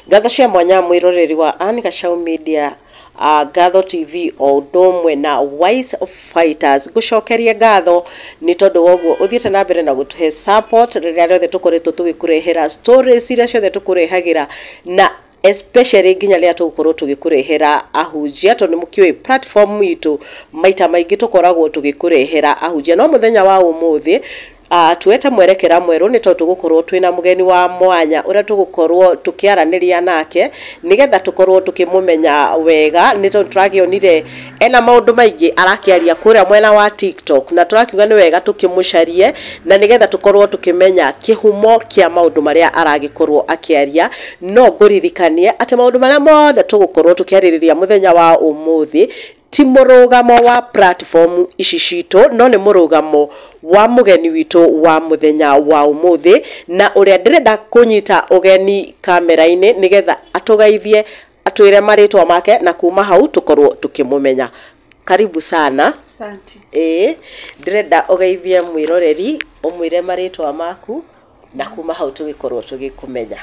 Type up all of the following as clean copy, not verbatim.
Ngatho cia mwanya mwĩroreri wa Ann Gachau Media, Ngatho TV o ũndũ ũmwe na Wise Fighters. Ngũcokerie ngatho nĩ tondũ wa ũguo ũthiĩte na mbere na gũtũhe support rĩrĩa rĩothe tũkoretwo tũgĩkũrehera stories iria ciothe tũkũrehagĩra, na especially nginya rĩrĩa tũgũkorwo tũgĩkũrehera ahunjia, tondũ nĩ mũkĩũĩ platform itũ maita maingĩ tũkoragwo tũgĩkũrehera ahunjia. No mũthenya wa ũmũthĩ tuete mwerekera mwerũ nĩ tondũ tũgũkorwo twĩna mũgeni wa mwanya ũrĩa tũgũkorwo tũkĩaranĩria nake nĩgetha tũkorwo tũkĩmũmenya wega, nĩ tondũ tũrakĩonire ena maũndũ maingĩ arakĩaria kũrĩa mwena wa TikTok, na tũrakiuga nĩ wega tũkĩmũcarie na nĩgetha tũkorwo tũkĩmenya kĩhumo kĩa maũndũ marĩa aragĩkorwo akĩaria. No ngũririkanie atĩ maũndũ marĩa mothe tũgũkorwo tũkĩarĩrĩria mũthenya wa ũmũthĩ ti mũrũgamo wa platform ici citũ, no nĩ mũrũgamo wa mũgeni witũ wa mũthenya wa ũmũthĩ, na ũrĩa ndĩrenda kũnyita ũgeni kamera-inĩ nĩgetha atũgeithie, atwĩre marĩtwa make, na kuma hau tũkorwo tũkĩmũmenya. Karibu sana. Asante. Ĩĩ, ndĩrenda ũgeithie mwĩroreri, ũmwĩre marĩtwa maku, na kuma hau tũgĩkorwo tũgĩkũmenya.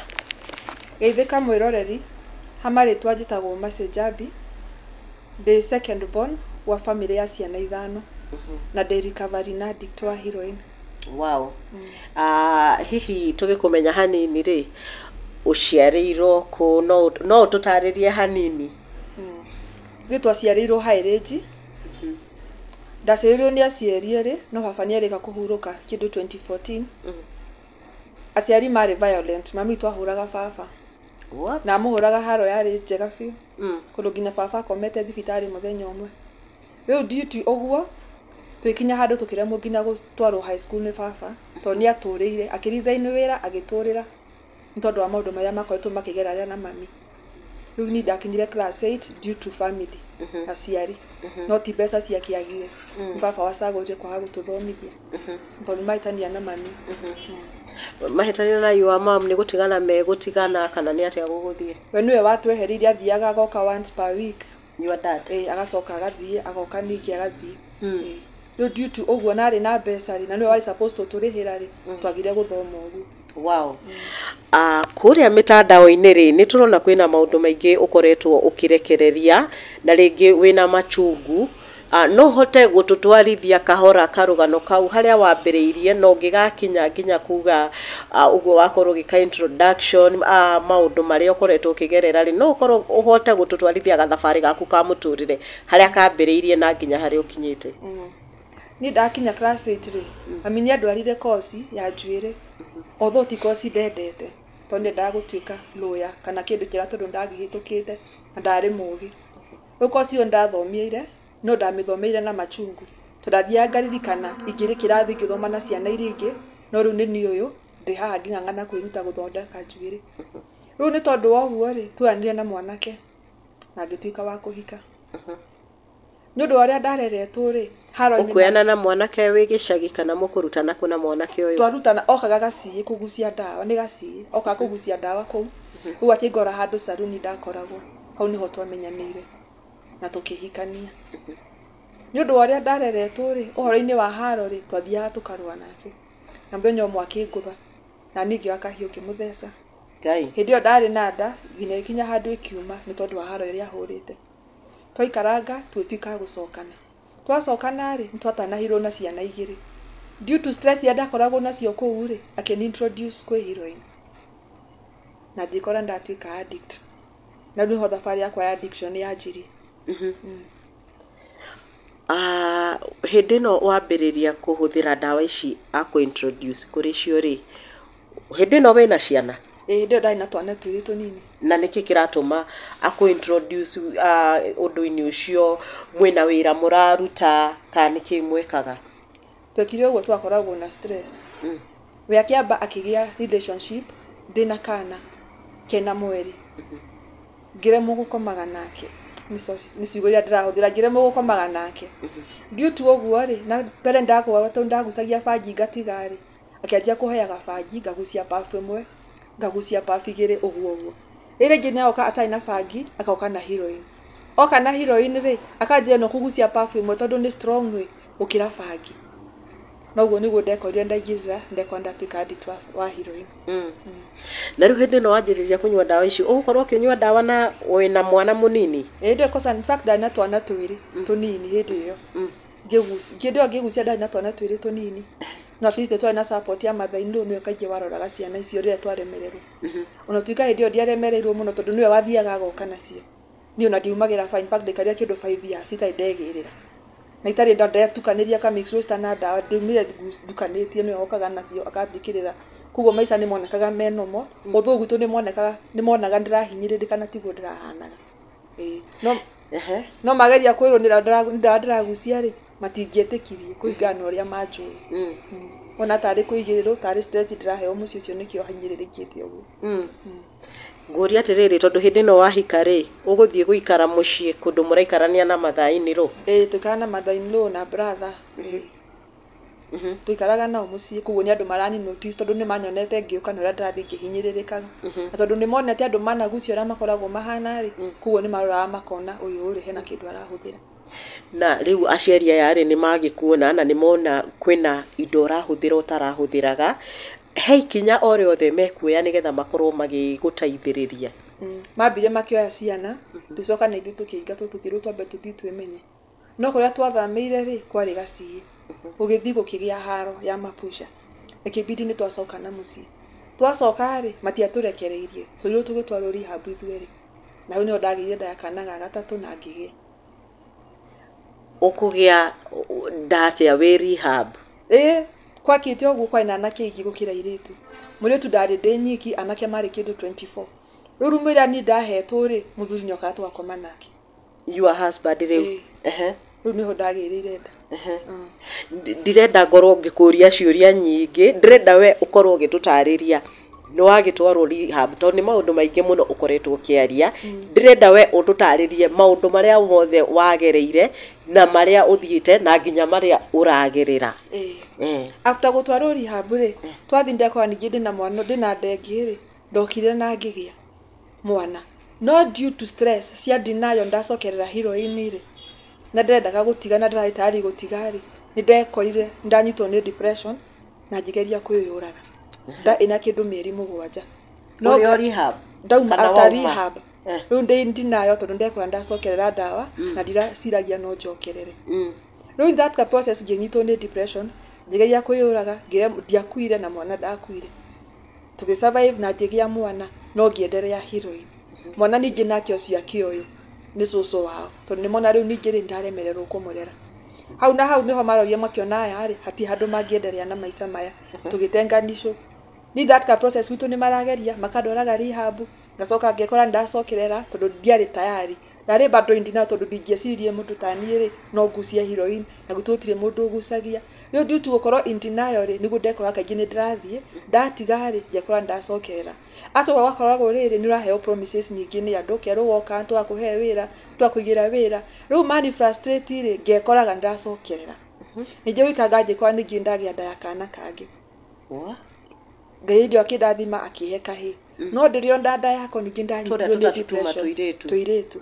Geithĩka mwĩroreri, ha marĩtwa njĩtagwo Mercy Njambi, ndĩ second born wa family ya ciana 5, na ndĩ recovery na addict wa heroin. Wow. Hihi tũgĩkũmenya hanini rĩ, ũciarĩirwo kũ? No ũtũtarĩrie hanini? Ithuĩ twaciarĩirwo High Range. Ndaciarĩirwo nĩ aciari erĩ, no baba nĩ arĩka kũhurũka kĩndũ 2014. Aciari marĩ violent, mami witũ ahũraga baba. What? Na amũhũraga haro yarĩ njega biũ. Kũndũ nginya baba akomete thibitarĩ mũthenya ũmwe. Rĩu due to ũguo, twĩkinya handũ tũkĩremwo nginya gũtwarwo high school nĩ baba, tondũ nĩ atũrĩire, akĩresign wĩra agĩtũrĩra nĩ tondũ wa maũndũ marĩa makoretwo makĩgera arĩa na mami. Rĩu niĩ ndakinyire class 8 due to family, aciari. No ti mbeca ciakĩagire. Nĩ baba wacagũrire kwaga gũtũthomithia. Tondũ mahĩtania na mami. Mahĩtania na your mom nĩ gũtigana megũtigana kana nĩ atĩa gũgũthiĩ? We nĩwe watweherire, athiaga agoka once per week. Your dad? Ĩĩ, agacoka agathiĩ, agoka ningĩ agathiĩ. Ĩĩ. Rĩu due to ũguo na arĩ na mbeca rĩ, na nĩwe warĩ supposed gũtũrĩhĩra rĩ, twagire gũthoma ũguo. Wow. Kũrĩa mĩtandao-inĩ rĩ, nĩ tũrona kwĩna maũndũ maingĩ ũkoretwo ũkĩrekereria na rĩngĩ wĩna machungu. No ũhote gũtũtwarithia kahora karũgano kau harĩa wambĩrĩirie na ũngĩgakinya nginya kuga ũguo wakorwo ũgĩka introduction, maũndũ marĩa ũkoretwo ũkĩgerera rĩ, no ũkorwo ũhote gũtũtwarithia gathabarĩ gaku ka mũtũrĩre harĩa kambĩrĩirie na nginya harĩa ũkinyĩte. Niĩ ndakinya class 8 rĩ, mami nĩ andwarire koci ya njuĩrĩ. Although ti koci ndendete, tondũ ndendaga gũtuĩka lawyer kana kĩndũ kĩega tondũ ndagĩhĩtũkĩte na ndarĩ mũgĩ. Rĩu koci ĩyo ndathomeire, no ndamĩthomeire na machungu. Tondũ ndathiaga ngaririkana ingĩrĩ kĩrathi ngĩthoma na ciana iria ingĩ, no rĩu nĩ niĩ ũyũ ndĩ haha ngĩng'ang'ana kwĩruta gũthondeka njuĩrĩ. Rĩu nĩ tondũ wa ũguo rĩ, tuoyanire na mwanake na ngĩtuĩka wa kũhika. Nĩ ũndũ wa ũrĩa ndareretwo rĩ, haro-inĩ Ũkuoyana na mwanake wĩ gĩcagi kana mũkũrutana kũ na mwanake ũyũ? Twarutana, okaga gaciĩ kũgucia ndawa, nĩ gaciĩ, okaga kũgucia ndawa kũu. Rĩu akĩngora handũ saruni ndakoragwo, hau nĩho twamenyanĩire na tũkĩhikania. Nĩ ũndũ wa ũrĩa ndareretwo rĩ, ũhoro-inĩ wa haro rĩ, twathiaga tũkarũa nake. Na mũthenya ũmwe akĩngũtha, na niĩ ngĩoya kahiũ ngĩmũtheca. Ngai. Hĩndĩ ĩyo ndarĩ na nda, nginya ĩkinya handũ ĩkiuma nĩ tondũ wa haro ĩrĩa ahũrĩte. Twaikaranga tũgĩtuĩka a gũcokana. Twacokana rĩ, nĩ twatanahirwo na ciana 2. Due to stress iria ndakoragwo nacio kũu rĩ, akĩni introduce kwĩ heroin. Na ngĩkora ndatuĩka addict. Na rĩu nĩho thabarĩ yakwa ya addiction yanjirie. Hĩndĩ ĩno wambĩrĩria kũhũthĩra ndawa ici akũ introduce kũrĩ cio rĩ, hĩndĩ ĩno wĩna ciana? Ĩĩ, hĩndĩ ĩyo ndarĩ na twana twĩrĩ tũnini. Na nĩkĩ kĩratũma akũ introduce ũndũ-inĩ ũcio, mwĩna wĩra mũraruta kana nĩkĩ mwĩkaga? Twekire ũguo twakoragwo na stress. We akĩamba akĩgĩa relationship ndĩna kana kena mweri. Ngĩremwo gũkomaga nake. Nĩ ciugo iria ndĩrahũthĩra, ngĩremwo gũkomaga nake. Due to ũguo rĩ, na mbere ndakũaga tondũ ndagucagia bangi ngatiga rĩ, akĩanjia kũheaga bangi, ngagucia bafu ĩmwe, ngagucia bafu 2 ũguo ũguo. Rĩrĩa rĩngĩ nĩagoka atarĩ na bangi, agoka na heroin. Oka na heroin rĩ, akanjĩra no kũgucia bafu ĩmwe tondũ nĩ strong rĩ, gũkĩra bangi. Na ũguo nĩguo ndekorire ndaingĩrĩra, ndekora ndatuĩka addict wa heroin. Na rĩu hĩndĩ ĩno wanjĩrĩria kũnyua ndawa ici, ũgũkorwo ũkĩnyua ndawa na wĩna mwana mũnini? Ĩĩ ndekosa, in fact ndarĩ na twana twĩrĩ tũnini hĩndĩ ĩyo. Hĩndĩ ĩyo ngĩgucia ndarĩ na twana twĩrĩ tũnini. No at least nĩ twarĩ na support ya mother-in-law, nĩwe kaingĩ waroraga ciana icio rĩrĩa twaremererwo. Ona tuĩka hĩndĩ ĩyo ndiaremereirwo mũno tondũ nĩwe wathiaga agoka nacio. Niĩ ona ndiumagĩra fine, in fact ndaikarire kĩndũ 5 years itarĩ ndegĩrĩra. Na itarĩ ndetukanĩria ka mix roaster na ndawa, ndaumire ndukanĩtie, nĩwe wokaga nacio akanjĩkĩrĩra. Koguo maica nĩ monekaga me normal, although gwitũ nĩ monekaga, nĩ monaga ndĩrahinyĩrĩrĩka na tiguo ndĩrahanaga. Ĩĩ no no mageria kwĩrwo nĩ ndawa ndĩragucia rĩ, matingĩetĩkirie kũringana na ũrĩa manjũĩ. Ona tarĩ kũigĩrĩrwo, tarĩ stress ndĩraheo mũciĩ ũcio nĩkĩo hinyĩrĩrĩkĩte ũguo. Ngũria atĩrĩrĩ, tondũ hĩndĩ ĩno wahika rĩ, ũgũthiĩ gũikara mũciĩ kũndũ mũraikarania na mother-in-law? Ĩĩ tũikaraga na mother-in-law na brother. Ĩĩ. Tũikaraga nao mũciĩ, koguo nĩ andũ marani notice tondũ nĩ manyonete ngĩũka na ũrĩa ndĩrathiĩ ngĩhinyĩrĩrĩkaga. Na tondũ nĩ monete andũ managucia ũrĩa makoragwo mahana rĩ, koguo nĩ maroraga makona ũyũ rĩ hena kĩndũ arahũthĩra. Na rĩu aciari aya rĩ, nĩ magĩkuona na nĩ mona kwĩna indo ũrahũthĩra ũtarahũthĩraga, he ikinya o rĩothe mekuoya nĩgetha makorwo magĩgũteithĩrĩria? Mambire makĩoya ciana, tũgĩcoka na ithuĩ tũkĩingatwo tũkĩrwo twambe tũthiĩ twĩmenye. No kũrĩa twathamĩire rĩ, kwarĩ gaciĩ. Gũgĩthiĩ gũkĩgĩa haro ya mapusha. Ĩkĩbidi nĩ twacoka na mũciĩ. Twacoka rĩ, matiatũrekereirie. Tũrirwo tũgĩtwarwo rehab ithuerĩ. Na hau nĩho ndagĩire nda ya kana ga gatatũ na ngĩgĩa. Ũkũgĩa nda atĩa wĩ rehab? Ĩĩ, gwakĩte ũguo kwarĩ na anake aingĩ gũkĩra airĩtu. Mũirĩtu ndarĩ ndĩ nyiki, anake marĩ kĩndũ 24. Rĩu rumu ĩrĩa niĩ ndahetwo rĩ, mũthuri nĩokaga tũgakoma nake. Your husband rĩu? Ĩĩ. Rĩu nĩho ndagĩrĩire nda. Ndirenda ngorwo ngĩkũria ciũria nyingĩ, ndĩrenda we ũkorwo ũgĩtũtarĩria nĩ wagĩtwarwo rehab, tondũ nĩ maũndũ maingĩ mũno ũkoretwo ũkĩaria. Ndĩrenda we ũtũtarĩrie maũndũ marĩa mothe wagereire na marĩa ũthiĩte na nginya marĩa ũragerera. Ĩĩ. After gũtwarwo rehab rĩ, twathiĩ ndekora ningĩ ndĩna mwana, ndĩna nda ĩngĩ rĩ, ndokire na ngĩgĩa mwana. No due to stress cia denial ndacokerera heroin rĩ, na ndĩrendaga gũtiga na ndĩrarĩ tayari gũtiga rĩ, nĩ ndekorire ndanyitwo nĩ depression na ngĩgeria kwĩyũraga. Nda ĩna kĩndũ mĩeri 7. No ũrĩ o rehab? Ndauma Kana after wauma? rehab. Rĩu ndĩ denial tondũ ndekora ndacokerera ndawa na ndiraciragia no njokerere. Rĩu in that process ngĩnyitwo nĩ depression, ngĩgeria kwĩyũraga, ndiakuire na mwana ndakuire. Tũgĩ survive na ngĩgĩa mwana no ngĩenderea heroin. Mwana ningĩ nake ũcio akĩoywo nĩ cũcũ wao tondũ nĩmona rĩu ningĩ rĩ ndaremererwo kũmũrera. Hau na hau nĩho maroria makĩona aya rĩ hatirĩ handũ mangĩenderea na maica maya, tũgĩtenganishwo. Ni that ka process gwitũ nĩ marageria makandwaraga rehab, ngacoka ngekora ndacokerera tondũ ndiarĩ tayari. Ndarĩ bado in denial tondũ ndingĩeciririe mũndũ ta niĩ rĩ no ngucie heroin na gwitũ gũtirĩ mũndũ ũgucagia. Rĩu due to gũkorwo in denial rĩ nĩguo ndekoraga kaingĩ nĩ ndĩrathiĩ, ndatiga rĩ ngekora ndacokerera. Acoka ũgakoragwo rĩrĩ nĩ ũraheo promises nyingĩ nĩ andũ, ũkerwo woka tũgakũhe wĩra, tũgakũigĩra wĩra. Rĩu mani frustrate rĩ ngekoraga nĩndacokerera. Ningĩ gũikara ngĩkora ningĩ ndagĩa nda ya kana kangĩ. Ngai hĩndĩ ĩyo akĩndathima akĩhe kahĩĩ. No ndĩrĩ o nda yakwa ningĩ ndanyitirwo Tũrĩa nĩ tũtatũ tuma depression. tũirĩtu. Tũirĩtu.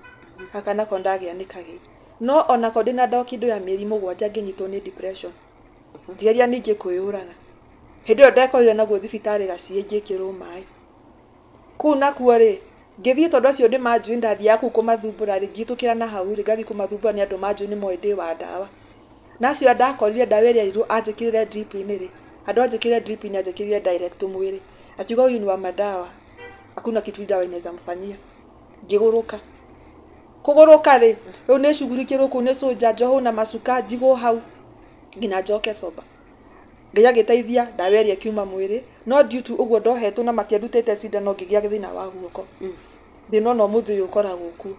Gaka nako ndagĩa nĩ kahĩĩ. No onako ndĩna nda kĩndũ ya mĩeri 7 ngĩnyitwo nĩ depression. Ngĩgeria ningĩ kwĩyũraga. Hĩndĩ ĩyo ndekorire naguo thibitarĩ gaciĩ ngĩkĩrwo maĩ. Kũu nakuo rĩ, ngĩthiĩ tondũ acio nĩ manjũĩ ndathiaga kũu kũmathumbũra rĩ, ngĩhĩtũkĩra na hau rĩ, ngathiĩ kũmathumbũra nĩ andũ manjũĩ nĩ moĩ ndĩ wa ndawa. Na acio ndakorire ndawa ĩrĩa erirwo anjĩkĩrĩre drip-inĩ rĩ, handũ anjĩkĩrĩre drip-inĩ anjĩkĩrire direct mwĩrĩ. Akiuga huyu ni wa madawa, hakuna kitu dawa inaweza mfanyia. Ngĩgũrũka. Kũgũrũka rĩ, rĩu nĩ cugurikĩrwo kũu nĩ soldier njohwo na macuka njigwo hau nginya njoke sober. Ngai agĩteithia ndawa ĩrĩa ĩkiuma mwĩrĩ, no due to ũguo ndohetwo na matiandutĩte cindano ngĩgĩa thĩna wa guoko. Thĩna ona ũmũthĩ ũyũ ũkoragwo kuo.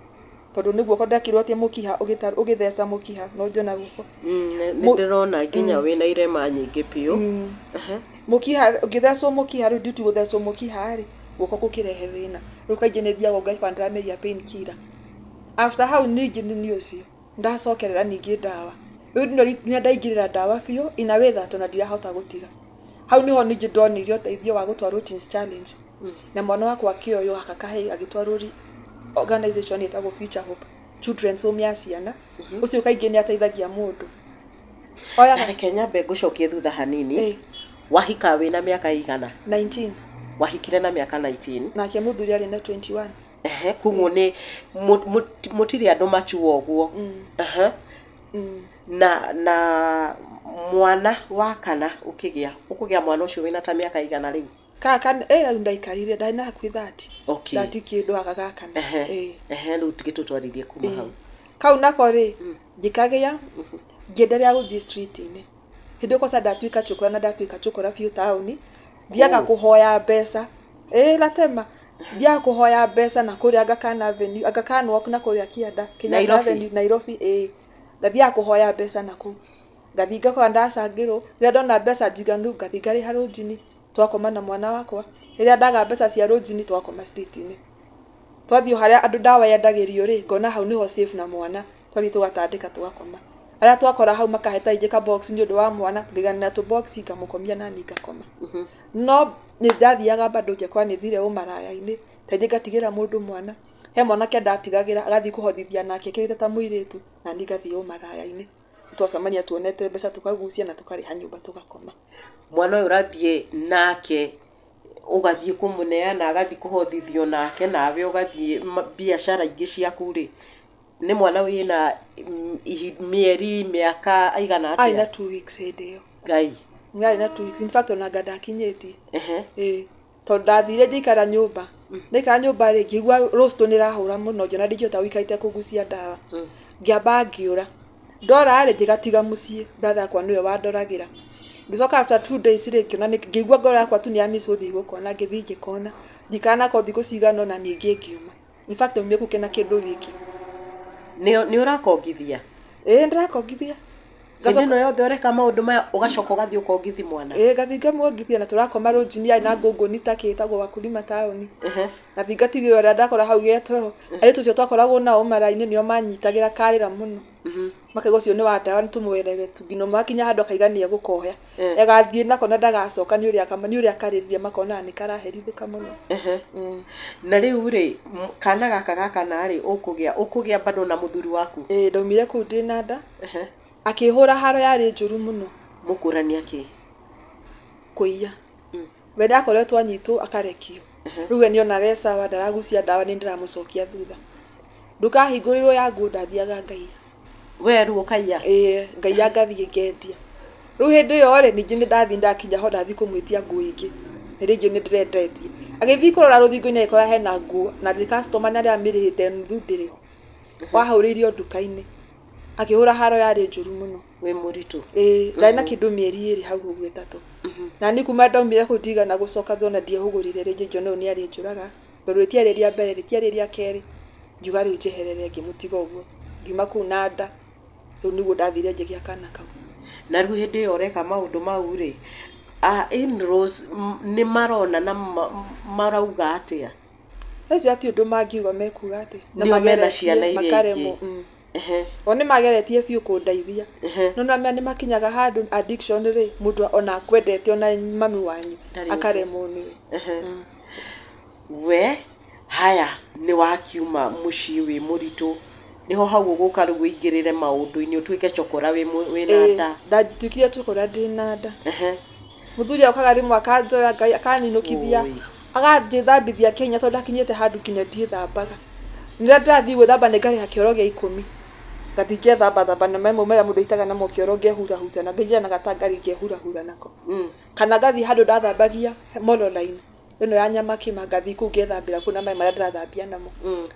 Tondũ nĩ guoko ndekĩrwo atĩ mũkiha ũgĩtheca mũkiha no njona guoko. Nĩ ndĩrona nginya wĩna irema nyingĩ biũ. Mũkiha ũngĩthecwo mũkiha rĩu due to gũthecwo mũkiha rĩ, guoko gũkĩrehe thĩna. Rĩu kaingĩ nĩ thiaga ngaikara ndĩrameria pain killer. After hau ningĩ nĩ niĩ ũcio ndacokerera ningĩ ndawa. Rĩu nginya ndaingĩrĩra ndawa biũ in a way that ona ndirahota gũtiga. Hau nĩho ningĩ ndonire ũteithio wa gũtwarwo Teens Challenge. Na mwana wakwa akĩoywo gaka kahĩĩ agĩtwarwo organization ĩtagwo Future Hope Children's Home ya ciana. Ũcio kaingĩ nĩ ateithagia mũndũ. Oyaga Reke nyambe ngũcokie thutha hanini. Ĩĩ. Wahika wĩna mĩaka igana? 19. Wahikire na mĩaka 19? Nake mũthuri arĩ na 21. Ehe, koguo nĩ mũtirĩ andũ machua ũguo. Ehe. Na mwana wa kana ũkĩgĩa, ũkũgĩa mwana ũcio wĩna ta mĩaka igana rĩu? Kaka ĩ ndaikarire ndarĩ na hakuhĩ 30. Okay. 30 kĩndũ gaka gakana. Ehe. Ĩĩ. Ehe, rĩu tũgĩtũtwarithie kuma hau. Kau nako rĩ, ngĩkagĩa, ngĩenderea gũthiĩ street-inĩ. Hĩndĩ ĩyo kwanza ndatuĩka chokora na ndatuĩka chokora biũ taũni. Thiaga kũhoya mbeca. Ĩĩ latema. Thiaga kũhoya mbeca na kũrĩa Aga Khan Avenue, Aga Khan Walk na kũrĩa kĩanda. Kenyatta Nairobi? Avenue, Nairobi, ĩĩ. Ngathiaga kũhoya mbeca na kũu. Ngathiĩ ngakora ndacangĩrwo, rĩrĩa ndona mbeca njiganu, ngathiĩ ngarĩha rũnjini, twakoma na mwana wakwa. Rĩrĩa ndaga mbeca cia rũnjini, twakoma street-inĩ. Twathiĩ o harĩa andũ ndawa yendagĩrio rĩ, ngona hau nĩho safe na mwana, twathiĩ tũgatandĩka tũgakoma. Arĩa twakora hau makahe ta ingĩ ka box nĩ ũndũ wa mwana, ngaiganĩra tũ box ngamũkomia nani ngakoma. No nĩ ndathiaga bado ngekora nĩ thire ũmaraya-inĩ, ta ingĩ ngatigĩra mũndũ mwana. He mwanake ndatigagĩra agathiĩ kũhothithia nake ekĩrĩte ta mũirĩtu, nani ngathiĩ ũmaraya-inĩ. Twacemania tuonete mbeca tũkagucia na tũkarĩha nyũmba tũgakoma. Mwana ũyũ ũrathiĩ nake, ũgathiĩ kũmũneana agathiĩ kũhothithio nake, nawe ũgathiĩ biacara ingĩ ciaku rĩ, nĩ mwana wĩna mĩeri mĩaka aigana Arĩ na atĩa? 2 weeks hĩndĩ ĩyo. Ngai. Arĩ na 2 weeks. In fact ona anga ndakinyĩtie. Ehe. Ĩĩ. Tondũ ndathire ngĩikara nyũmba. Ndaikara nyũmba rĩ, ngĩigua rosto nĩ ĩrahũra mũno, ngĩona ndingĩhota gũikara itekũgucia ndawa. Ngĩamba ngĩũra. Ndora rĩ, ngĩgatiga mũciĩ, brother yakwa nĩwe wandoragĩra. Ngĩcoka after 2 days rĩ, ngĩona ngĩigua ngoro yakwa tu nĩ ya miss gũthiĩ gũkona, ngĩthiĩ ngĩkona. Ngĩikara nako thikũ cigana ũna ningĩ ngiuma. In fact ndaumire kũu kena kĩndũ wiki. Nĩ ũrakongithia? Ĩĩ ndĩrakongithia. Hĩndĩ ĩno yothe ũreka maũndũ maya ũgacoka ũgathiĩ ũkongithi mwana? Ĩĩ ngathiĩ ngamwongithia na tũrakoma rũnjini yarĩ na ngũngũni ta kĩ ĩtagwo Wakulima taũni. Ehe. Ngathiĩ ngatigĩrĩra ũrĩa ndakora hau getoro. Airĩtu acio twakoragwo nao mara-inĩ nĩo manyitagĩra karĩra mũno. Makauga ũcio nĩ wa ndawa nĩ tũmwerewe tu. Nginya makinya handũ akaiga nĩ egũkoya. Agathiĩ nako na ndagacoka nĩ ũrĩa akarĩrire makonaga nĩ karaherithĩka mũno. Ehe. Na rĩu rĩ, kana gaka gakana rĩ, ũkũgĩa bado na mũthuri waku? Ĩĩ ndaumire kũu ndĩna nda. Ehe. Akĩhũra haro yarĩ njũru mũno. Mũkũrania kĩ? Kũiya. We ndakoretwo anyitwo akarekio. Rĩu we nĩonaga e sawa ndaragucia ndawa nĩ ndĩramũcokia thutha. Ndũkahingũrĩrwo ya nguo ndathiaga ngaiya. We rĩu ũkaiya? Ĩĩ, ngaiya ngathiĩ ngendia. Rĩu hĩndĩ ĩyo rĩ, ningĩ nĩ ndathiĩ ndakinya ho ndathiĩ kũmwĩtia nguo ingĩ. Nĩ rĩngĩ nĩ ndĩrendetie. Agĩthiĩ kũrora rũthingo-inĩ agĩkora hena nguo na nĩ customer na arĩa amĩrĩhĩte nuthu ndĩrĩ ho. Wahũrĩirio nduka-inĩ. Akĩhũra haro yarĩ njũru mũno. Wĩ mũritũ? Ĩĩ, ndarĩ na kĩndũ mĩeri ĩrĩ hau ũguo ĩtatũ. Na niĩ kuma ndaumire kũu ndigana gũcoka thona ndiehũgũrire rĩngĩ ngĩona ũyũ nĩ arĩnjũraga. Tondũ rĩtiarĩ rĩa mbere, rĩtiarĩ rĩa kerĩ. Ngiuga rĩu njeherere ngĩmũtiga ũguo. Ngiuma kũu na nda. Rĩu nĩguo ndathire ngĩgĩa kana kau. Na rĩu hĩndĩ ĩyo ũreka maũndũ mau rĩ, in-laws nĩ marona na marauga atĩa? Acio hatirĩ ũndũ mangiuga mekuga atĩ. Na Nĩo mena mageretie, ciana iria makaremwo, ingĩ. Ehe. O nĩ mageretie biũ kũndeithia. Ehe. No nĩwamenya nĩ makinyaga handũ addiction rĩ, mũndũ ona akwendete ona mami wanyu Ndarĩ ũndũ. akaremwo nĩwe. Ehe. We haya nĩ wakiuma mũciĩ wĩ mũritũ, nĩho hau ũgũka rĩu ũingĩrĩre maũndũ-inĩ ũtuĩke chokora wĩna nda. Ndatuĩkire chokora ndĩna nda. Ehe. Mũthuri okaga rĩmwe akanjoya Ngai akaninũkithia. Oi. Aganjĩthambithia Kenya tondũ ndakinyĩte handũ nginya ndiĩthambaga. Rĩrĩa ndĩrathiĩ gwĩthamba nĩ ngarĩha kĩoro gĩa 10. Ngathiĩ ngethambathamba na maĩ mau marĩa mũndũ aitaga namo kĩoro ngehurahuria na ngaingĩra na gatangari ngehurahura nako. Kana ngathiĩ handũ ndathambagia Mololine ĩno ya Nyamakima ngathiĩ kũu ngethambĩra kũu na maĩ marĩa ndĩrathambia namo.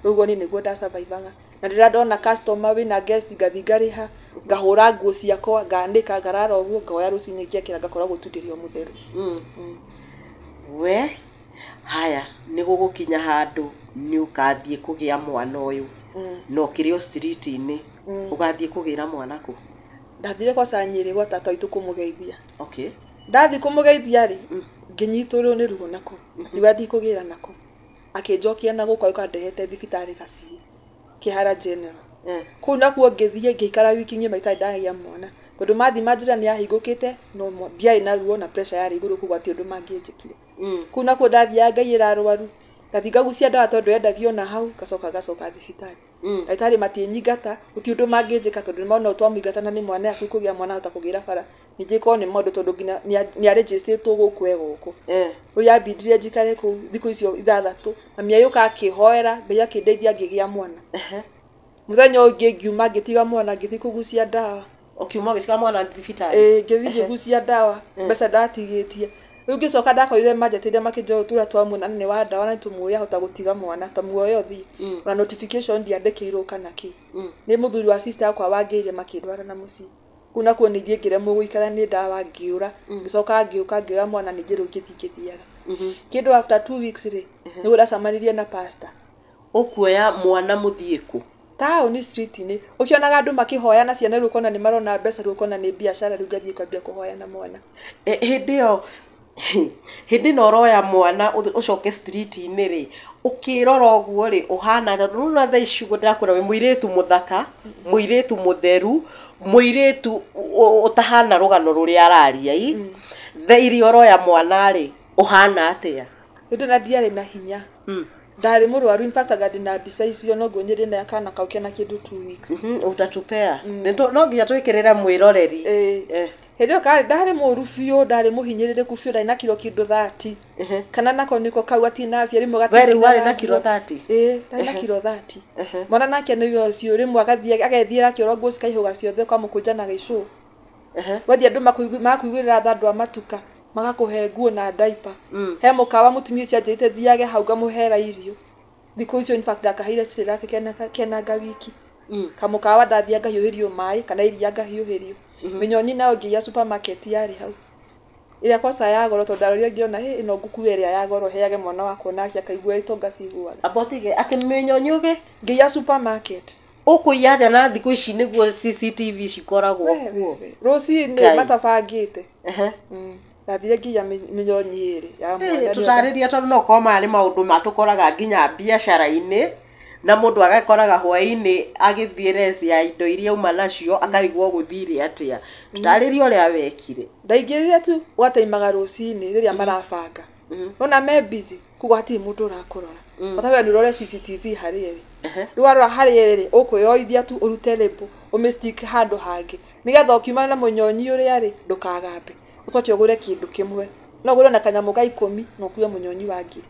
Rĩu ũguo niĩ nĩguo ndasurvivaga. Na rĩrĩa ndona customer wĩna guest ngathiĩ ngarĩha, ngahũra nguo ciakwa, nganĩka, ngarara ũguo, ngoya rũcinĩ ngekĩra ngakoragwo tu ndĩrĩ o mũtheru. We haya nĩ gũgũkinya handũ nĩ ũgathiĩ kũgĩa mwana ũyũ na ũkĩrĩ o street-inĩ, ũgathiĩ kũgĩra mwana kũ? Ndathire kwa Nyĩrĩ gwa tata witũ kũmũgeithia. Okay. Ndathiĩ kũmũgeithia rĩ, ngĩnyitũrwo nĩ ruo nako. Ngiuga ndikũgĩra nako. Akĩnjokia na gũkũ agĩũka andehete thibitarĩ Gacii, Kĩhara General. Kũu nakuo ngĩthiĩ ngĩikara wiki ng'ima itarĩ ndagĩa mwana. Tondũ mathiĩ manjĩra nĩ yahingũkĩte no ndiarĩ na ruo na pressure yarĩ igũrũ koguo hatirĩ ũndũ mangĩnjĩkire. Kũu nakuo ndathiaga ngaiyĩra arwaru. Ngathi ngagucia ndawa tondũ yendagio na hau, ngacoka ngacoka thibitarĩ. Ndagĩtarĩ matinyingata, gũtirĩ ũndũ mangĩnjĩka tondũ nĩmona twamũingata na nĩ mwana hakuhĩ kũgĩa mwana ahota kũgĩra bara. Ningĩ korwo nĩ maũndũ tondũ nginya nĩarĩnjĩstĩtwo gũkũ e gũkũ. Rĩu yambindire njikare kũu thikũ icio 6, mami agĩũka akĩhoera, Ngai akĩndeithia ngĩgĩa mwana. Mũthenya ũngĩ ngiuma ngĩtiga mwana ngĩthiĩ kũgucia ndawa. Ũkiuma ũgĩtiga mwana thibitarĩ? Ĩĩ, ngĩthiĩ ngĩgucia ndawa, mbeca ndatigĩtie. Rĩu ngĩcoka ndakorire manjetĩire makĩnjoya tũrĩa twamuona nĩ wa ndawa na nĩtũmũĩ ahota gũtiga mwana ta muoyo ũthiĩ. Ona notification ndiandĩkĩirwo kana kĩ. Nĩ mũthuri wa sister yakwa wangĩire makĩndwara na mũciĩ. Kũu nakuo ningĩ ngĩremwo gũikara nĩ ndawa ngĩũra. Ngĩcoka ngĩũka ngĩoya mwana ningĩ rĩu ngĩthiĩ ngĩthiaga. Kĩndũ after 2 weeks rĩ, nĩguo ndacemanirie na pastor. Ũkuoya mwana mũthiĩ kũ? Taũni street-inĩ. Ũkĩonaga andũ makĩhoya na ciana rĩu ũkona nĩ marona mbeca rĩu ũkona nĩ biacara rĩu ngathiĩ kwambia kũhoya na mwana. Hĩndĩ ĩyo hĩndĩ ĩno ũroya mwana ũcoke street-inĩ rĩ, ũkĩrora ũguo rĩ, ũhana atĩa? Rĩu na thaa ici ũguo ndĩrakwĩra wĩ mũirĩtu mũthaka, mũirĩtu mũtheru, mũirĩtu ũtahana rũgano rũrĩa araria i. Thaa iria ũroya mwana rĩ, ũhana atĩa? Hĩndĩ ĩyo ndiarĩ na hinya. Ndarĩ mũrwaru, in fact anga ndĩna mbica icio no nguonyere na kana kau kena kĩndũ 2 weeks. Utatupea. No nginya twĩkĩrĩre mwĩroreri. Hĩndĩ ĩyo ndarĩ mũru biũ, ndarĩ mũhinyĩrĩrĩku biũ, ndarĩ na kiro kĩndũ 30. Kana nako nĩko kau atirĩ na afya, rĩmwe We rĩu warĩ na kiro 30? Ĩĩ, ndarĩ na kiro 30. Mwana nake nĩ ũcio rĩmwe agathiĩ agethiĩra akĩorwo nguo cikaihũga ciothe ũkamũkũnja na gĩcũũ. Wathiĩ andũ makũiguĩrĩra tha andũ a matuka, magakũhe nguo na diaper. He mũkawa mũtumia ũcio anjĩrĩte thiage hau ngamũhera irio. Thikũ icio in fact ndakaheire Cerelac kenanga wiki. Kamũkawa ndathiĩ ngahiũhĩrio maĩ kana iria ngahiũhĩrio. Mĩnyonyi nayo ngĩiya supermarket yarĩ hau. Ĩrĩa kwaca ya goro tondũ ndarorire ngĩona hĩ ĩno ngũkua ĩrĩa ya goro heage mwana wakwa nake akaigua itonga ciguaga. Amba ũtige atĩ mĩnyonyi ũgĩ? Ngĩiya supermarket. Ũkũiya atĩa na thikũ ici nĩguo CCTV cikoragwo kuo? Rũcinĩ matabangĩte. Ndathire ngĩiya mĩnyonyi ĩrĩ ya mwana. Tũtarĩrie tondũ no ũkorwo maya nĩ maũndũ matũkoraga nginya biacara-inĩ na mũndũ agakoraga hwaĩ-inĩ agĩthiĩ reci ya indo iria auma nacio akarigwo gũthire atĩa. Tũtarĩrie ũrĩa wekire. Ndaingĩrire tu gwataimaga rũcinĩ rĩrĩa marabanga. Nona me busy koguo hatirĩ mũndũ ũrakũrora. Bata we nĩ ũrore CCTV harĩa ĩrĩ. Rĩu warora harĩa ĩrĩ ũkwĩyoithia tu ũrute label ũmĩstick handũ hangĩ nĩgetha ũkiuma na mũnyonyi ũrĩa rĩ ndũkagambe. Ũcoke ũgũre kĩndũ kĩmwe. No ũgũre na kanyamũ ga 10 na ũkue mũnyonyi wa 1000.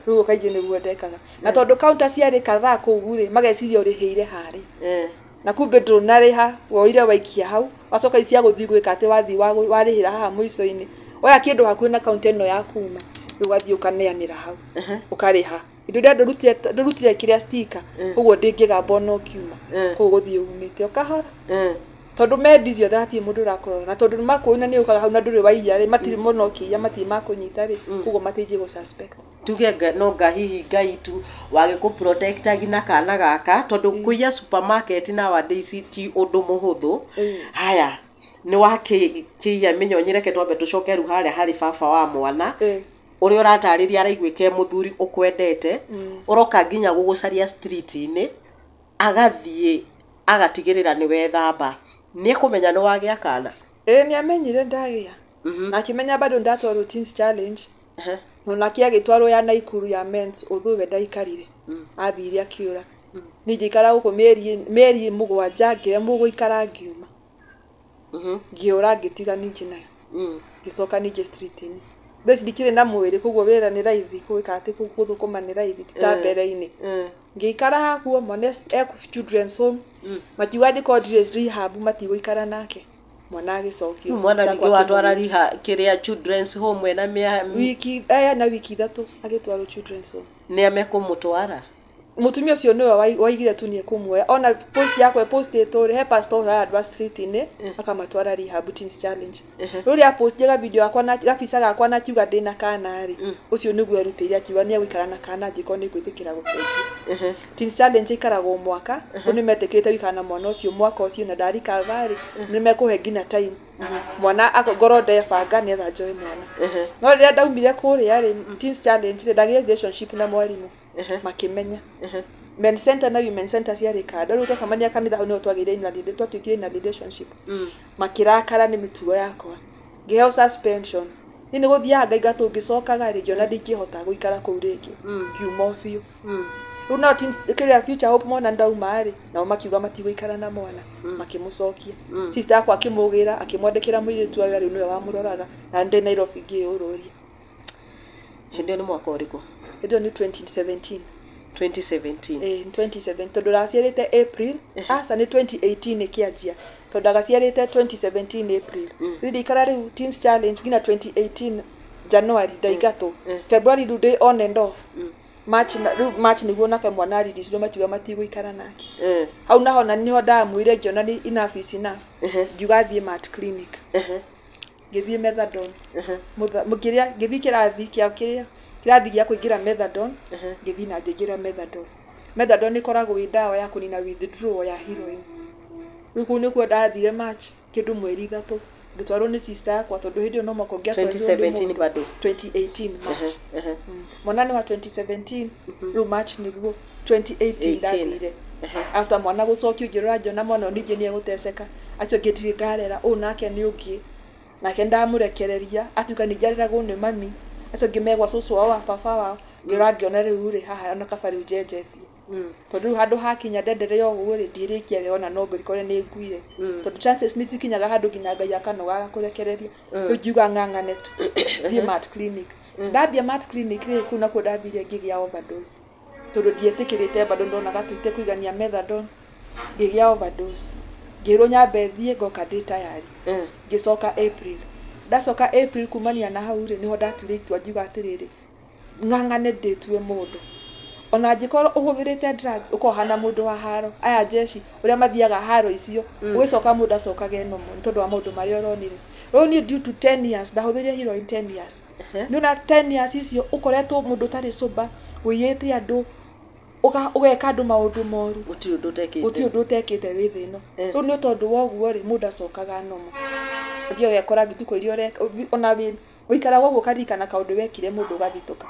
Rĩu kaingĩ nĩguo ndekaga. Na tondũ counter ciarĩ kadhaa kũu rĩ, mageciria ũrĩhĩire harĩa. Na kumbe ndũnarĩha, woire waikia hau, wacoka ici cia gũthiĩ gwĩka atĩ wathiĩ warĩhĩra haha mũico-inĩ. Woya kĩndũ hakuhĩ na counter ĩno ya kuma, rĩu ũgathiĩ ũkaneanĩra hau, ũkarĩha. Indo iria ndũrutire kĩrĩa sticker, ũguo ndĩngĩgamba ona ũkiuma. Koguo gũthiĩ umĩte o kahora. Tondũ me busy othe hatirĩ mũndũ ũrakũrora na tondũ nĩmakũĩ na nĩũkaga hau na ndũrĩ waiya rĩ, matirĩ mona ũkĩiya matirĩ makũnyita rĩ, koguo matingĩ gũ suspect. Tuge no nga hihi Ngai tu wagĩkũ protect na kana gaka tondũ kũiya supermarket nowadays ti ũndũ mũhũthũ. Haya nĩ wakĩiya mĩnyonyi, reke twambe tũcoke rĩu harĩa harĩ baba wa mwana. Ũrĩa ũratarĩria araiguĩka mũthuri ũkwendete, ũroka nginya gũgũcaria street-inĩ, agathiĩ agatigĩrĩra nĩ wethamba. Nĩ ekũmenya nĩ wagĩa kana? Ĩĩ nĩamenyire ndagĩa. Na akĩmenya bado ndatwarwo Teens Challenge. Nake agĩtwarwo ya Naikuru ya men's although we ndaikarire. Athire akĩũra. Niĩ ngĩikara gũkũ mĩeri 7 ngĩremwo gũikara ngiuma. Ngĩũra ngĩtiga ningĩ nayo. Ngĩcoka ningĩ street-inĩ. Thaa ici ndikĩrĩ na mwĩrĩ koguo wĩra nĩ raithi gwĩka atĩ gũthũkũma nĩ raithi ti ta mbere-inĩ. Ngĩikara kuo mwana e children's home. Makiuga angĩkorwo ndirĩ rehab matigũikara nake. Mwana agĩcokio. Mwana ningĩ watwara rehab kĩrĩa children's home ena wiki ena wiki 3 agĩtwarwo children's home. Nĩa mekũmũtwara? Mũtumia ũcio nĩwe waigire tu nĩekũmuoya. Ona post yakwa postĩtwo rĩ, he pastor ũhoya andũ a street-inĩ akamatwara rehab Teens Challenge. Rĩrĩa postire ga video yakwa na gabica gakwa na akiuga ndĩna kana rĩ, ũcio nĩguo erutĩire akiuga nĩegũikara na kana angĩkorwo nĩngwĩtĩkĩra gũcenjia. Teens Challenge ĩikaragwo mwaka, rĩu nĩmetĩkĩrĩte gũikara na mwana ũcio mwaka ũcio na ndarikava rĩ, nĩmekũhe nginya time. Mwana ngorwo ndebanga nĩetha njoe mwana. No rĩrĩa ndaumire kũrĩa rĩ, Teens Challenge rĩ, ndagĩire relationship na mwarimũ. Makĩmenya. Men center na women center ciarĩ kando. Rĩu twacemania kanitha hau nĩho twagĩire twatuĩkire in a relationship. Makĩrakara nĩ mĩtugo yakwa. Ngĩheo suspension. Niĩ nĩ gũthiaga ngaingatwo ngĩcokaga rĩ, ngĩona ndingĩhota gũikara kũu rĩngĩ, ngiuma o biũ. Rĩu nao teens kĩrĩa Future Hope mona ndauma rĩ, nao makiuga matigũikara na mwana, makĩmũcokia. Sister yakwa akĩmũgĩra, akĩmwandĩkĩra mũirĩtu wa wĩra, rĩu nĩwe wamũroraga, na ndĩ Nairobi ngĩyũrũria. Hĩndĩ ĩyo nĩ mwaka ũrĩkũ? Hĩndĩ ĩyo nĩ 2017. 2017. Ĩĩ, 2017, tondũ ndaciarĩte April, aca nĩ 2018 ĩkĩanjia, tondũ ndagaciarĩte 2017 April. Rĩu ndikara rĩu Teens Challenge nginya 2018 January ndaingatwo. February rĩu ndĩ on and off. March na rĩu March nĩguo nake mwana ariricirwo, makiuga matigũikara nake. Hau naho na niho ndamwire, ngĩona nĩ enough is enough. Ngiuga thiĩ mat clinic. Ngĩthiĩ methadone. Kĩrĩa ngĩthiĩ kĩrathi kĩa kĩrĩa kĩrathi gĩa kũingĩra methadone, ngĩthiĩ na ngĩingĩra methadone. Methadone ĩkoragwo ĩ ndawa ya kũnina withdrawal ya heroin. Rĩu kũu nĩkuo ndathire March kĩndũ mweri 3, ngĩtwarwo nĩ sister yakwa, tondũ hĩndĩ ĩyo no mwaka ũngĩatwarirwo nĩ 2017 mũndũ. Bado? 2018 March. Mwana nĩ wa 2017, rĩu March nĩguo 2018 18. Ndathire after mwana gũcokio, ngĩrora ngĩona mwana ũyũ ningĩ nĩ egũteceka, acio angĩ ndirĩ ndarera, ũũ nake nĩ ũngĩ nake ndamũrekereria atuĩka ningĩ areragwo nĩ mami, acio angĩ megwa cũcũ wao wa baba wao. Ngĩrora ngĩona rĩu rĩ haha ona kaba rĩu njenjetie, tondũ rĩu handũ hakinya ndenderea ũguo rĩ, ndirĩkia wega, ona no ngorikore nĩ nguire, tondũ chances nĩ cikinyaga handũ nginya Ngai akanoga agakũrekereria. Rĩu ngiuga ng'ang'ane tu thiĩ mat clinic. Ndambia mat clinic rĩ, kũu nakuo ndathire ngĩgĩa overdose, tondũ ndietĩkĩrĩte, bado ndonaga ta itekũigania methadone. Ngĩgĩa overdose, ngĩrwo nyambe thiĩ, ngoka ndĩ tayari. Ngĩcoka April. Ndacoka April, kumania na hau rĩ, nĩho ndatuire itua, ngiuga atĩrĩrĩ, ng'ang'ane ndĩtue mũndũ, ona angĩkorwo ũhũthĩrĩte drugs, ũkohana mũndũ wa haro, aya jeshi ũrĩa mathiaga haro icio, ũgĩcoka mũndũ acokaga enomo nĩ tondũ wa maũndũ marĩa ũronire. Rĩu niĩ due to 10 years ndahũthĩrire heroin, 10 years, nĩ ona 10 years icio ũkoretwo mũndũ ũtarĩ sober, ũiyĩte andũ, ũgeka andũ maũndũ moru. Gũtirĩ ũndũ ũtekĩte. Gũtirĩ ũndũ ũtekĩte wĩ thĩ ĩno. Rĩu nĩ tondũ wa ũguo rĩ, mũndũ acokaga nomo, ũthiĩ ũgekora thituko iria ũreka, ona wĩ ũikaraga ũguo ũkaririkana kaũndũ wekire mũndũ, ũgathitũka.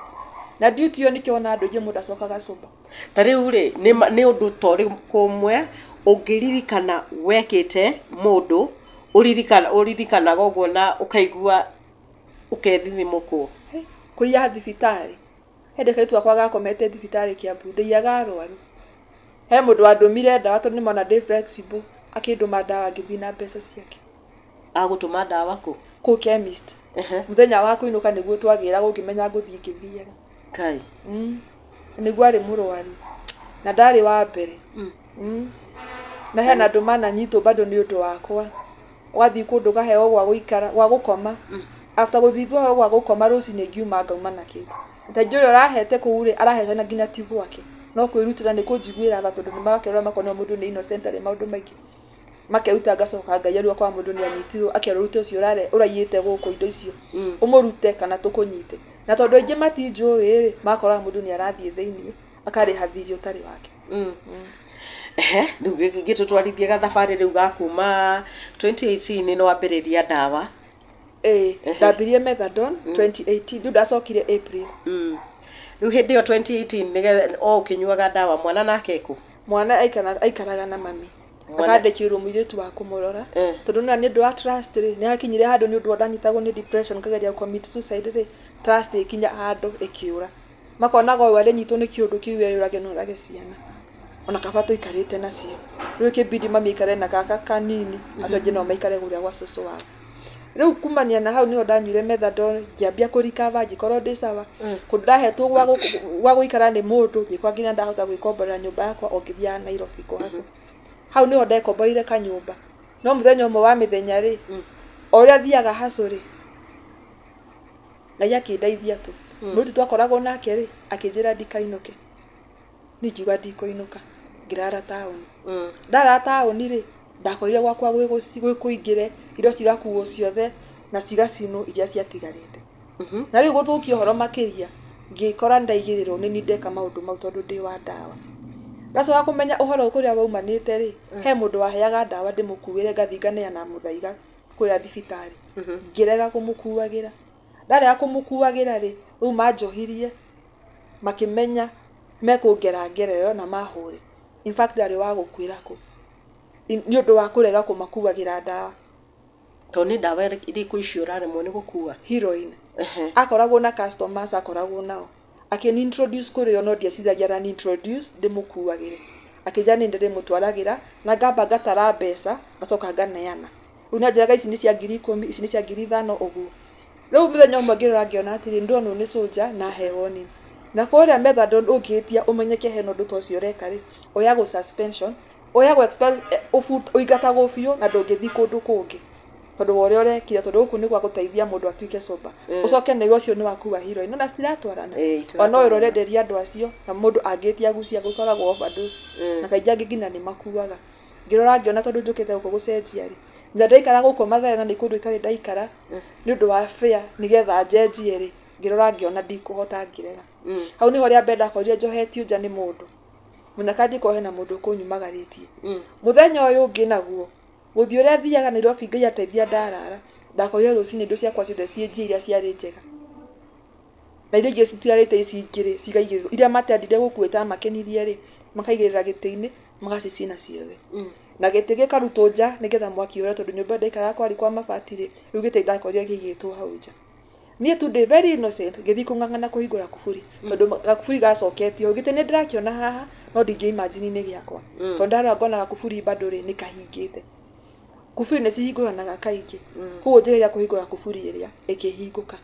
Na due to ĩyo nĩkĩo ona andũ aingĩ mũndũ acokaga sober. Ta rĩu rĩ, nĩ ũndũ ta ũrĩkũ ũmwe ũngĩririkana wekĩte mũndũ, ũririkanaga ũguo na ũkaigua ũkethithimũkwo? Kũiya thibitarĩ. Hĩndĩ kairĩtu gakwa gakomete thibitarĩ Kiambu, ndĩiyaga arwaru. He mũndũ wandũmire ndawa, tondũ nĩmona ndĩ flexible, akĩndũma ndawa, ngĩthiĩ na mbeca ciake. Agũtũma ndawa kũ? Kũu chemist. Mũthenya wa kũinũka nĩguo twagĩragwo, ngĩmenya ngũthiĩ ngĩthiaga. Kai. Nĩguo arĩ mũrwaru na ndarĩ wa mbere. Na hena andũ mananyitwo bado nĩ ũndũ wakwa. Ũgathiĩ kũndũ ũkaheo gwa gũikara, gwa gũkoma. After gũthiĩ kũheo gwa gũkoma, rũcinĩ ngiuma ngauma na kĩndũ ta ũrĩa ũrahete kũu rĩ, arahete na nginya ti gwake, no kwĩrutĩra nĩ kũnjiguĩra tha, tondũ nĩ makerora makona mũndũ nĩ innocent, arĩ maũndũ maingĩ makeruta. Ngacoka ngai arua kwa mũndũ nĩ anyitirwo, akerwo rute ũcio ũraiyĩte gũkũ indo icio, ũmũrute kana tũkũnyite. Na tondũ aingĩ matinjũĩ rĩ, makoraga mũndũ nĩ arathiĩ thĩiniĩ akarĩha thirĩ ũtarĩ wake. Ehe, rĩu gĩtũtwarithie gathabarĩ rĩu ga kuma 2018 nĩ wambĩrĩria ndawa. Ĩĩ, ndambirie methadone 2018, rĩu ndacokire April. Rĩu hĩndĩ ĩyo 2018 nĩgetha o ũkĩnyuaga ndawa, mwana nake kũ? Mwana aikaraga na mami. Akandĩkĩrwo mũirĩtu wa kũmũrora, tondũ nĩ ũndũ wa trust rĩ, nĩ hakinyire handũ nĩ ũndũ wa ndanyitagwo nĩ depression, ngageria commit suicide rĩ, trust ĩkinya handũ ĩkĩũra, makonaga ũyũ arĩnyitwo nĩ kĩũndũ kĩu eyũrage, no ũrage ciana, ona kaba tũikarĩte nacio. Rĩu ĩkĩbidi mami aikare na gaka kanini, acio angĩ no maikare kũrĩa gwa cũcũ wao. Rĩu kumania na hau nĩho ndanyuire methadone, ngĩambia kũrikava, ngĩkorwo ndĩ sawa. Kũndũ ndahetwo gwa gũikara nĩ mũndũ, ngĩkorwo nginya ndahota gwĩkomborera nyũmba yakwa o ngĩthiaga Nairobi kũhaco. Hau nĩho ndekomboreire kanyũmba. No mũthenya ũmwe wa mĩthenya rĩ, o ũrĩa thiaga haco rĩ, Ngai akĩndeithia tu. Mũirĩtu twakoragwo nake rĩ, akĩnjĩra ndikainũke. Niĩ ngiuga ndikũinũka, ngĩrara taũni. Ndarara taũni rĩ, ndakorire gwakwa gwĩ kũingĩre, indo cigakuo ciothe na cigacinwo iria ciatigarĩte. Na rĩu gũthũkia ũhoro makĩria, ngĩkora ndaigĩrĩrwo nĩ niĩ ndeka maũndũ mau, tondũ ndĩ wa ndawa. Ndacoka kũmenya ũhoro kũrĩa waumanĩte rĩ, he mũndũ waheaga ndawa ndĩmũkuĩre, ngathiĩ nganeana mũthaiga kũrĩa thibitarĩ. Ngĩrega kũmũkuagĩra. Ndarega kũmũkuagĩra rĩ, rĩu manjohirie, makĩmenya mekũngera ngero ĩyo na mahũre. In fact, ndarĩ wa gũkuĩra kũu nĩ ũndũ wa kũrega kũmakuagĩra ndawa. To nĩ ndawa irĩkũ icio ũraremwo nĩ gũkua? Heroin. Akoragwo na customers akoragwo nao. Akĩni introduce kũrĩ o no ndieciragia arani introduce ndĩmũkuagĩre. Akĩnjĩra nĩ ndĩrĩmũtwaragĩra na ngamba ngatara mbeca ngacoka nganeana. Rĩu nĩanjĩraga ici nĩ cia 10,000, ici nĩ cia 5,000 ũguo. Rĩu mũthenya ũmwe ngĩrora ngĩona atĩrĩrĩ, nĩndĩrona ũyũ nĩ soldier na ahe warning. Na kũrĩa method ũngĩhĩtia ũmenyeke hena ũndũ ta ũcio ũreka rĩ, oyagwo suspension, oyagwo expel, ũingatagwo biũ na ndũngĩthiĩ kũndũ kũngĩ. Tondũ wa ũrĩa ũrekire, tondũ gũkũ nĩ gwa gũteithia mũndũ atuĩke sober. Ũcoke nĩguo ũcio nĩ waku wa heroin. No na citiratwarana. Ona ũyũ ũrenderia andũ acio na mũndũ angĩtia gucia gũkoragwo overdose. Na kaingĩ angĩ nginya nĩ makuaga. Ngĩrora ngĩona tondũ njũkĩte gũkũ gũcenjia rĩ, na ndaikara gũkũ Mathare na nĩ kũndũ itarĩ ndaikara nĩ ũndũ wa fare nĩgetha njenjie rĩ, ngĩrora ngĩona ndikũhota ngĩrega. Hau nĩho rĩa mbere ndakorire njohetio nja nĩ mũndũ. Mũnyaka ndĩkorwo hena mũndũ ũkũnyumagarĩtie. Mũthenya ũyũ ũngĩ naguo, gũthiĩ ũrĩa thiaga Nairobi Ngai ateithia ndarara, ndakorire rũcinĩ indo ciakwa ciothe ciĩ njia iria ciarĩ njega. Na iria ingĩ citigarĩte ici ingĩ rĩ, cikaigĩrĩrwo. Iria matendire gũkuĩta makenirie rĩ, makaigĩrĩra gĩtĩ-inĩ, magacicina ciothe. Na gĩtĩ gĩkarutwo nja nĩgetha mwaki ũhore tondũ nyũmba ndaikaraga kwarĩ kwa mabati rĩ, rĩu gĩtĩ ndakorire kĩigĩtwo hau nja. Niĩ tu ndĩ very innocent, ngĩthiĩ kũng'ang'ana kũhingũra kuburi tondũ gakuburi gacoketio gĩtĩ nĩ ndĩrakĩona haha no ndingĩ imagine nĩ gĩakwa tondũ ndarora ngona gakuburi bado rĩ nĩ kahingĩte. Kuburi nĩ cihingũranaga kaingĩ, koguo njĩrĩga kũhingũra kuburi ĩrĩa ĩkĩhingũka.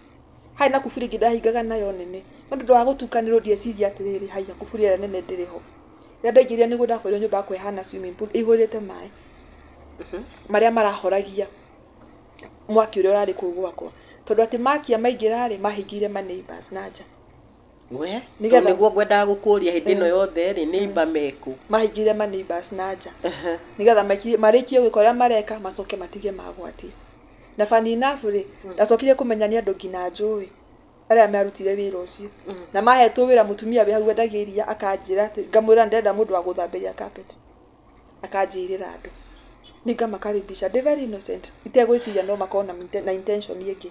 Harĩ na kuburi ĩngĩ ndahingaga nayo nene, no tondũ wa gũtukanĩrwo ndieciria atĩrĩrĩ, haiya kuburi ĩrĩa nene ndĩrĩ ho. Rĩrĩa ndaingĩrire nĩguo ndakorire nyũmba yakwa ĩhana swimming pool ĩihũrĩte maĩ marĩa marahoragia mwaki ũrĩa ũrarĩ kũu gwakwa. Tondũ atĩ makia maingĩra rĩ, mahingĩire ma neighbors na nja. We, nĩguo ngwendaga gũkũria hĩndĩ ĩno yothe rĩ, neighbor meku. Mahingĩire ma neighbors na nja. Nĩgetha marĩkie gwĩka ũrĩa mareka, macoke matige magwatie. Na funny enough rĩ, ndacokire kũmenya nĩ andũ nginya njũĩ arĩa marutire wĩra ũcio. Na mahetwo wĩra mũtumia wĩ hau wendagia iria akanjĩra atĩ, ngamwĩra ndĩrenda mũndũ wa gũthambĩria carpet. Akanjĩrĩra andũ. Niĩ ngamakaribisha, ndĩ very innocent, itegwĩciria no makorwo na intention ĩngĩ.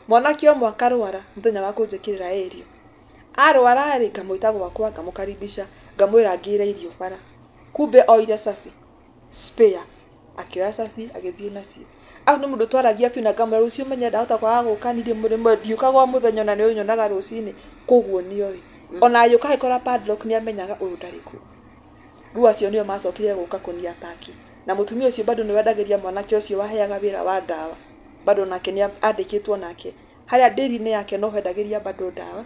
Mwanake ũmwe akarwara mũthenya wa kũnjĩkĩrĩra irio. Arwara rĩ, ngamwĩta gwakwa, ngamũkaribisha, ngamwĩra ngĩre irio bara. Kumbe oire cabi, spare, akĩoya cabi, agĩthiĩ nacio. Au nĩ mũndũ twaragia biũ na ngamwĩra rũciũ menye ndahota kwaga gũka niĩ ndĩ ndiũkaga o mũthenya ona nĩ ũnyonaga rũcinĩ, koguo nĩoĩ. Ona agĩũka agĩkora padlock nĩ amenyaga ũyũ ndarĩ kuo. Rĩu acio nĩo macokire gũka kũni attack. Na mũtumia ũcio bado nĩ wendagĩria mwanake ũcio waheaga wĩra wa ndawa. Bado nake nĩ andĩkĩtwo nake. Harĩa ndĩri-inĩ yake no hendagĩria bado ndawa.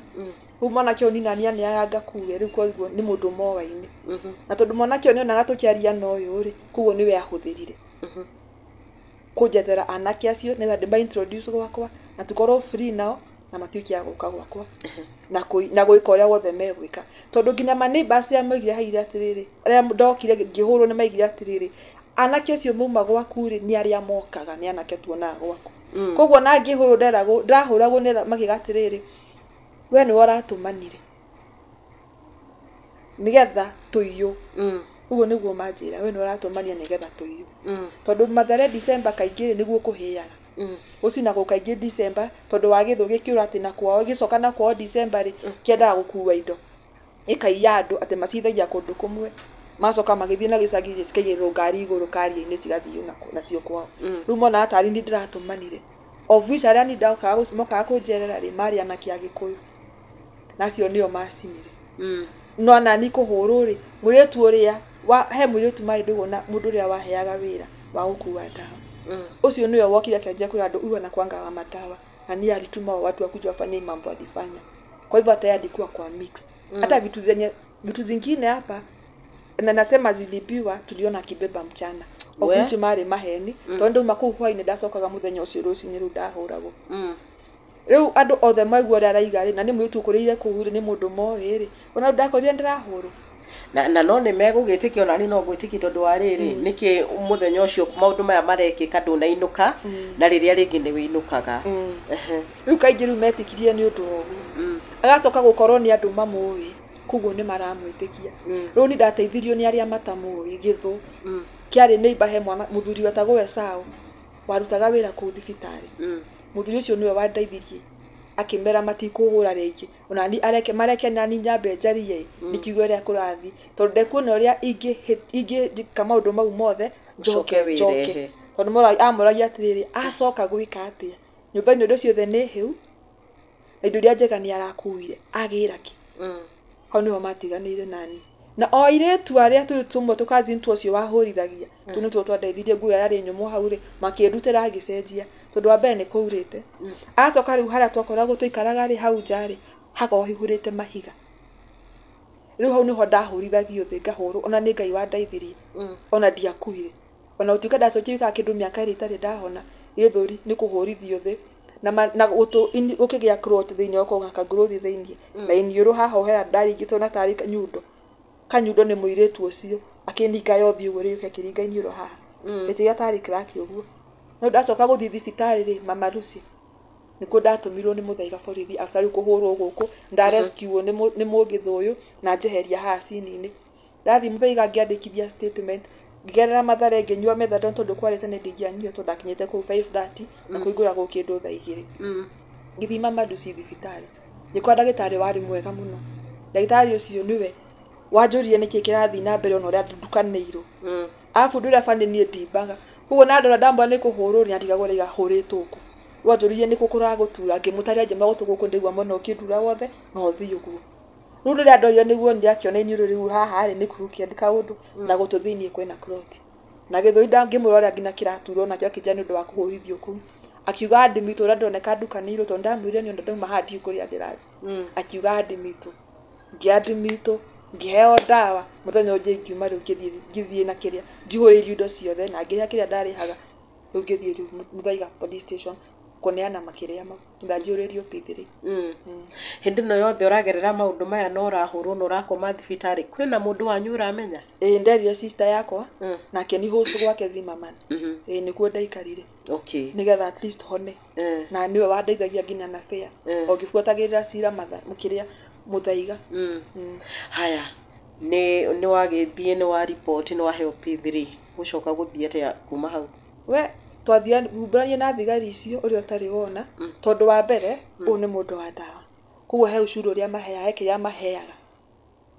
Rĩu mwanake ũyũ nina nĩaneaga ngakue rĩu koguo nĩ mũndũ moaine. Na tondũ mwanake ũyũ nĩonaga tũkĩaria na ũyũ rĩ, koguo nĩwe ahũthĩrire. Kũnjethera anake acio nĩgetha ndĩma introduce gwakwa na tũkorwo free nao na matuĩke a gũka gwakwa na gwĩka ũrĩa wothe megwĩka. Tondũ nginya ma neighbors arĩa moigire haigire atĩrĩrĩ, arĩa ndokire ngĩhũrwo nĩ maigire atĩrĩrĩ, anake acio mauma gwaku rĩ, nĩ arĩa mokaga, nĩ anake tuonaga gwaku. Koguo na ngĩhũrwo nderagwo, ndahũragwo nĩ makiuga atĩrĩrĩ, we nĩwe ũratũmanire nĩgetha tũiywo. Ũguo nĩguo manjĩra, we nĩwe ũratũmania nĩgetha tũiywo. Tondũ Mathare December kaingĩ nĩguo kũhĩaga. Gũcinagwo kaingĩ December tondũ wa gĩthũ gĩkĩũra atĩ na kwao, gĩcoka na kwao December rĩ, kĩendaga gũkua indo. Gĩkaiya andũ atĩ macithagia kũndũ kũmwe. Macoka magĩthiĩ na gĩcagi cikaigĩrĩrwo ngari igũrũ karia-inĩ cigathiĩ nacio kwao. Rĩu monaga tarĩ niĩ ndĩratũmanire. Of which arĩa niĩ ndokaga mokaga kũnjerera rĩ, marĩ anake a Gĩkũyũ. Na acio nĩo macinire. No nani kũhũrwo rĩ, mũirĩtu ũrĩa he mũirĩtu marĩ ndũgũ na mũndũ ũrĩa waheaga wĩra wa gũkua ndawa. Ũcio nĩwe wokire akĩanjia kwĩra andũ huyu anakuanga wa madawa. Na niye alituma watu wakuja wafanye mambo alifanya. Kwa hivyo hata yeye alikuwa kwa mix. Hata vitu zenye vitu zingine hapa na nasema zilibiwa tuliona akibeba mchana. Of which marĩ maheni tondũ nduma kũu hwainĩ ndacokaga mũthenya ũcio rũcinĩ rĩu ndahũragwo. Rĩu andũ othe maigua ũrĩa araiga rĩ, na nĩ mũirĩtu ũkũrĩire kũu rĩ, nĩ mũndũ moĩ rĩ, ona ndakorire ndĩrahũrwo. Na no nĩ megũgĩtĩkia ona niĩ no ngwĩtĩkia tondũ wa rĩrĩ, nĩkĩ mũthenya ũcio maũndũ maya marekĩka ndũnainũka na rĩrĩa rĩngĩ nĩ wĩinũkaga. Rĩu kaingĩ rĩu metĩkirie nĩ ũndũ wa ũguo. Agacoka gũkorwo nĩ andũ mamũĩ, koguo nĩ maramwĩtĩkia. Rĩu niĩ ndateithirio nĩ arĩa matamũĩ, gĩthũ. Kĩarĩ neighbor he mwana mũthuri wetagwo Esau warutaga wĩra kũu thibitarĩ. Mũthuri ũcio nĩwe wandeithirie akĩmera matikũhũra rĩngĩ ona ni areke mareke nani nyambe njarie nĩkiuga ũrĩa kũrathiĩ tondũ ndekuona ũrĩa ingĩka maũndũ mau mothe njoke njoke tondũ amoragia atĩrĩrĩ acoka gwĩka atĩa nyũmba-inĩ indo ciothe nĩ hĩu Na indo iria njega nĩ arakuire, agĩra kĩ? Hau nĩho matiganĩire nani. Na o airĩtu arĩa tũrĩ tũmwe tũkazini tu ũcio wahũrithagia, tũu nĩtuo twandeithirie nguo yarĩ nyũmũ hau rĩ, makĩndutĩra ngĩcenjia tondũ wa mbere nĩ kwaurĩte. Acoka rĩu harĩa twakoragwo tũikaraga rĩ hau nja rĩ, hakoragwo haihũrĩte mahiga. Rĩu hau nĩho ndahũrithagio thĩ ngahũrwo, ona nĩ Ngai wandeithirie, ona ndiakuire. Ona gũtuĩka ndacokire gũikara kĩndũ mĩaka ĩrĩ itarĩ ndahona, gĩthũri nĩ kũhũrithio thĩ, na na gũtũ gũkĩgĩa clot thĩinĩ gũgakorwo na kagrowth thĩinĩ, na iniũrũ haha hera ndaringĩtwo na tarĩ kanyundo. Kanyundo nĩ mũirĩtu ũcio akĩninga ya ũthiũ ũguo rĩũke akĩringa iniũrũ haha. Ĩkĩgĩa tarĩ crack ũguo. No ndacoka gũthiĩ thibitarĩ rĩ, Mama Lucy, nĩkuo ndatũmirwo nĩ mũthaiga borithi after rĩu kũhũrwo gũkũ, ndarescue nĩ mũgĩthũ ũyũ na njeheria haha cini-inĩ. Ndathiĩ mũthaiga ngĩandĩkithia statement, ngĩgerera Mathare ngĩnyua methadone tondũ kwarĩ tene ndingĩanyuire tondũ ndakinyĩte kũu 5:30 na kũhingũragwo kĩndũ thaa 2. Ngĩthiĩ Mama Lucy thibitarĩ, ngĩkora ndagĩtarĩ warĩ mwega mũno. Ndagĩtarĩ ũcio nĩwe wanjũririe nĩkĩ kĩrathiĩ na mbere ona ũrĩa ndukanĩirwo. Arabu ũndũ ũrĩa funny niĩ ndimbaga. Koguo na ndora ndamwĩra nĩ kũhũrwo nĩ andigagwo raiga hũrĩtwo kũ. Rĩu anjũririe nĩkũ kũragũtura, ngĩmũtarĩria ngĩmwĩra gũtũ gũkũ ndaigua mwena ũkĩndura wothe na ũthiĩ ũguo. Rĩu rĩrĩa ndorire nĩguo ndĩrakĩona iniũrũ rĩu haha rĩ nĩ crooked kaũndũ na gũtũ thĩinĩ kwĩna clot. Na gĩthũri ngĩmwĩra ũrĩa nginya kĩraturwo nakĩo akĩnjĩra nĩ ũndũ wa kũhũrithio kũu. Akiuga admit ũrĩa ndĩroneka ndukanĩirwo tondũ ndamwĩrire niĩ ona ndauma haha ndiũĩ kũrĩa ndĩrathiĩ. Akiuga admit. Ngĩadmitwo, ngĩheo ndawa, mũthenya ũngĩ ngiuma rĩu ngĩthiĩ na kĩrĩa, njihũrĩirio indo ciothe na ngĩrĩha kĩrĩa ndarĩhaga. Rĩu ngĩthiĩ rĩu Muthaiga police station kũneana makĩrĩa mau ndanjihũrĩrio P3. Hĩndĩ ĩno yothe ũragerera maũndũ maya na ũrahũrwo na ũrakoma thibitarĩ, kwĩna mũndũ wanyu ũramenya? Ĩĩ nderire sister yakwa, nake nĩ host gwake Zimmerman. Ĩĩ nĩkuo ndaikarire. Nĩgetha at least hone. Na nĩwe wandeithagia nginya na fare. O ngĩbuatagĩrĩra cira kĩrĩa Muthaiga. Haya, nĩ wagĩthiĩ nĩ wa report nĩ waheo P3, gũcoka gũthiĩ atĩa kuma hau? We twathia humbũranie na thigari icio ũrĩa ũtarĩ wona, tondũ wa mbere ũyũ nĩ mũndũ wa ndawa, koguo he ucuru ũrĩa maheaga, he kĩrĩa maheaga,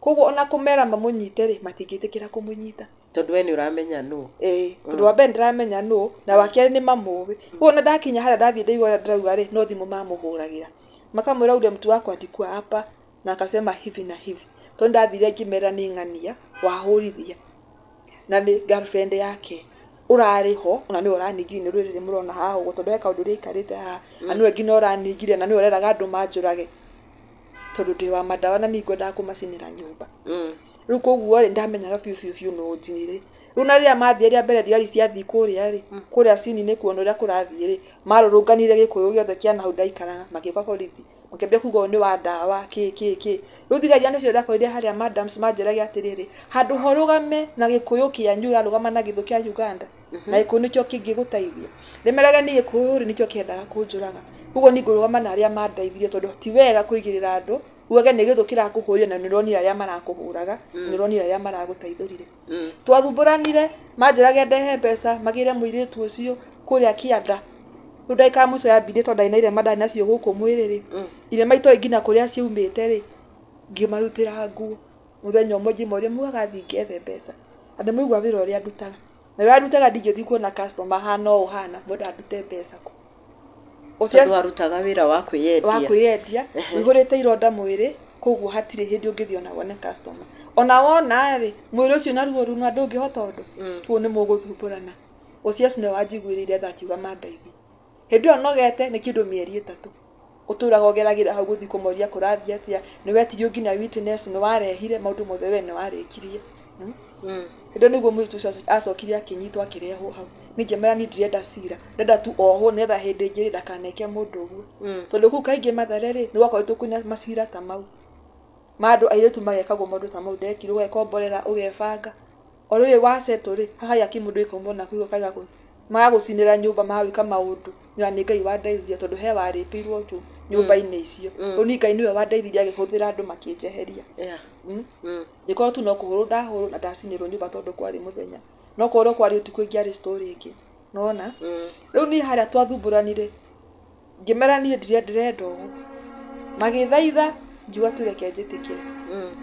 koguo ona kũmera mamũnyite rĩ, matingĩtĩkĩra kũmũnyita. Tondũ we nĩ ũramenya nũ. Ĩĩ, tondũ wa mbere ndĩramenya nũ, na wa kerĩ nĩ mamũĩ. Koguo ona ndakinya harĩa ndathiĩ ndaigua ũrĩa ndĩrauga rĩ, no thimũ mamũhũragĩra. Makamwĩra ule mtu wako alikuwa hapa na akasema hivi na hivi. Tondũ ndathire ngĩmera nĩ ng'ania wahũrithia na nĩ girlfriend yake ũrarĩ ho ona nĩwe ũraningire nĩ rũrĩrĩ mũrona haha ũguo tondũ he kaũndũ rĩaikarĩte haha na nĩwe nginya ũraningire na nĩwe ũreraga andũ manjũrage tondũ ndĩ wa mandawa na niĩ ngwendaga kũmacinĩra nyũmba. Rĩu koguo rĩ ndamenyaga biũ biũ biũ no njinire. Rĩu na rĩrĩa mathiĩ rĩa mbere thigari ciathiĩ kũrĩa rĩ, kũrĩa cini-inĩ kuona ũrĩa kũrathiĩ rĩ, marũrũnganire gĩkũyũ gĩothe kĩa nahau ndaikaraga magĩũka borithi makĩambia kuga ũyũ nĩ wa ndawa kĩ kĩ kĩ. Rĩu thigari nĩcio ndakorire harĩa madams manjĩraga atĩrĩrĩ, handũ ha ũrũgame na gĩkũyũ kĩanyu ũrarũgama na gĩthũ kĩa Uganda na gĩkũyũ nĩkĩo kĩngĩgũteithia. Ndĩmerage niĩ gĩkũyũ rĩ nĩkĩo kĩendaga kũnjũraga. Koguo niĩ ngũrũgama na arĩa mandeithirie tondũ ti wega kũigĩrĩra andũ ugage nĩ gĩthũ kĩrakũhũrire na nĩ ũronire arĩa marakũhũraga, nĩ ũronire arĩa maragũteithũrire. Twathumbũranire manjĩrage ndehe mbeca magĩre mũirĩtu ũcio kũrĩa kĩanda. Rĩu ndagĩka ya mũico yambindire tondũ ndarĩ na irema ndarĩ nacio gũkũ mwĩrĩ rĩ, irema itoĩ nginya kũrĩa ciumĩte rĩ, ngĩmarutĩra nguo. Mũthenya ũmwe ngĩmoria mugaga thiĩ ngethe mbeca. Na ndĩmũigua wĩra ũrĩa ndutaga. Na wĩra ndutaga ndingĩthiĩ kuona customer hana ũũ hana, mwendaga ndute mbeca kũ. Tondũ warutaga wĩra wa kwĩyendia. Wa kwĩyendia, ũihũrĩte ironda mwĩrĩ, koguo hatirĩ hĩndĩ ũngĩthiĩ ona wone customer. Ona wona rĩ, mwĩrĩ ũcio na ruo runa ndũngĩhota ũndũ. Koguo nĩ mũgũthumbũrana. OCS nĩwe wanjiguĩrĩire tha akiuga mandeithie. Hĩndĩ ĩyo nogete nĩ kĩndũ mĩeri 3. Ũtũraga ũgeragĩra hau gũthiĩ kũmoria kũrathiĩ atĩa, nĩ wetirio nginya witness, nĩ warehire maũndũ mothe we nĩ warĩkirie. Hĩndĩ ĩyo nĩguo mũirĩtu ũcio acokire akĩnyitwo akĩrehwo hau. Niĩ ngĩmera niĩ ndirenda cira, ndĩrenda tu ohwo nĩgetha hĩndĩ ĩngĩ ndakaneke mũndũ ũguo. Tondũ kũu kaingĩ Mathare rĩ, nĩ gwakoretwo kwĩna macira ta mau. Ma andũ airĩtu magekagwo maũndũ ta mau ndekirwo, ũgekomborera, ũgebanga. O rĩrĩ wasettle rĩ, haha gaki mũndũ gĩkauma ona kũu kaiga magagũcinĩra nyũmba, magagwĩka maũndũ. Na nĩ Ngai wandeithirie tondũ he warĩpĩirwo tu nyũmba-inĩ icio. Rĩu niĩ Ngai nĩwe wandeithirie agĩhũthĩra andũ makĩnjeheria. Ngĩkorwo tu no kũhũrwo ndahũrwo na ndacinĩrwo nyũmba tondũ kwarĩ mũthenya. No korwo kwarĩ ũtukũ ingĩarĩ story ĩngĩ. Nĩwona? Rĩu niĩ harĩa twathumbũranire, ngĩmera niĩ ndĩrenda ũũ. Magĩthaitha, ngiuga tu reke njĩtĩkĩre.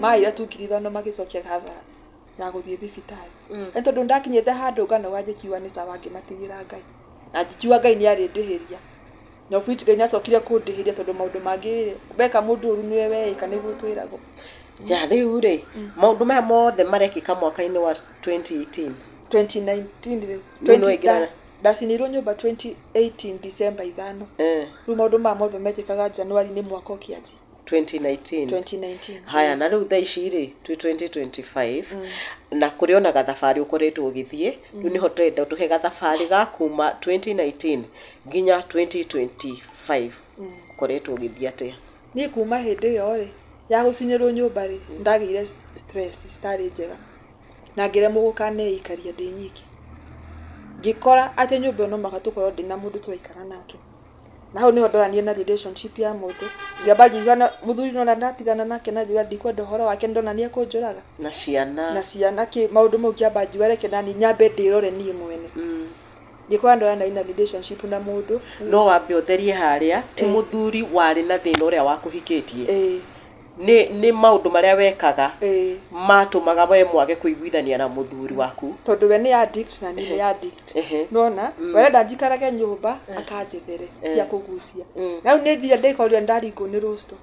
Maheire tu 5,000 magĩcokia hathara ya gũthiĩ thibitarĩ. Nĩ tondũ ndakinyĩte handũ nganoga ngĩkiuga nĩ sawa ngĩmatigĩra Ngai. Na ngĩkiuga Ngai nĩ arĩndĩhĩria. Na of which Ngai nĩacokire kũndĩhĩria tondũ maũndũ mangĩ rĩ, weka mũndũ ũru nĩwe weĩka nĩguo twĩragwo. Ya rĩu rĩ, maũndũ maya mothe marekĩka mwaka-inĩ wa 2018? 2019 rĩu. Rĩu nĩ waingĩra- Ndacinĩirwo nyũmba 2018 December 5. Rĩu maũndũ maya mothe mekĩkaga January-inĩ mwaka ũkĩanjia. 2019. 2019. Haya, na rĩu thaa ici rĩ, twĩ 2025, na kũrĩ ona gathabarĩ ũkoretwo ũgĩthiĩ. Rĩu nĩho tũrenda tũhe gathabarĩ ga kuma 2019 nginya 2025, ũkoretwo ũgĩthiĩ atĩa? Niĩ kuma hĩndĩ ĩyo rĩ ya gũcinĩrwo nyũmba rĩ, ndagĩire stress citarĩ njega na ngĩremwo gũkaneikaria ndĩ nyiki. Ngĩkora atĩ nyũmba ĩyo no mũhaka tũkorwo ndĩna mũndũ tũraikara nake, na hau nĩho ndoranie na relationship ya mũndũ. Ngĩamba ngiuga na mũthuri nona ndatigana nake na ngiuga ndikwenda ũhoro wake, ndona nĩ ekũnjũraga. Na ciana. Na ciana kĩ maũndũ mau. Ngĩamba ngiuga reke nani nyambe ndĩrore niĩ mwene. Ngĩkora ndorana na relationship na mũndũ. No wambe ũtherie harĩa, ti mũthuri warĩ na thĩna ũrĩa wakũhikĩtie? Ĩĩ. Nĩ maũndũ marĩa wekaga Ĩĩ. matũmaga we mwage kũiguithania na mũthuri waku? Tondũ we nĩ addict na niĩ nĩ addict. Nona werenda njikarage nyũmba akanjethere cia kũgucia. Na rĩu nĩ thire ndĩkorire ndaringwo nĩ rũsto.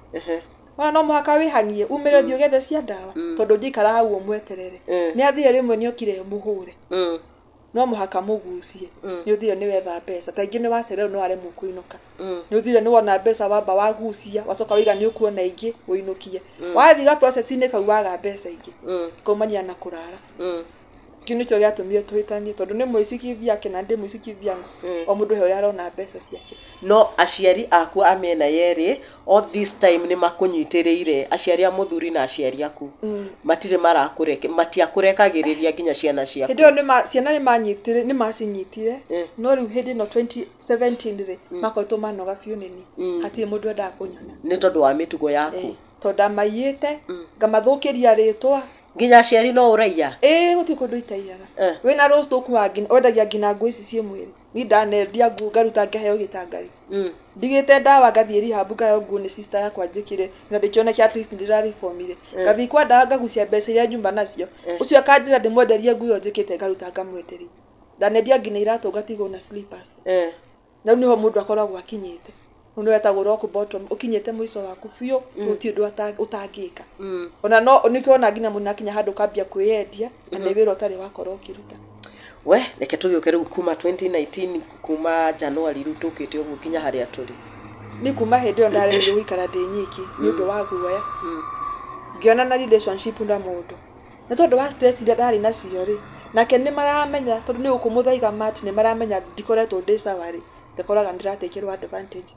Ona no mũhaka wĩhang'ie umĩre ũthiĩ ũgethe cia ndawa, tondũ ũngĩikara hau ũmweterere, nĩ athire rĩmwe nĩ okire mũhũre. No mũhaka mũgucie. Nĩ ũthire nĩ wetha mbeca, ta ingĩ nĩ wacererwo no aremwo kũinũka. Nĩ ũthire nĩ wona mbeca, wamba wagucia, wacoka waiga nĩ ũkuona ingĩ ũinũkie. Wathiĩ ga process-inĩ kau waga mbeca ingĩ, kaumania na kũrara. Kĩu nĩkĩo gĩatũmire tũhĩtanie, tondũ nĩ mũici kivyake na ndĩ mũici kivyangu. O mũndũ he ũrĩa arona mbeca ciake. No aciari aku a mĩena yerĩ all this time nĩ makũnyitĩrĩire, aciari a mũthuri na aciari aku, matirĩ marakũreke, matiakũrekagĩrĩria nginya ciana ciaku? Hĩndĩ ĩyo ciana nĩ manyitire, nĩ macinyitire. No rĩu hĩndĩ ĩno 2017 rĩ, makoretwo manoga biũ nĩni, hatirĩ mũndũ endaga kũnyona. Nĩ tondũ wa mĩtugo yaku? Tondũ ndamaiyĩte ngamathũkĩria rĩtwa. Nginya aciari no ũraiya? Ĩĩ, gũtirĩ kũndũ itaiyaga. Wĩna rũciũ ũkuaga nginya wendagia nginya nguo ici ciĩ mwĩrĩ. Niĩ ndanendia nguo ngaruta ngaheo gĩtangari. Ndigĩte ndawa ngathiĩ rehab ngaheo nguo nĩ sister yakwa njĩkĩre na ndĩkĩoneke at least nĩndĩrareformire. Ngathiĩ kwa ndawa ngagucia mbeca iria nyuma nacio. Ũcio akanjĩra ndĩmwenderie nguo ĩyo njĩkĩte, ngaruta ngamwenderia. Ndanendia nginya iratũ ngatigwo na slippers. Na rĩu nĩho mũndũ akoragwo akinyĩte. Rĩu nĩho etagwo rock bottom, ũkinyĩte mũico waku biũ, gũtirĩ ũndũ ũtangĩka. Ona no nĩkĩo ona nginya mũndũ akinya handũ ũkambia kwĩyendia na nĩ wĩra ũtarĩ wakorwo ũkĩruta. We reke tũgĩũke rĩu kuma 2019, kuma January rĩu tũkĩte ũguo nginya harĩa tũrĩ. Nĩ kuma hĩndĩ ĩyo ndaremirwo gũikara ndĩ nyiki nĩ ũndũ wa guoya. Ngĩona na relationship na mũndũ. Na tondũ wa stress iria ndarĩ nacio rĩ, nake nĩ maramenya tondũ nĩ gũkũ Mũthaiga mat nĩ maramenya ndikoretwo ndĩ sawa rĩ, ngakoraga nĩndĩratakĩrwo advantage.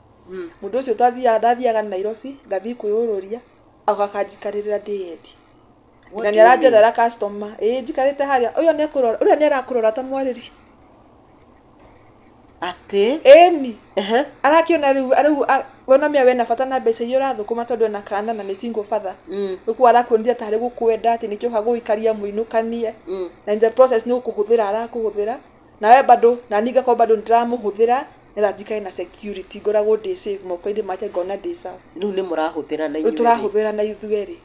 Mũndũ ũcio twathiaga, ndathiaga Nairobi ngathiĩ kwĩyũrũria, agoka akanjikarĩrĩra ndĩyendie. What Na do you mean? nĩaranjethera customer. Ĩĩ, njikarĩte harĩa ũyũ nĩekũrora, ũrĩa nĩarakũrora ta mwarĩri. Atĩ? Ĩni. Arakĩona rĩu wona mĩa wena bata na mbeca iria ũrathũkũma tondũ ena kana na nĩ single father. Rĩu arakuonithia tarĩ gũkwenda atĩ nĩkĩo oka gũgũikaria mũinũkanie. Na in the process nĩ gũkũhũthĩra arakũhũthĩra. Nawe bado na niĩ ngakorwo bado nĩndĩramũhũthĩra nĩgetha njikare na security, ngoragwo ndĩ safe moko-inĩ make, ngona ndĩ sawa. Rĩu nĩ mũrahũthĩra na Rĩu inyuĩ erĩ? Tũrahũthĩra na ithuĩ erĩ.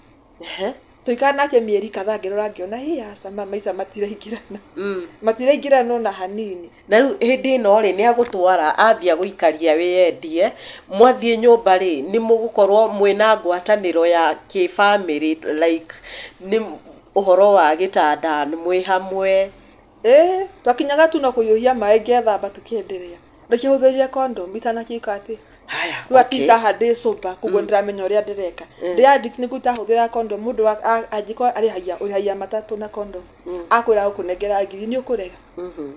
Tũikara nake mĩeri kadhaa ngĩrora ngĩona hĩ aca maica matiraingĩrana. Matiraingĩrana ona hanini. Na rĩu hĩndĩ ĩno rĩ, nĩ agũtwara athiĩ agũikaria wĩyendie, mwathiĩ nyũmba rĩ, nĩ mũgũkorwo mwĩna ngwatanĩro ya kĩbamĩrĩ, like nĩ ũhoro wa gĩtanda, nĩ mwĩ hamwe? Ĩĩ, twakinyaga tu no kũhiũhia maĩ ngethamba tũkĩenderea. Ndĩkĩhũthĩrire condom itanakĩka atĩ. Haya. Rĩu at least haha ndĩ sober, koguo ndĩramenya ũrĩa ndĩreka. Ndĩ addict nĩguo itahũthĩra condom, mũndũ angĩkorwo arĩhagia ũrĩhagia matatũ na condom. Akwĩra gũkũnengera ngiri nĩ ũkũrega.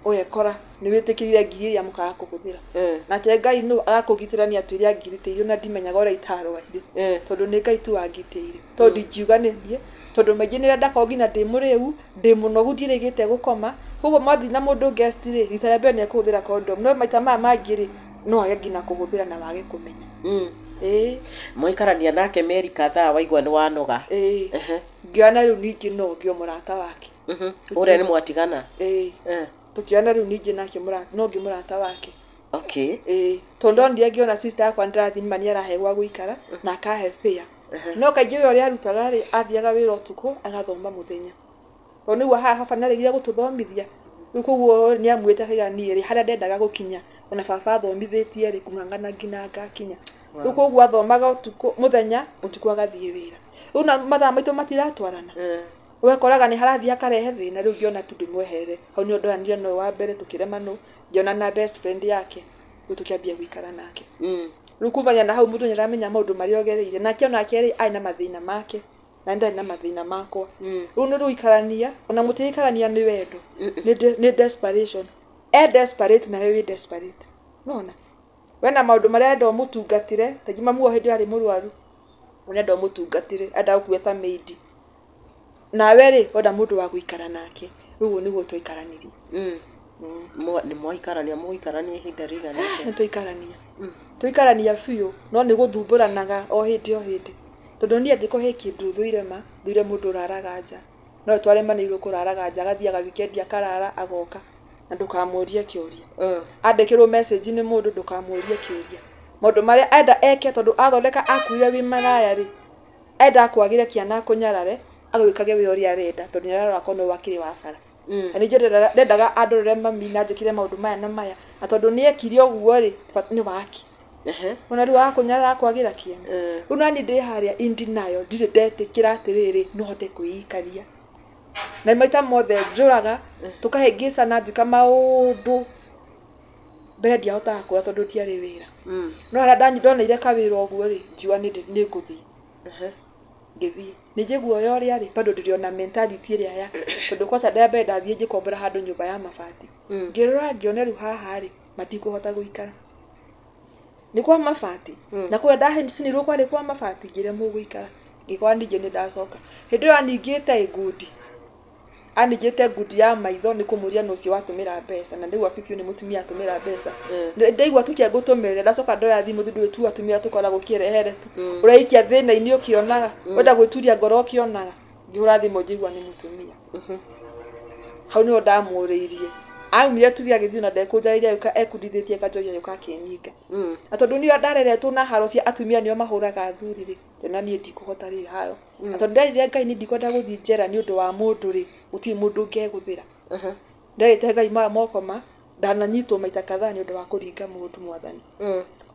Ũgekora nĩ wĩtĩkĩrire ngiri ĩrĩa mũkaga kũhũthĩra. Nake Ngai nũ agakũgitĩra nĩ atwĩre angirĩtĩirio na ndimenyaga ũrĩa itarwarire. Tondũ nĩ Ngai tu wangitĩire. Tondũ ndingiuga nĩ niĩ, tondũ maingĩ nĩ ndakorwo nginya ndĩ mũrĩu, ndĩ mũnogu, ndirĩgĩte gũkoma. Koguo mwathiĩ na mũndũ guest rĩ, rita rĩa mbere nĩ ekũhũthĩra condom, no maita maya mangĩ rĩ, no age nginya kũhũthĩra na wage kũmenya. Ĩĩ. Mwaikarania nake mĩeri kadhaa waigua nĩ wanoga? Ĩĩ. Ngĩona rĩu ningĩ no ngĩo mũrata wake. Ũrĩa nĩ mwatigana? Ĩĩ. Tũkĩona rĩu ningĩ nake no ngĩ mũrata wake. Ĩĩ, tondũ ndonire ngĩona sister yakwa nĩndĩrathiĩ nĩma nĩarahe gwa gũikara na akahe fare. No kaingĩ wĩra ũrĩa arutaga rĩ, athiaga wĩra ũtukũ agathoma mũthenya. Tondũ nĩguo haha baba nĩaregire gũtũthomithia. Rĩu koguo nĩ amuĩte akaiga niĩ rĩ harĩa ndendaga gũkinya ona baba athomithĩtie rĩ kũng'ang'ana nginya ngakinya. Rĩu koguo athomaga ũtukũ mũthenya ũtukũ agathiĩ wĩra. Rĩu na mathaa maitũ matiratwarana. Ũgakoraga nĩ harathiĩ akarehe thĩna rĩu ngĩona tu ndĩmweherere. Hau nĩho ndoranire na ũyũ wa mbere tũkĩremanwo ngĩona na best friend yake rĩu tũkĩambia gũikara nake. Rĩu kumania na hau mũndũ nĩ aramenya maũndũ marĩa ũgereire nake onake rĩ arĩ na mathĩna make na nĩ ndarĩ na mathĩna makwa. Rĩu nĩ rũikarania ona mũtiraikarania nĩ wendo nĩ desperation. E desperate nawe wĩ desperate. Nĩwona? Wena maũndũ marĩa enda ũmũtungatĩre ta rĩngĩ mamu wao hĩndĩ ĩyo arĩ mũrwaru ũrenda ũmũtungatĩre enda gũkue ta maid. Nawe rĩ wenda mũndũ wa gũikara nake. Rĩu ũguo nĩguo twaikaranirie. Nĩ mwaikarania mũgũikarania ihinda rĩigana atĩa? Nĩ twaikarania. Twaikarania biũ no nĩ gũthumbũranaga o hĩndĩ o hĩndĩ. Tondũ niĩ angĩkorwo he kĩndũ thũire ma thũire mũndũ ũraraga nja. No twaremanĩirwo kũraraga nja agathiaga weekend akarara agoka na ndũkamũrie kĩũria. Andĩkĩrwo message nĩ mũndũ ndũkamũrie kĩũria. Maũndũ marĩa enda eke tondũ athondeka akuire wĩ maraya rĩ enda akwagĩre kĩana akũnyarare agwĩkage we ũrĩa arenda tondũ nĩ ararora korwo nĩwe akĩrĩ wa bara. Na ningĩ ndendaga andorere mami na anjĩkĩre maũndũ maya na maya na tondũ nĩ ekire ũguo rĩ nĩ wake. Ona rĩu akũnyarara akwagĩra kĩene. Rĩu nani ndĩ harĩa in denial ndirĩ ndetĩkĩra atĩrĩrĩ no hote kwĩikaria. Na maita mothe njũraga tũkahĩngĩcana njĩka maũndũ mbere ndiahotaga kũra tondũ ndiarĩ wĩra. No harĩa ndoneire kawĩra ũguo rĩ ngiuga nĩ ngũthiĩ. Ngĩthiĩ. Ningĩ guoya ũrĩa rĩ bado ndĩrĩ ona mentality ĩrĩa ya tondũ kwaca ndambere ndathiĩ ngĩkombora handũ nyũmba ya mabati. Ngĩrora ngĩona rĩu haha rĩ matikũhota gũikara. Nĩ kwa mabati. Na kũrĩa ndacinirwo kwarĩ kwa mabati ngĩremwo gũikara. Ngĩkora ningĩ nĩ ndacoka. Hĩndĩ ĩyo aningĩte ngundi. Aningĩte ngundi ya maitho nĩ kũmũria nũ ũcio watũmĩra mbeca na ndaigua bibi nĩ mũtumia atũmĩra mbeca. Ndaigua tu ngũtũmĩre ndacoka ndoya thimũ ndũĩ tu atumia tũkoragwo kĩrehere tu. Ũreikia thĩna-inĩ ũkĩonaga wenda gwĩturia ngoro ũkĩonaga. Ngĩhũra thimũ ngĩigua nĩ mũtumia. Hau nĩho ndamũrĩirie. Aumire tuge agĩthiĩ na ndekũnjarĩria agĩũka ekundithĩtie kanjohi agĩũka akĩninga. Na tondũ niĩ ndareretwo na haro cia atumia nĩo mahũraga athuri rĩ ndĩona niĩ ndikũhota rĩ haro. Na tondũ nderire Ngai niĩ ndikwenda gũthiĩ njera nĩ ũndũ wa mũndũ rĩ gũtirĩ mũndũ ngegũthĩra. Nderĩte Ngai maya moko ma ndananyitwo maita kadhaa nĩ ũndũ wa kũringa mũndũ mwathani.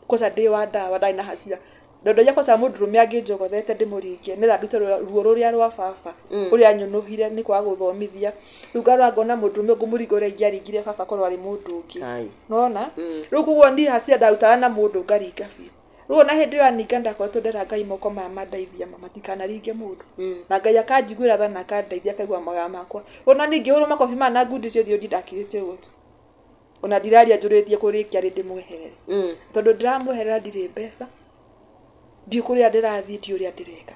Kwaca ndĩ wa ndawa ndarĩ na hasira. Ndondagia kwaca mũndũrũme angĩnjogothete ndĩmũringe nĩgetha ndute ruo rũrĩa rwa baba ũrĩa nyũnũhire nĩ kwaga gũthomithia. Rĩu ngarora ngona mũndũrũme ngũmũringa ũrĩa ingĩaringire baba korwo arĩ mũndũ ũngĩ. Nĩwona? Rĩu koguo niĩ hasira ndarutaga na mũndũ ngaringa biũ. Rĩu ona hĩndĩ ĩyo aninga ndakoretwo ndera Ngai moko maya mandeithia ma matikanaringe mũndũ. Na Ngai akanjiguĩra tha na akandeithia akaigua mahoya makwa. Ona niĩ ngĩhũrwo makobi maya na ngundi cia ũthiũ ndakirĩte ũguo tu. Ona ndiraria njũrĩtie kũrĩkia rĩ ndĩmweherere. Tondũ ndĩramweherera ndirĩ mbeca. Ndiũ kũrĩa ndĩrathiĩ ndiũ ũrĩa ndĩreka.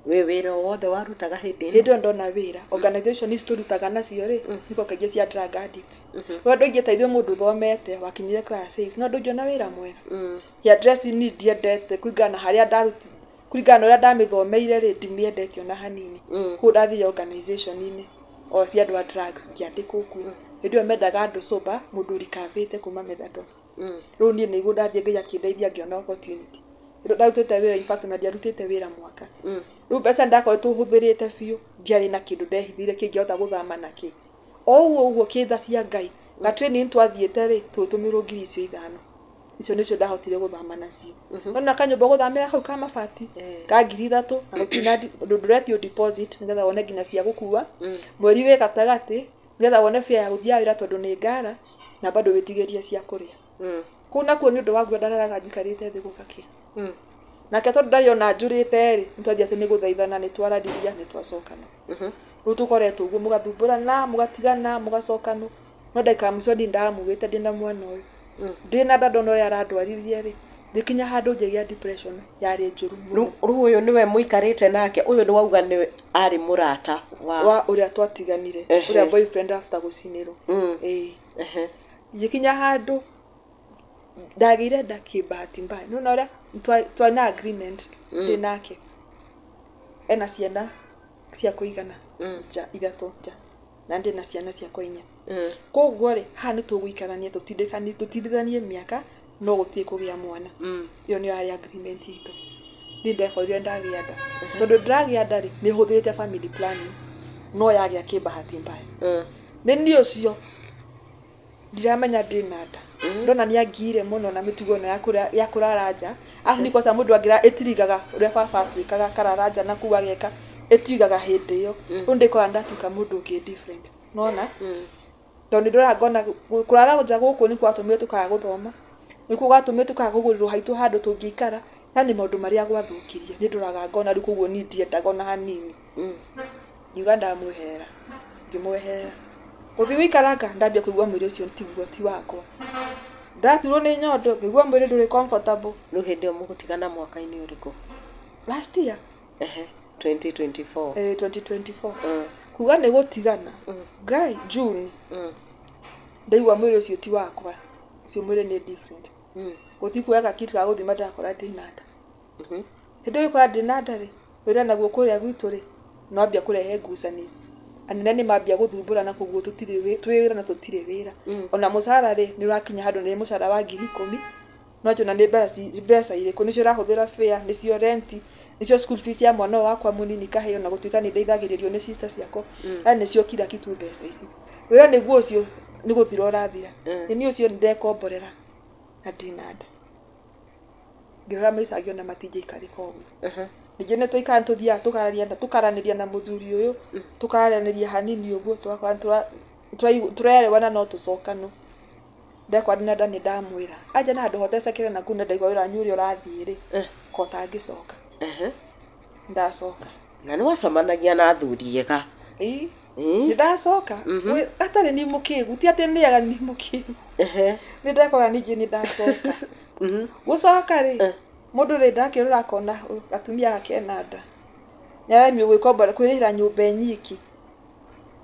Wĩ wĩra o wothe warutaga hĩndĩ ĩno? Hĩndĩ ĩyo ndona wĩra. Organization ici tũrutaga nacio rĩ nĩko kaingĩ cia drug addicts. Rĩu andũ aingĩ ta ithuĩ mũndũ ũthomete wakinyire class 8 no ndũngĩona wĩra mwega. Hair dressing niĩ ndiendete kũringana na harĩa ndaruti kũringana na ũrĩa ndamĩthomeire rĩ ndimĩendete ona hanini. Koguo ndathire organization-inĩ o cia andũ a drugs ngĩandĩkwo kuo. Hĩndĩ ĩyo mendaga andũ sober mũndũ ũrikavĩte kuma methadone. Rĩu niĩ nĩguo ndathiĩ Ngai akĩndeithia ngĩona opportunity. Ndarutĩte wĩra in fact ona ndiarutĩte wĩra mwaka. Rĩu mbeca ndakoretwo hũthĩrĩte biũ ndiarĩ na kĩndũ ndehithire kĩngĩhota gũthama nakĩ. O ũguo ũguo kĩtha cia Ngai ga training twathiĩte rĩ tũgĩtũmĩrwo ngiri icio ithano. Icio nĩcio ndahotire gũthama nacio. Nona kanyũmba gũthamĩra hau ka mabati ka ngiri ithatũ na gũtirĩ ũndũ ndũretio deposit nĩgetha wone nginya cia gũkua. Mweri wĩ gatagatĩ nĩgetha wone fare ya gũthiĩ wĩra tondũ nĩ ngara na bado wĩtigĩrie cia kũrĩa. Kũu nakuo nĩ ũndũ wa guo ndararaga njikarĩte thĩ gũgakĩa. Nake tondũ ndarĩ ona njũrĩte rĩ nĩtwathiĩ atĩ nĩ gũthaithana nĩ twarariria nĩ twacokana. Rĩu tũkoretwo ũguo mũgathumbũrana mũgatigana mũgacokana. No ndagĩka ya mũico niĩ ndamugĩte ndĩna mwana ũyũ. Ndĩna nda ndona ũrĩa arandwarithia rĩ ngĩkinya handũ ngĩgĩa depression yarĩ njũru mũno. Rĩu ũyũ nĩwe mũikarĩte nake ũyũ nĩ wauga nĩ arĩ mũrata wa ũrĩa twatiganire ũrĩa boyfriend after gũcinĩrwo. Ĩĩ. Ngĩkinya handũ ndagĩire nda kĩbahati mbaya. Nĩwona ũrĩa twarĩ na agreement ndĩ nake. Ena ciana cia kũigana nja ithatũ nja na ndĩ na ciana ciakwa inya. Koguo rĩ haha nĩ tũgũikarania tũtindithanie mĩaka no gũtirĩ kũgĩa mwana. Ĩyo nĩyo yarĩ agreement itũ. Niĩ ndekorire ndagĩa nda. Tondũ ndĩragĩa nda rĩ nĩ hũthĩrĩte family planning no yagĩa kĩbahati mbaya. Nĩ niĩ ũcio ndiramenya ndĩna nda. Ndona nĩ angiire mũno na mĩtugo ĩno ya kũrara nja. Arabu nĩ kwaca mũndũ angĩra ĩtirigaga ũrĩa baba atuĩkaga akarara nja na kũu ageka ĩtirigaga hĩndĩ ĩyo. Rĩu ndĩkora ndatuĩka mũndũ ũngĩ different. Nona? Tondũ nĩ ndoraga ngona kũrara nja gũkũ nĩ gwatũmire tũkaga gũthoma. Nĩkuo gwatũmire tũkaga kũgũrĩrwo haitũ handũ tũngĩikara. Yani maũndũ marĩa gwathũkirie. Nĩ ndoraga ngona rĩu koguo niĩ ndiendaga ona hanini. Ngiuga ndamweherera. Ngĩmweherera. Gũthiĩ gũikaranga ndambia kũigua mwĩrĩ ũcio tiguo ti wakwa. Ndaturwo nĩ nyondo ngĩigua mwĩrĩ ndũrĩ comfortable. Rĩu hĩndĩ ĩyo mũgũtigana mwaka-inĩ ũrĩkũ? Last year. 2024. 2024. Kuga nĩ gũtigana. Ngai June. Ndaigua mwĩrĩ ũcio ti wakwa. Ũcio mwĩrĩ nĩ different. Gũthiĩ kuoya gakiti ga gũthima ndakora ndĩna nda. Hĩndĩ ĩyo gũkora ndĩna nda rĩ, wĩra naguo kũrĩa gwitũ rĩ, nĩwambia kũrehe ngucanio. Anene nĩ mambia gũthumbũrana koguo tũtirĩ twĩ wĩra na tũtirĩ wĩra. Ona mũcara rĩ, nĩ ũrakinya handũ nĩ mũcara wa 10,000. No njona nĩ mbeca irĩkũ, nĩcio ũrahũthĩra fare, nĩcio rent, nĩcio school fees ya mwana ũyũ wakwa mũnini kahĩĩ ona gũtuĩka nĩ ndeithagĩrĩrio nĩ sister ciakwa. Yani nĩcio kila kitu mbeca ici. Wĩra nĩguo ũcio nĩ gũthira ũrathira. Nĩ niĩ ũcio nĩndekomborera na ndĩna nda. Ngĩrora maica ngĩona matingĩikarĩka ũguo. Ningĩ nĩ twaikara nĩ tũthiaga tũkaranĩria na mũthuri ũyũ, tũkaranĩria hanini ũguo tũgakorwo tũrerewana no tũcokanwo. Ndekora ndĩna nda nĩ ndamwĩra. Anja na handũ hotecekere na kũu na ndaigua wĩra wanyu ũrĩa ũrathiĩ rĩ, ko ũtangĩcoka. Ndacoka. Na nĩ wacemanagia na athuri ega. Ĩĩ. Nĩ ndacoka. Atarĩ ni mũkĩgu, ti atĩ nĩ ega ni mũkĩgu. Nĩ ndekora ningĩ nĩ ndacoka. Gũcoka rĩ, mũndũ rĩ ndakĩrora akona atumia ake ena nda. Nĩ aremio gwĩkombora kwĩrĩhĩra nyũmba nyiki.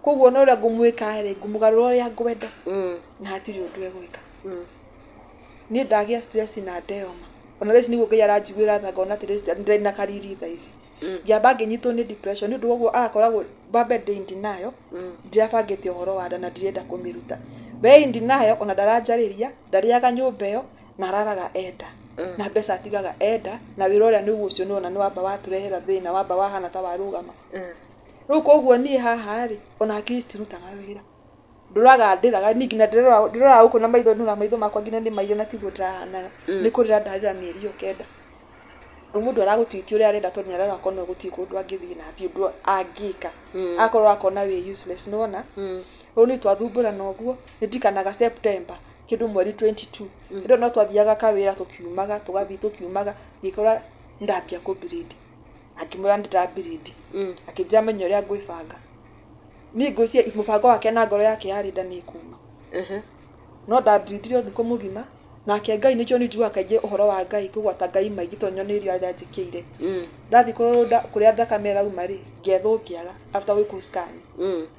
Koguo na ũrĩa ngũmwĩka rĩ, ngũmũgarũra ũrĩa ngwenda. Na hatirĩ ũndũ egwĩka. Niĩ ndagĩa stress na ndeyoma. Ona thaa ici nĩguo Ngai aranjiguĩra tha ngona atĩ ndĩrĩ na kariri thaa ici. Ngĩamba ngĩnyitwo nĩ depression nĩ ũndũ woguo agakoragwo mbambe ndĩ in denial, ndirabangĩte ũhoro wa nda na ndirenda kũmĩruta. We in denial ona ndaranjarĩria, ndarĩaga nyũmba ĩyo na araraga enda. Na mbeca atigaga enda na wĩra ũrĩa nĩguo ũcio nĩwona nĩ wamba watũrehera thĩna wamba wahana ta warũgama. Rĩu koguo niĩ haha rĩ, ona hakiri citirutaga wĩra. Ndũraga ndĩraga niĩ nginya ndĩroraga gũkũ na maitho nĩũra maitho makwa nginya nĩ mairũ na tiguo ndĩrahanaga. Nĩ kũrĩra ndarĩra mĩeri ĩyo 9. Rĩu mũndũ aragũtwĩtia ũrĩa arenda tondũ nĩarora akona gũtirĩ kũndũ angĩthiĩ na hatirĩ ũndũ angĩka. Akorwo akona wĩ useless nĩwona. Rĩu niĩ twathumbũrana ũguo, nĩ ndirikanaga September kĩndũ mweri 22. Hĩndĩ ĩyo no twathiaga kawĩra tũkiumaga, tũgathiĩ tũkiumaga, ngĩkora ndambia kũ bleed. Akĩmwĩra nĩ nda bleed. Akĩnjĩra menye ũrĩa ngwĩbanga. Niĩ ngwĩciria mũbango wake na ngoro yake yarĩ nda nĩ ĩkuma. No nda bleedire ũtukũ mũgima. Nake Ngai nĩkĩo niĩ njugaga kaingĩ ũhoro wa Ngai kũgwata Ngai maingĩ tondũ nyoneire ũrĩa anjĩkĩire. Ndathiĩ kũrorwo kũrĩa thakame ĩrauma rĩ, ngĩethwo ngĩaga after gwĩkwo scan.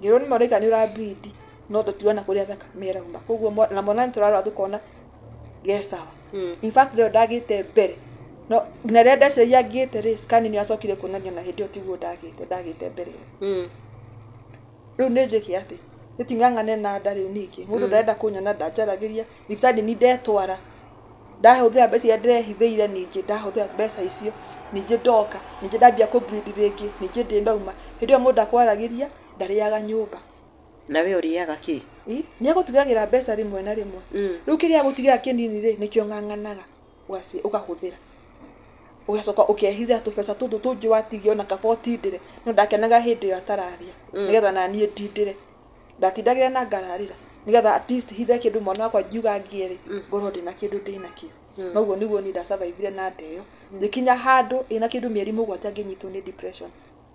Ngĩrwo nĩ marauga nĩ ũra bleed no tũtirona kũrĩa thakame ĩrauma. Koguo na mwana nĩ tũrarora tũkona ge sawa. In fact rĩo ndagĩte mbere. No na rĩrĩa ndeciragia ngĩte rĩ, scan nĩ yacokire kuonania na hĩndĩ ĩyo tiguo ndagĩte, ndagĩte mbere ĩyo. Rĩu nĩ njĩke atĩ nĩting'ang'ane na nda rĩu ningĩ. Mũndũ ndarenda kũnyona ndanjaragĩria. Thibitarĩ nĩ ndetwara. Ndahũthĩra mbeca iria ndĩrehithĩire ningĩ ndahũthĩra mbeca icio. Ningĩ ndoka, ningĩ ndambia kũ bleed rĩngĩ, ningĩ ndĩnauma. Hĩndĩ ĩyo mũndũ akwaragĩria, ndarĩaga nyũmba. Na we ũrĩaga kĩ? Nĩ agũtigagĩra mbeca rĩmwe na rĩmwe. Rĩu kĩrĩa agũtigĩra kĩnini rĩ, nĩkĩo ng'ang'anaga ũkahũthĩra. Ũgacoka ũkehitha tũbeca tũtũ tũngĩ watigia ona kaba ũtindĩre. No ndakenaga hĩndĩ ĩyo atararĩa. Nĩgetha naniĩ ndindĩre. Ndatindagĩra na ngararĩra. Nĩgetha at least hithe kĩndũ mwana wakwa ngiuga ngĩe rĩ, ngorwo ndĩna kĩndũ ndĩnakĩo. Noguo nĩguo niĩ ndasurvivire na nda ĩyo. Ngĩkinya handũ ĩna kĩndũ mĩeri 7 ngĩnyitwo nĩ depression.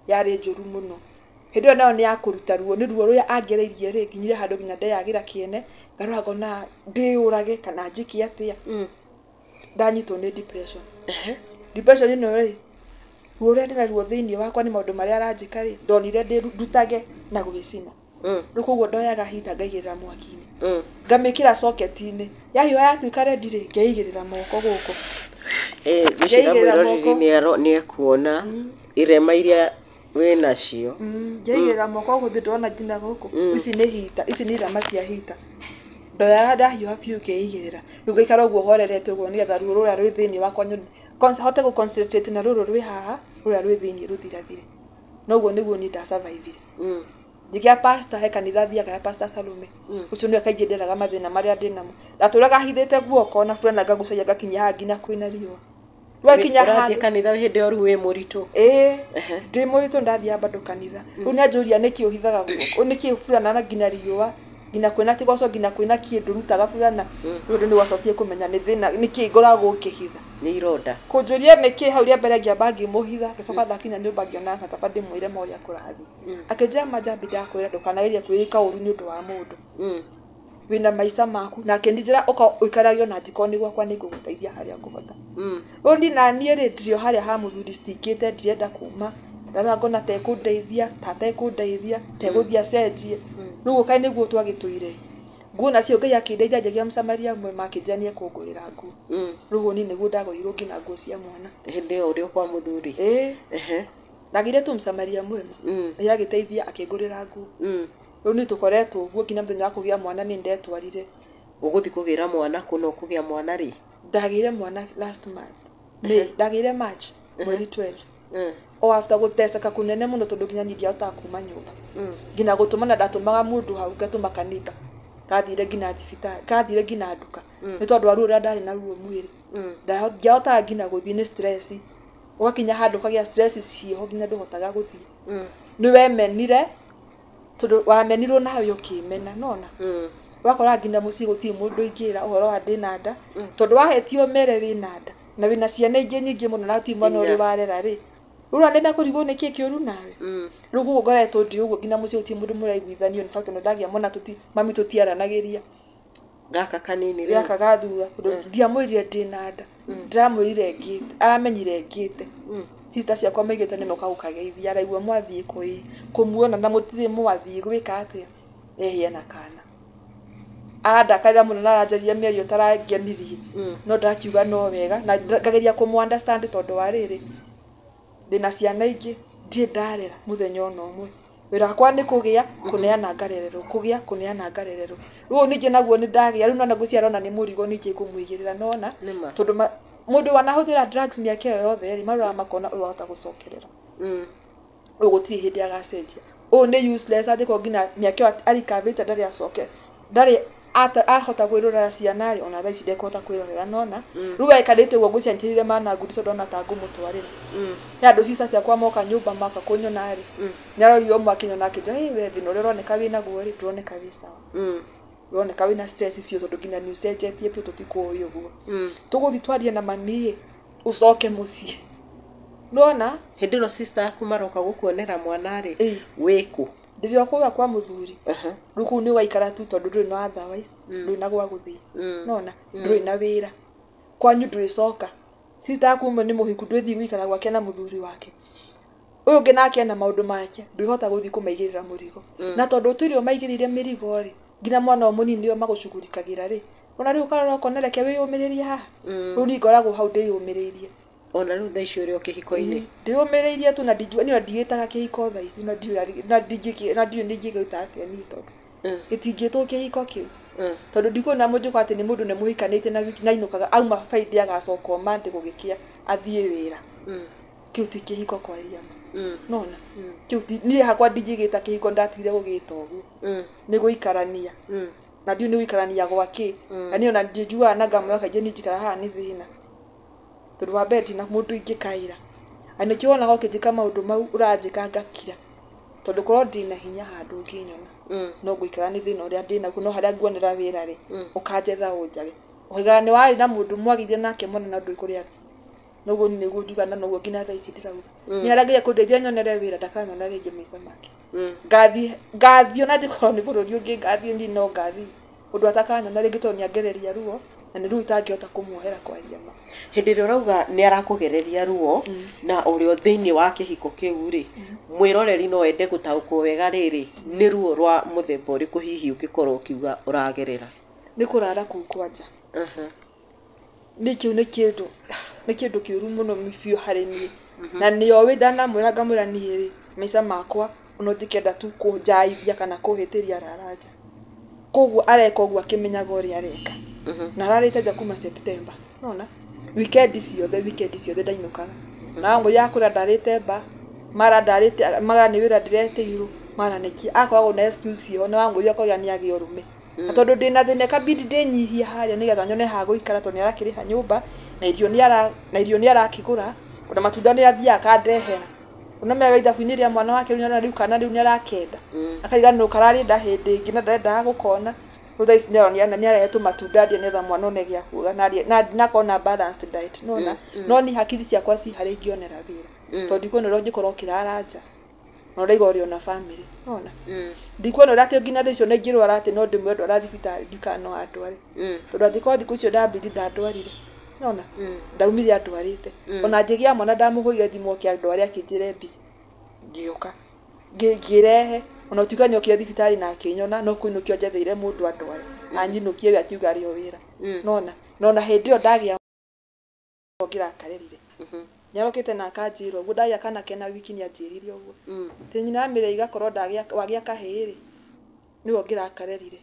Yarĩ njũru mũno. Hĩndĩ ĩyo nayo nĩ ya kũruta ruo, nĩ ruo rũrĩa angereirie rĩ, nginyire handũ nginya ndeyagĩra kĩene, ngarora ngona ndĩyũrage kana njĩke atĩa. Ndanyitwo nĩ depression. Depression ĩno rĩ, ruo rũrĩa ndĩnaruo thĩinĩ wakwa nĩ maũndũ marĩa aranjĩka rĩ, ndonire ndutage na gwĩcina. Rĩu koguo ndoyaga hita ngaigĩrĩra mwaki-inĩ. Ngamĩkĩra socket-inĩ. Yahiũha yatuĩka ready rĩ, ngeigĩrĩra moko gũkũ. Ngwĩciria mwĩroreri nĩ ekuona irema iria wĩnacio. Ngeigĩrĩra moko gũkũ ndĩrona nginya gũkũ. Ici nĩ hita, ici nĩ irema cia hita. Ndoyaga ndahiũha biũ ngeigĩrĩra. Rĩu ngaikara ũguo horerete ũguo nĩgetha ruo rũrĩa rwĩ thĩinĩ wakwa hote gũ concentrate na rũrũ rwĩ haha, rũrĩa rwĩ thĩinĩ rũthirathire. Noguo nĩguo niĩ ndasurvivire. Ngĩgĩa pastor he kanitha thiaga ya Pastor Salome. Ũcio nĩwe kaingĩ nderaga mathĩna marĩa ndĩnamo. Ndatũraga hithĩte guoko na burana ngagucagia ngakinyia haha nginya kwĩna riũa. Rwakinya Ũrathiĩ handũ kanitha hĩndĩ ĩyo rĩu wĩ mũritũ? Ĩĩ, ndĩ mũritũ ndathiaga bado kanitha. Rĩu nĩanjũria nĩkĩ ũhithaga guoko, nĩkĩ burana na nginya riũa, nginya kwĩna kĩgoco, nginya kwĩna kĩndũ rutaga burana. Rĩu ũndũ nĩwacokire kũmenya nĩ thĩna, nĩkĩ ngoragwo ngĩhitha. Nĩ ironda. Kũnjũria nĩkĩ hau rĩa mbere ngĩamba ngĩmũhitha, ngĩcoka ndakinya nyũmba ngĩona aca kaba ndĩmwĩre ma ũrĩa kũrathiĩ. Akĩnjĩra ma Njambi ndakwĩra ndũkanagerie kwĩĩka ũru nĩ ũndũ wa mũndũ. Wĩna maica maku na akĩnjĩra ũka ũikarage ona angĩkorwo nĩ gwakwa nĩngũgũteithia harĩa ngũhota. Rĩu niĩ naniĩ rĩ ndirĩ o harĩa ha mũthuri citikĩte ndirenda kuma, ndarora ngona ta ekũndeithia, ta atekũndeithia, ta egũthiĩ acenjie. Rĩu kaĩ nĩguo twagĩtũire. Nguo nacio Ngai akĩndeithia ngĩgĩa mũsamaria mwema akĩnjĩra nĩekũngũrĩra nguo. Rĩu niĩ nĩguo ndagũrĩirwo nginya nguo cia mwana. Hĩndĩ ĩyo ũrĩ o kwa mũthuri? Ĩĩ. Ndagĩire tu mũsamaria mwema. Ngai agĩteithia akĩngũrĩra nguo. Rĩu niĩ tũkoretwo ũguo nginya mũthenya wa kũgĩa mwana nĩ ndetwarire. Ũgũthiĩ kũgĩra mwana kũ na ũkũgĩa mwana rĩ? Ndagĩire mwana last month. May, ndagĩire March mweri 12. O after gũteceka kũnene mũno tondũ nginya niĩ ndiahotaga kuma nyũmba. Nginya gũtũmana ndatũmaga mũndũ hau ngatũma kanitha. Kathire nginya thibitarĩ, kathire nginya nduka. Nĩ tondũ wa ruo rũrĩa ndarĩ naruo mwĩrĩ. Ndiahotaga nginya gũthiĩ nĩ stress. Ũgakinya handũ ũkagĩa stress ciĩho nginya ndũhotaga gũthiĩ. Nĩ wemenire tondũ wamenirwo nawe ũkĩmena, nona? Ũgakora nginya mũciĩ gũtirĩ mũndũ ingĩra ũhoro wa ndĩna nda, tondũ wahetio mere wĩna nda na wĩna ciana ingĩ nyingĩ mũno na gũtirĩ mwana ũrĩ warera rĩ. Rĩu ona nĩmekũrigwo nĩkĩ kĩũru nawe. Rĩu koguo ngoretwo ndĩ ũguo nginya mũciĩ gũtirĩ mũndũ mũraiguithanio. In fact ona ndagĩa mwana mami tũtiaranagĩria. Gaka kanini rĩu. Gaka ga thutha tondũ ndiamwĩrire ndĩna nda. Ndĩramwĩrire ngĩte, aramenyire ngĩte. Sister ciakwa maigĩte nĩmoka gũkageithia, araigua mwathiĩ kũmuona na mũtirĩ mwathiĩ gwĩka atĩa. Ehia na kana. Arandakarĩra mũno na aranjaria mĩario ĩtarangenirie. No ndakiuga no wega na ngageria kũmũ understand tondũ wa rĩrĩ ndĩna ciana ingĩ ndirĩ ndarera mũthenya ona ũmwe. Wĩra wakwa nĩ kũgĩa kũneana ngarererwo, kũgĩa kũneana ngarererwo. Rĩu ningĩ naguo nĩ ndagĩa, rĩu nona ngwĩciria arona nĩ mũrigo ningĩ ngũmũigĩrĩra nona. Tondũ mũndũ wanahũthĩra drugs mĩaka ĩyo yothe rĩ, maroraga makona ũyũ wahota gũcokerera. Ũyũ gũtirĩ hĩndĩ agacenjia. Ũyũ nĩ useless angĩkorwo nginya mĩaka ĩyo arikavĩte ndarĩ acoke, ndarĩ ahota kwĩrorera ciana rĩ, ona thaa ici ndekũhota kwĩrorera nona. Rĩu aikarĩte ũguo ngwĩciria nĩnjĩrire mana ngundi tondũ ndona ta ngũmũtwarĩra. He andũ cica ciakwa moka nyũmba moka kũnyona rĩ, nĩarorire ũmwe akĩnyona akĩnjĩra, "Hĩ we thĩna ũrĩa ũroneka wĩnaguo rĩ, ndũroneka wĩ sawa. Ũroneka wĩna stress biũ tondũ nginya nĩ ũcenjetie biũ tũtikũĩ ũguo. Tũgũthiĩ twarie na mami ĩ, ũcoke mũciĩ." Nĩwona? Hĩndĩ ĩno sister yaku maroka gũkuonera mwana rĩ, wĩkũ? Ndĩrĩ o kũrĩa kwa mũthuri. Rĩu kũu nĩ ũgaikara tu tondũ ndũrĩ na otherwise, ndũrĩ na gwa gũthiĩ. Nĩwona? Ndũrĩ na wĩra. Kwanyu ndwĩcoka. Sister yaku ũmwe nĩ mũhiku ndwĩthiĩ gũikara gwake na mũthuri wake. Ũyũ ũngĩ nake ena maũndũ make, ndwĩhota gũthiĩ kũmaigĩrĩra mũrigo. Na tondũ ũtũire ũmaigĩrĩire mĩrigo rĩ, nginya mwana ũyũ mũnini nĩo magũcugurikagĩra rĩ, ona rĩu ũkarora ũkona reke wĩyũmĩrĩrie haha. Rĩu niĩ ngoragwo hau ndĩyũmĩrĩirie. Ona rĩu thaa ici ũrĩ o kĩhiko-inĩ. Ndĩyũmĩrĩirie tu na ndingiuga niĩ ona ndigĩtaga kĩhiko thaa ici na ndiũĩ ningĩgĩta atĩa niĩ tondũ gĩtingĩtwo kĩhiko kĩu. Tondũ ndikuona mũndũ atĩ nĩ mũndũ nĩ mũhikanĩtie na wiki na ainũkaga auma Friday agacoka o Monday gũgĩkĩa athiĩ wĩra. Kĩu ti kĩhiko kwaria ma. Nona? Kĩu ti niĩ hakwa ndingĩgĩta kĩhiko ndatigire gũgĩta ũguo. Nĩ gũikarania. Na ndiũĩ nĩ gũikarania gwa kĩ. Na niĩ ona njugaga na ngamwĩra kaingĩ niĩ njikara haha nĩ thĩna. Tondũ wa mbere ndina mũndũ ingĩkaĩra. Na nĩkĩo wonaga ũkĩnjĩka maũndũ mau ũranjĩka ngakira. Tondũ korwo ndĩna hinya handũ ũngĩnyona. No ngũikara nĩ thĩna ũrĩa ndĩnaguo no harĩa nguonera wĩra rĩ, ũkanjetha ũnjage. Ũkaigaga nĩ warĩ na mũndũ mwagĩire nake mwana na ndũĩ kũrĩa athiĩ. Noguo niĩ nĩguo njugaga na noguo nginya thaa ici ndĩrauga. Nĩ harĩa Ngai ekũndeithia nyonere wĩra ndakanyona rĩngĩ maica make. Ngathiĩ ona angĩkorwo nĩ bũrũri ũngĩ ngathiĩ niĩ no ngathiĩ. Ũndũ atakanyona rĩngĩ tondũ nĩangereria ruo na nĩ rĩu itangĩhota kũmuohera kwaria ma. Hĩndĩ ĩrĩa ũrauga nĩ arakũgereria ruo na ũrĩ o thĩinĩ wa kĩhiko kĩu rĩ, mwĩroreri no ende gũtaũkwo wega rĩrĩ nĩ ruo rwa mũthemba ũrĩkũ hihi ũngĩkorwo ũkiuga ũragerera? Nĩ kũrara kũu kwanja. Nĩ kĩu nĩ kĩndũ kĩũru mũno biũ harĩ niĩ. Na nĩoĩ ndanamwĩra ngamwĩra niĩ rĩ, maica makwa ona ũngĩkenda tu kũnjaithia kana kũhĩtĩria rara nja. Koguo areka ũguo akĩmenyaga ũrĩa areka. Na ararĩte nja kuma September. Nona? Weekend ciothe ndainũkaga. Na amwĩra akũra ndarĩte mba, mara ndarĩte, mara nĩ wĩra ndĩretĩirwo. Maranĩkia akoragwo na excuse ĩyo na wamũria akauga nĩ agĩa ũrũme. Na tondũ ndĩna thĩna ĩkabidi ndĩnyihie harĩa nĩgetha nyone ha gũikara tondũ nĩarakĩrĩha nyũmba na irio nĩara na irio nĩarakĩgũra ona matunda nĩathiaga akandehera. Ona me ithabu-inĩ rĩa mwana wake rĩu rĩu kana rĩu nĩarakenda. Akariganĩrwo kararĩ nda hĩndĩ ĩngĩ na ndarendaga gũkona. Rĩu thaa ici nĩaronia nĩarehe tũmatunda ndĩe nĩgetha mwana one gĩa kuoga na arĩe na akorwo na balanced diet nĩwona. No niĩ hakiri ciakwa ci harĩa ingĩonera wĩra. Tondũ ndikuona ũrĩa ũngĩkorwo ũkĩrara nja na ũraiga ũrĩ ona family nĩwona. Ndikuona ũrĩa atĩ nginya thaa icio ona ingĩrwara atĩ no ndĩmwĩre ndwara thibitarĩ ndikana no andware. Tondũ angĩkorwo thikũ icio ndambindi ndandwarire nĩwona. Ndaumire andwarĩte. Ona ngĩgĩa mwana ndamũhũrire thimũ oke andware akĩnjĩra e busy. Ngĩũka ngĩrehe ona ũtuĩka nĩokire thibitarĩ na akĩnyona no kũinũkio njetheire mũndũ andware. Anyinũkie we akiuga arĩ o wĩra. Nĩwona. Na ona hĩndĩ ĩyo ndagĩa ngĩrakarĩrire. Nĩarokĩte na akanjĩra ũguo ndagĩa kana kena wiki nĩanjĩrire ũguo. Atĩ nyina amĩrĩa igakorwo ndagĩa wagĩa kahĩĩ rĩ nĩwe ũngĩrakarerire.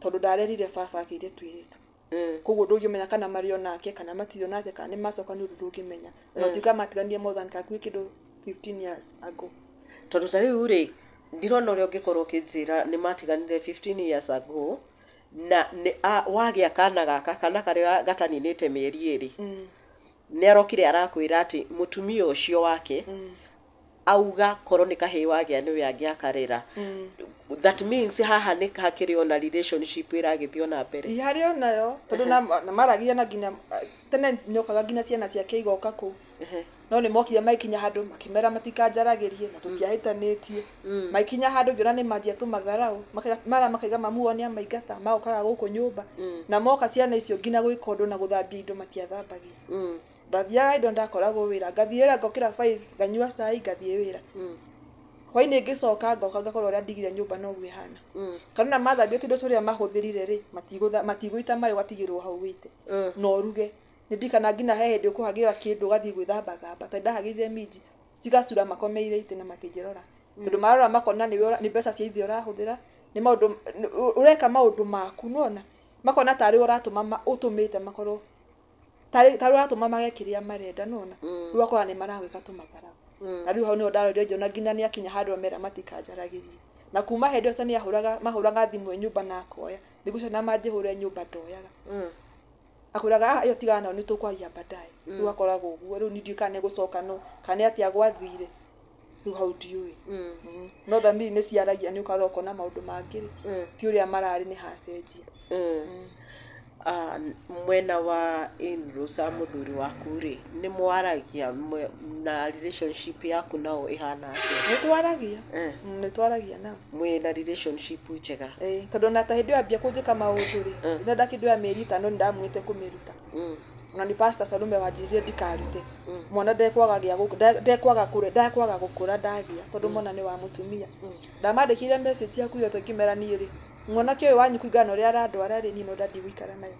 Tondũ ndarerire baba agĩire tũirĩtu. Koguo ndũngĩmenya kana marĩ onake kana matirĩ onake kana nĩmacoka nĩ ũndũ ndũngĩmenya. Ona ũtuĩka matiganire more than hakuhĩ kĩndũ 15 years ago. Tondũ ta rĩu rĩ ndirona ũrĩa ũngĩkorwo ũkĩnjĩra nĩ matiganire 15 years ago na nĩ wagĩa kana gaka kana karĩa gataninĩte mĩeri ĩrĩ nĩ arokire arakwĩra atĩ mũtumia ũcio wake auga korwo nĩ kahĩĩ wagĩa nĩwe angĩakarera. That means haha nĩ hakĩrĩ ona relationship ĩragĩthiĩ ona mbere. Harĩ onayo tondũ na maragia na nginya tene nĩokaga nginya ciana ciake igoka kũu. No nĩ mokire magĩkinya handũ makĩmera matikanjaragĩrie na tũtiahĩtanĩtie. Magĩkinya handũ ngĩona nĩ manjia tũmatharau mara makaiga mamu wao nĩamaingata magokaga gũkũ nyũmba. Na moka ciana icio nginya gwĩka ũndũ na gũthambia indo matiathambagia. Ndathiaga indo ndakoragwo wĩra ngathiĩ wĩra ngokĩra 5 nganyua cai ngathiĩ wĩra. Hwainĩ ngĩcoka ngoka ngakorwo ũrĩa ndigire nyũmba noguo ĩhana. Kana mathambia tũindo tũrĩa mahũthĩrire rĩ matigũita maĩ ũgatigĩrwo hau wĩite. Na ũruge. Nĩndirikanaga nginya he hĩndĩ ũkũhagĩra kĩndũ ũgathiĩ gwĩthambathamba ta ndahagĩrire minji cigacura makomeire itĩ na matingĩrora. Tondũ marora makona nĩ mbeca cia ithe ũrahũthĩra nĩ maũndũ ũreka maũndũ maku nĩwona. Makona tarĩ we ũratũma ũtũmĩte makorwo tarĩ ũratũma mage kĩrĩa marenda nĩwona. Rĩu ũgakora nĩ maragwĩka tũmatharau. Na rĩu hau nĩho ndarorire ngĩona nginya nĩakinya handũ amera matikanjaragĩrie. Na kuma hĩndĩ ĩyo nĩahũraga mahũraga thimũ e nyũmba na akoya. Thikũ icio na manjĩhũre nyũmba ndoyaga. Akwĩraga ĩyo tigana nayo nĩtũkwaria baadaye. Rĩu akoragwo ũguo rĩu niĩ ndiũĩ kana nĩgũcoka no kana nĩ atĩa gwathire. Rĩu hau ndiũĩ. No thamiri nĩciaragia nĩ ũkarora ũkona maũndũ mangĩ rĩ ti ũrĩa mararĩ nĩ hacenjia. Mwena wa in-laws a mũthuri waku rĩ nĩ mwaragia na relationship yaku nao ĩhana atĩa? Nĩtwaragia. Nĩtwaragia nao. Mwĩna relationship njega? Tondũ ona ta hĩndĩ ĩyo ambia kũnjĩka maũndũ rĩ nĩ kĩndũ ya mĩeri ĩtano nĩndamwĩte kũmĩruta. Ona nĩ Pastor Salome wanjĩrire ndikarute. Mwana ndekwaga gĩa ndekwaga kũrĩa ndekwaga gũkũra ndagĩa tondũ mwana nĩ wa mũtumia. Ndamandĩkĩire message yaku yothe ngĩmera niĩ rĩ mwanake ũyũ wanyu kũringana na ũrĩa arandwara rĩ niĩ no ndigũikara nayo.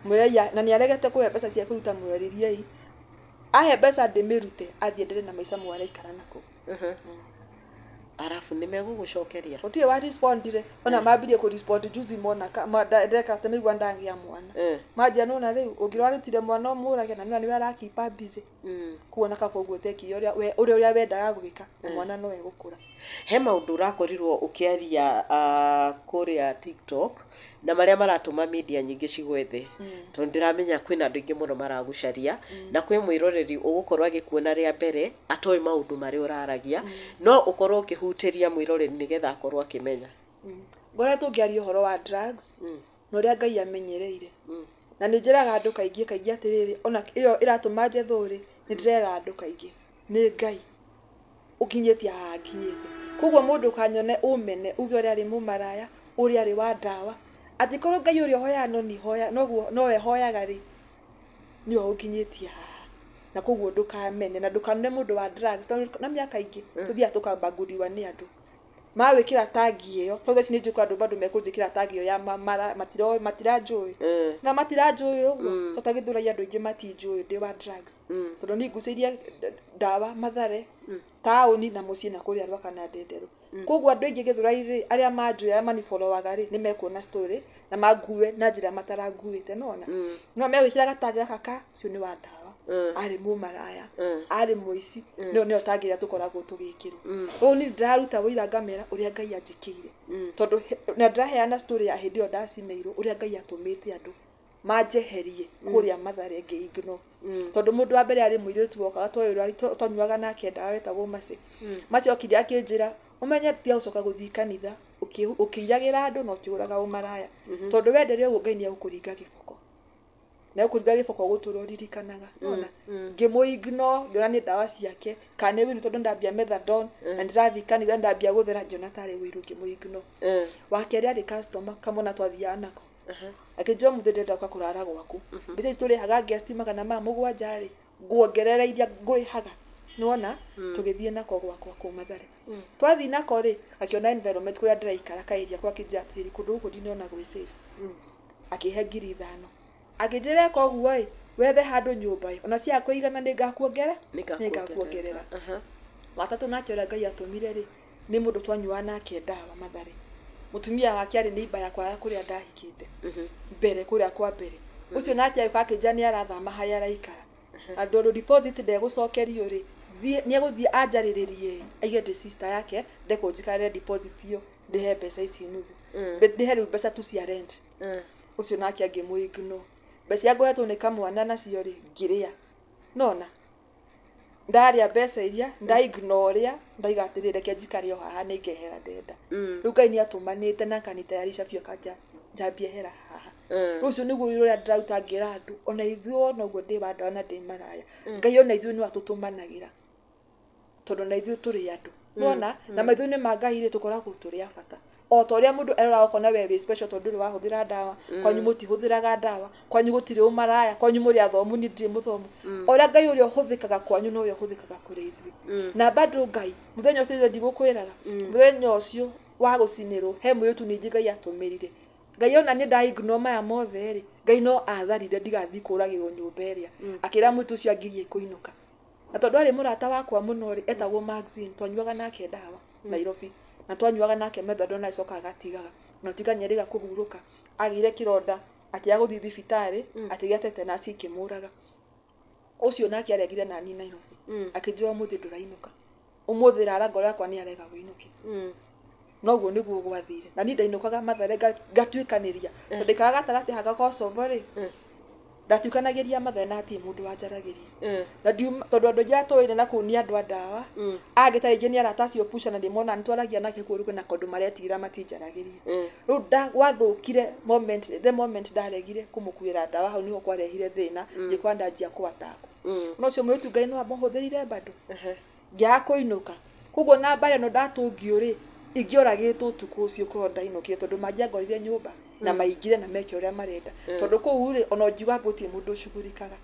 Mwĩrei na nĩaregete kũhe mbeca cia kũruta mwerĩriei. Ahe mbeca ndĩmĩrute athiĩ endelee na maica mau araikara nako. Arabu nĩmegũgũcokeria? Gũtirĩ wa respondire ona mambirie kũ respond juzi mona ndeka atĩ maigua ndagĩa mwana. Manjia nĩwona rĩu ũngĩrwarutire mwana ũmũrage na nĩwe arakeepa busy. Koguo na kaba ũguo ũtekire ũrĩa ũrĩa wendaga gwĩka na mwana no egũkũra. He maũndũ ũrakorirwo ũkĩaria kũrĩa TikTok na marĩa maratũma media nyingĩ cigwethe. Tondũ ndĩramenya kwĩna andũ aingĩ mũno maragũcaria na kwĩ mwĩroreri ũgũkorwo agĩkuona rĩa mbere atoĩ maũndũ marĩa ũraragia no ũkorwo ũkĩhutĩria mwĩroreri nĩgetha akorwo akĩmenya. Ngoretwo ngĩaria ũhoro wa drugs na ũrĩa Ngai amenyereire. Na nĩ njĩraga andũ kaingĩ kaingĩ atĩrĩrĩ ona ĩyo ĩratũma njethwo rĩ nĩ ndĩrera andũ kaingĩ nĩ Ngai ũkinyĩtie haha nginyĩte. Koguo mũndũ ũkanyone ũmene uge ũrĩa arĩ mũmaraya ũrĩa arĩ wa ndawa angĩkorwo Ngai ũrĩa ũhoyaga no niĩ hoya noguo nowe hoyaga rĩ nĩwe ũnginyĩtie haha. Na koguo ndũkamene na ndũkanone mũndũ wa drugs tondũ na mĩaka ĩngĩ tũthiaga tũkabangũriwa nĩ andũ. Magwĩkĩra tagi ĩyo tondũ thaa ici nĩ njũĩ kwĩ andũ bado mekũnjĩkĩra tagi ĩyo ya matiranjũĩ. Na matiranjũĩ ũguo ta Gĩthũrai andũ aingĩ matinjũĩ ndĩ wa drugs. Tondũ niĩ ngucĩirie ndawa Mathare taũni na mũciĩ na kũrĩa Rwaka na Ndenderũ. Koguo andũ aingĩ Gĩthũrai rĩ arĩa manjũĩ arĩa manifollowaga rĩ nĩ mekuona story na mangue na njĩra mataranguĩte nĩwona. No megwĩkĩra gatagi gaka ka ũcio nĩ wa ndawa. Arĩ mũmaraya, arĩ mũici, nĩyo nĩyo tangĩrĩa tũkoragwo tũgĩkĩrwo. Ũũ niĩ ndĩraruta wũira ngamera ũrĩa Ngai anjĩkĩire, tondũ na ndĩraheana story ya hĩndĩ ĩyo ndacinĩirwo, ũrĩa Ngai atũmĩte andũ manjeherie kũrĩa Mathare ngĩ-ignore. Tondũ mũndũ wa mbere arĩ mũirĩtu wokaga twanyuaga nake ndawa wetagwo Mercy. Mercy okire akĩnjĩra, ũmenye tiga gũcoka gũthiĩ kanitha ũkĩiyagĩra andũ na ũkĩhũraga ũmaraya, tondũ wenderea ũguo Ngai nĩegũkũringa gĩboko, na egũkũringa gĩboko ũgũtũra ũririkanaga. Nĩwona ngĩmũ-ignore, ngĩona nĩ ndawa ciake kana nĩ wĩiru, tondũ ndambia methadone na ndĩrathiĩ kanitha, ndambia gũthera, ngĩona tarĩ wĩiru, ngĩmũ-ignore. Wa kerĩ arĩ customer kamwana twathiaga nako, akĩnjĩra ũmũthĩ ndĩrenda gũka kũrara gwaku, mbeca ici tũrĩhaga guest 700 rĩ, nguongerera iria ngũrĩhaga. Nĩwona tũgĩthiĩ nako gwakwa kũu Mathare. Twathiĩ nako rĩ, akĩona environment kũrĩa ndĩraikara kaĩria kwa, akĩnjĩra atĩrĩrĩ, kũndũ gũkũ ndinona gwĩ safe. Akĩhe 5,000, akĩnjĩra eka ũguo ĩ, wethe handũ nyũmba ĩ, ona cia kũigana nĩngakuongere nĩngakuongerera. Watatũ nake ũrĩa Ngai atũmire rĩ, nĩ mũndũ twanyuaga nake ndawa Mathare. Mũtumia wake arĩ neighbor yakwa ya kũrĩa ndahikĩte mbere, kũrĩa kwa mbere. Ũcio nake agĩũka akĩnjĩra nĩ arathama harĩa araikara, na tondũ deposit ndegũcokerio rĩ, nĩegũthiĩ anjarĩrĩrie, aige ndĩ sister yake, ndekũnjikarĩre deposit ĩyo, ndĩhe mbeca ici nuthu, ndĩhe rĩu mbeca tu cia rent. Ũcio nake angĩmũ-ignore. Mbeca iria ngoretwo nĩ kamwana nacio rĩ, ngĩrĩa nona ndarĩa mbeca iria ndaignore, ndaiga atĩrĩrĩ, reke njikare o haha, nĩ ngehera ndenda. Rĩu Ngai nĩ atũmanĩte na akanitayarisha biũ, akanja njambie hera haha. Rĩu ũcio nĩguo wĩra ũrĩa ndĩraruta ngĩra andũ, ona ithuĩ ona ũguo ndĩ wa ndawa na ndĩ maraya, Ngai ona ithuĩ no atũtũmanagĩra, tondũ ona ithuĩ tũrĩ andũ nĩwona, na maitho-inĩ ma Ngai rĩ, tũkoragwo tũrĩ a bata o ta ũrĩa mũndũ eroraga ũkona we wĩ special, tondũ ndũrĩ wahũthĩra ndawa, kwanyu mũtihũthĩraga ndawa, kwanyu gũtirĩ ũmaraya, kwanyu mũrĩ athomu, niĩ ndirĩ mũthomu. O ũrĩa Ngai ũrĩa ũhũthĩkaga kwanyu nowe ũhũthĩkaga kũrĩ ithuĩ. Na bado Ngai mũthenya ũcio ndigũkwĩraga, mũthenya ũcio wa gũcinĩrwo he mũirĩtu ningĩ Ngai atũmĩrire. Ngai ona niĩ ndaignore maya mothe rĩ, Ngai no atharire ndigathiĩ kũragĩrwo nyũmba ĩrĩa, akĩra mũirĩtu ũcio angirie kũinũka. Na tondũ arĩ mũrata wakwa mũno rĩ, etagwo Maxine, twanyuaga nake ndawa Nairobi, na twanyuaga nake methadone, na acoka agatigaga na tiga nĩerĩga kũhurũka, agĩire kĩronda, akĩaga gũthiĩ thibitarĩ, akĩgĩa tetanus ikĩmũraga. Ũcio nake aregire nani Nairobi, akĩnjĩra ũmũthĩ ndũrainũka, ũmũthĩ rara, ngoro yakwa nĩ arega wĩinũke. Noguo nĩguo gwathire, na niĩ ndainũkaga Mathare ngatuĩkanĩria, tondũ ndaikaraga gatagatĩ ha Kosovo rĩ, ndatuĩkanagĩria Mathare na hatirĩ mũndũ wanjaragĩria. Na ndiuma, tondũ andũ aingĩ arĩa tũwaine na kũu nĩ andũ a ndawa, angĩ ta rĩngĩ nĩ arata acio pusha, na ndĩmona nĩtwaragia nake kũu rĩu na kũndũ maretigĩra matinjaragĩria. Rĩu gwathũkire moment, the moment ndaregire kũmũkuĩra ndawa, hau nĩho kwarehire thĩna, ngĩkora ndanjia kũatakwo. No ũcio mũirĩtu Ngai no amũhũthĩrire bado ngĩaga kũinũka. Koguo namba ĩno ndatũngio rĩ, ingĩoragĩtwo ũtukũ ũcio korwo ndainũkire, tondũ mangĩangorire nyũmba na maingire na meke ũrĩa marenda, tondũ kũu rĩ, ona ũngiuga gũtirĩ mũndũ ũcugurikaga.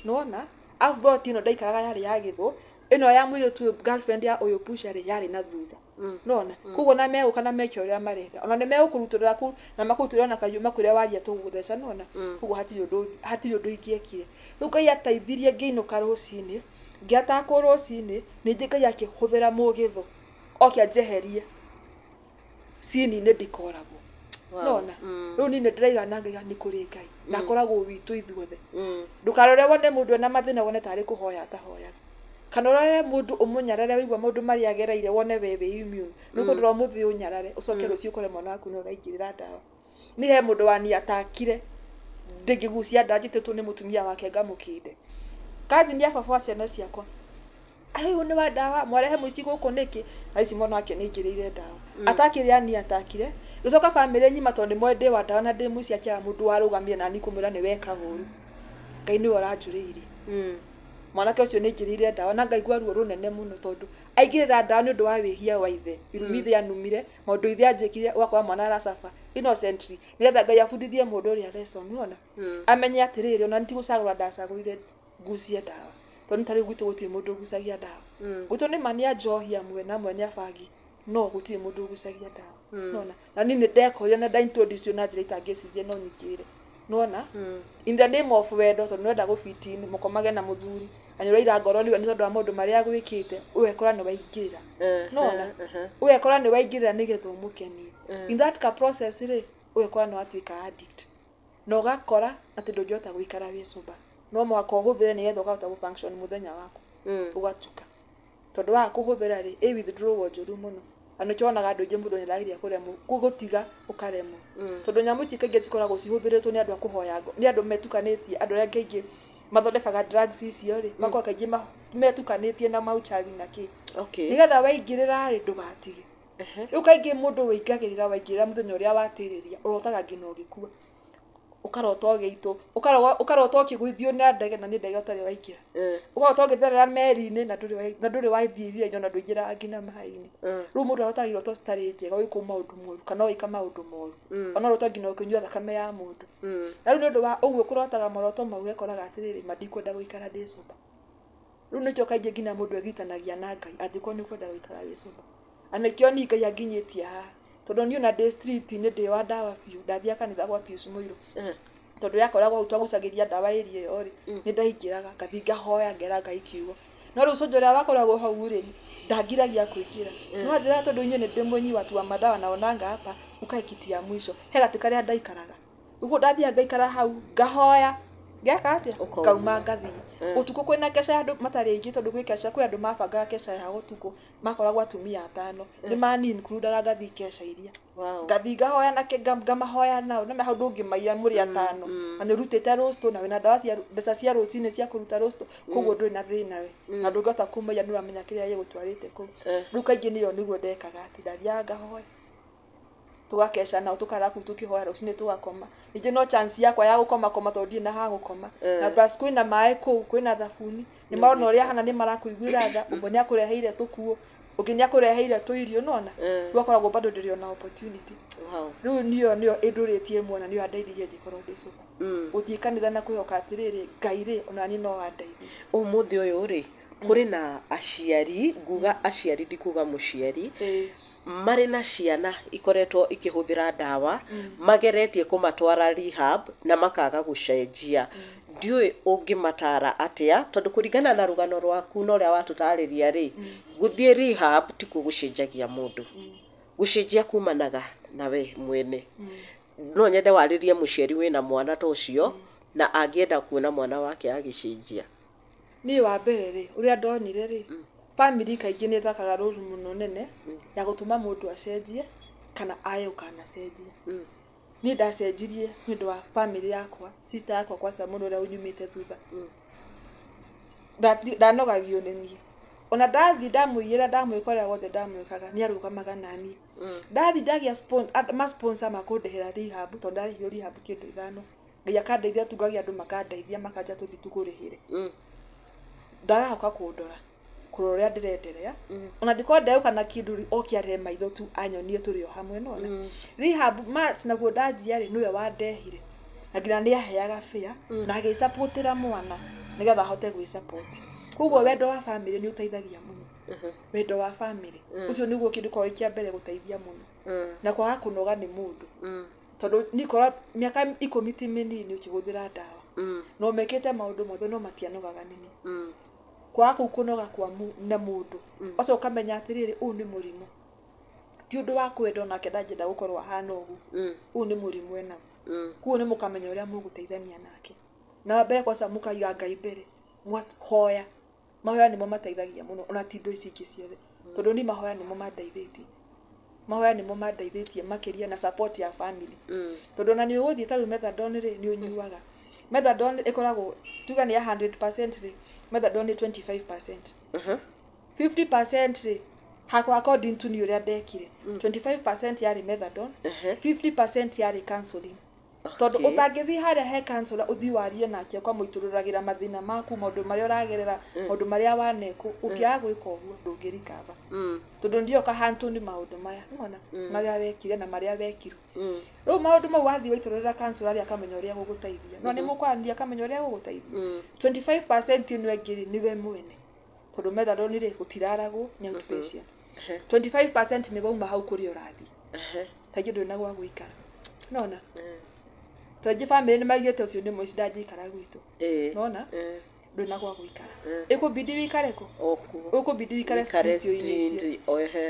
Nĩwona arabu plot ĩno ndaikaraga yarĩ ya gĩthũ, ĩno ya mũirĩtu ũyũ girlfriend ya ũyũ pusher rĩ, yarĩ na thutha. Nona koguo na megũka na meke ũrĩa marenda, ona nĩ megũkũrutũrĩra kũu na makũrutũrĩra na kahiũ makwĩre waria tũgũgũtheca. Nona koguo hatirĩ ũndũ ingĩekire. Rĩu Ngai ateithirie ngĩinũka rũcinĩ, ngĩatakwo rũcinĩ, ningĩ Ngai akĩhũthĩra mũgĩthũ oke anjeherie cini-inĩ ndikoragwo. Nona rĩu niĩ nĩ ndĩraiga na ngaiga nĩ kũrĩ Ngai na akoragwo witũ ithuothe. Ndũkarore wone mũndũ ena mathĩna wone tarĩ kũhoya atahoyaga, kana ũrore mũndũ ũmũnyarare, wĩigua maũndũ marĩa agereire wone we wĩ immune, nĩ kũndũra ũmũthĩ ũnyarare, ũcoke rũciũ ũkore mwana waku nĩ ũraingĩrĩra ndawa. Nĩ he mũndũ waniatakire ndĩngĩgucia ndawa njĩtĩtwo nĩ mũtumia wake ngamũkinde kazi ya baba wa ciana ciakwa, ũyũ nĩ wa ndawa, mwarehe mũici gũkũ nĩkĩ? Na ici mwana wake nĩ aingĩrĩire ndawa atakire, ani atakire gĩcoka bamĩrĩ nyima, tondũ nĩ moĩ ndĩ wa ndawa na ndĩ mũici, akĩaga mũndũ warũgamire nani kũmwĩra nĩ weka ũru. Ngai nĩwe ũranjũrĩirie. Mwanake ũcio nĩ aingĩrĩire ndawa na ngaigua ruo rũnene mũno, tondũ aingĩrĩra ndawa nĩ ũndũ wa wĩhia wa ithe, irumi ithe anumire, maũndũ ithe anjĩkire, ũgakora mwana aracaba innocently, nĩgetha Ngai abundithie mũndũ ũrĩa lesson, wona amenye atĩrĩrĩ, ona ti gũcagũra ndacagũrire ngucie ndawa, tondũ ta rĩu gwitũ gũtirĩ mũndũ ũgucagia ndawa. Gwitũ nĩ ma nĩ a njohi amwe na amwe nĩ a bangi, no gũtirĩ mũndũ ũgucagia ndawa. Nona na niĩ nĩ ndekorire na ndaintroduce na njĩra itangĩciria no nyingĩrĩre, nona in the name of wendo, tondũ nĩwenda gũbitini mũkomage na mũthuri na nĩ ũraira ngoro nĩ tondũ wa maũndũ marĩa agwĩkĩte, ũgekora nĩ waingĩrĩra. Nona ũgekora nĩ waingĩrĩra nĩgetha ũmũkenie. In that ka process rĩ, ũgekora nĩ watuĩka addict na ũgakora atĩ ndũngĩhota gũikara wĩ sober. No mũhaka ũhũthĩre nĩgetha ũkahota gũ function mũthenya waku. Ũgatuka. Tondũ waga kũhũthĩra rĩ, ĩ withdrawal njũru mũno. Na nĩkĩo wonaga andũ aingĩ mũndũ nĩarageria kũremwo gũtiga ũkaremwo. Tondũ nyamũ ici kaingĩ cikoragwo cihũthĩrĩtwo nĩ andũ a kũhoya nĩ andũ metukanĩtie, andũ arĩa kaingĩ mathondekaga drugs icio rĩ, makoragwo kaingĩ metukanĩtie na mauchawi na kĩ. Okay. Nĩgetha waingĩrĩra rĩ, ndũgatige. Rĩu kaingĩ mũndũ wĩingagĩrĩra waingĩrĩra mũthenya ũrĩa watĩrĩria, ũrotaga nginya ũgĩkua. Ũkarota ũgĩitwo, ũkarota ũkĩgũithio nĩ ndege na nĩ ndege ũtarĩ waingĩra. Ũkarota ũgĩtherera meri-inĩ na ndũrĩ wathiĩ iria-inĩ ona ndũingĩraga nginya maĩ-inĩ. Rĩu mũndũ arotaga iroto citarĩ njega ũgĩkwo maũndũ moru kana ũgĩka maũndũ moru. Ona ũrote nginya ũkĩnyua thakame ya mũndũ. Na rĩu nĩ ũndũ wa ũguo kũrotaga maroto mau ũgekoraga atĩrĩrĩ, ma ndikwenda gũikara ndĩ sober. Rĩu nĩkĩo kaingĩ nginya mũndũ egitanagia na Ngai angĩkorwo nĩ ũkwenda gũikara wĩ sober. Na nĩkĩo niĩ Ngai anginyĩtie haha. Tondũ niĩ ona ndĩ street nĩ ndĩ wa ndawa biũ, ndathiaga kanitha gwa Pius Mũirũ. Tondũ yakoragwo hau twagucagĩria ndawa area ĩyo rĩ, nĩ ndaingĩraga, ngathiĩ ngahoya ngera Ngai kiugo. No rĩu cũnjũ ũrĩa wakoragwo hau rĩ, ndangiragia kũingĩra. No anjĩraga tondũ inyuĩ nĩ ndĩ watu wa madawa naonanga hapa, ukae kiti ya mwisho. He gatĩ karĩa ndaikaraga. Ũguo ndathiaga ngaikara hau, ngahoya, ngeka atĩa? Ngauma ngathiĩ. Ũtukũ kwĩna keca ya andũ matarĩ aingĩ tondũ gwĩ keca kwĩ andũ mabangaga keca ya ũtukũ, makoragwo atumia atano. Nĩ mani include-aga ngathiĩ keca iria. Ngathiĩ ngahoya na ngamahoya nao, nĩ hau ndũngĩmaiya mũrĩ atano. Na nĩ ũrutĩte rosto na wĩna ndawa cia mbeca cia rũcinĩ cia kũruta rosto, koguo ndũrĩ na thĩna we. Na ndũngĩhota kũmaiya nĩ ũramenya kĩrĩa gĩgũtwarĩte kũu. Rĩu kaingĩ nĩyo nĩguo ndekaga atĩ ndathiaga ngahoya. Tugakeca nao tukara kũu tũkĩhoya rũcinĩ tũgakoma. Ningĩ no chance yakwa ya gũkoma koma tondũ ndirĩ na ha gũkoma. Na plus kwĩna maĩ kũu, kwĩna thabuni. Nĩ marona ũrĩa hana nĩ marakũiguĩra tha, ũmwe nĩ akũreheire tũkuo, ũngĩ nĩ akũreheire tũirio nĩwona. Rĩu akoragwo bado ndĩrĩ ona opportunity. Rĩu niyo nĩyo ĩndũrĩtie muona nĩyo yandeithirie ngĩkorwo ndĩ sober. Gũthiĩ kanitha na kwĩhoka atĩrĩrĩ, Ngai rĩ, ona niĩ no andeithie. Ũmũthĩ ũyũ rĩ, kũrĩ na aciari, nguga aciari ndikuga mũciari, marĩ na ciana ikoretwo ikĩhũthĩra ndawa, mageretie kũmatwara rehab na makaga gũcenjia. Ndiũĩ ũngĩmatara atĩa, tondũ kũringana na rũgano rwaku na ũrĩa watũtarĩria rĩ, gũthiĩ rehab tikuo gũcenjagia mũndũ. Gũcenjia kumanaga na we mwene. No nyende warĩrie mũciari wĩna mwana ta ũcio, na angĩenda kuona mwana wake agĩcenjia. Niĩ wa mbere rĩ, ũrĩa ndonire rĩ, family kaingĩ nĩ ĩthakaga role mũno nene ya gũtũma mũndũ acenjie kana ae gũkanacenjia. Niĩ ndacenjirie nĩ ũndũ wa family yakwa, sister yakwa kwaca mũno ũrĩa ũnyumĩte thutha. Ndanogagio nĩ niĩ. Ona ndathiĩ ndamũiyĩra ndamwĩka ũrĩa wothe ndamwĩkaga, nĩ arũgamaga naniĩ. Ndathiĩ ndagĩa ma sponsor makũndĩhĩra rehab, tondũ ndarĩhirwo rehab kĩndũ ithano. Ngai akandeithia tu ngagĩa andũ makandeithia makanja tũthiĩ tũkũrĩhĩre. Ndarahoka kũndora, kũrora ũrĩa ndĩrenderea. Ona angĩkorwo ndegũka na kĩndũ rĩ, oke arere maitho tu anyonie tũrĩ o hamwe nĩwona. Rehab naguo ndanjia rĩ, nĩwe wandehire. Na nginya nĩ aheaga fare na agĩcapotĩra mwana nĩgetha ahote gwĩsupport. Koguo wendo wa family nĩ ũteithagia mũno. Wendo wa family. Ũcio nĩguo kĩndũ gĩkoragwo gĩ kĩa mbere gũteithia mũno. Na kwaga kũnoga nĩ mũndũ. Tondũ nikora mĩaka 10 ti mĩnini ũkĩhũthĩra ndawa. No mekĩte maũndũ mothe no matianogaga nĩ niĩ. Kwaga kũu kũnoga kwa na mũndũ. Ũcio ũkamenya atĩrĩrĩ, ũyũ nĩ mũrimũ. Ti ũndũ wa kwenda onake ndangĩenda gũkorwo ahana ũguo. Ũyũ nĩ mũrimũ enaguo. Koguo nĩ mũkamenya ũrĩa mũgũteithania nake. Na mbere kwanza mũkaiga Ngai mbere. Hoya. Mahoya nĩmo mateithagia mũno ona ti indo ici ingĩ ciothe. Tondũ niĩ mahoya nĩmo mandeithĩtie. Mahoya nĩmo mandeithĩtie makĩria na support ya family. Tondũ ona nĩ ũgũthiĩ ta rĩu methadone rĩ, nĩ ũnyuaga. Methadone ĩkoragwo tuga nĩ ya 100% rĩ, methadone nĩ 25%. 50% rĩ, hakwa according to niĩ ũrĩa ndekire. 25% yarĩ methadone, 50% yarĩ counseling. Tondũ ũtangĩthiĩ harĩa he counselor ũthiĩ warie nake ũkamũitũrũragĩra mathĩna maku, maũndũ marĩa ũragerera, maũndũ marĩa wanekwo, ũngĩaga gwĩka ũguo ndũngĩrikaba. Tondũ ndioka handũ nĩ maũndũ maya, nĩwona? Marĩa wekire na marĩa wekirwo. Rĩu maũndũ mau wathiĩ waitũrũrĩra counselor rĩ, akamenya ũrĩa egũgũteithia. No nĩ mũkwaranĩria akamenya ũrĩa egũgũteithia. 25% ĩno ĩngĩ rĩ, nĩwe mwene. Tondũ methadone rĩ, gũtiraragwo nĩ outpatient. 25% nĩ wauma hau kũrĩa ũrathiĩ. Kaingĩ ndũrĩ na gwa gũikara. Nĩwona? Kaingĩ family nĩ maugĩte ũcio nĩ mũici ndangĩikara gwitũ. Nĩwona? Ndũrĩ na gwa gũikara. Ĩkũbidi wĩikare kũ? Ũkũbidi wĩikare street-inĩ icio.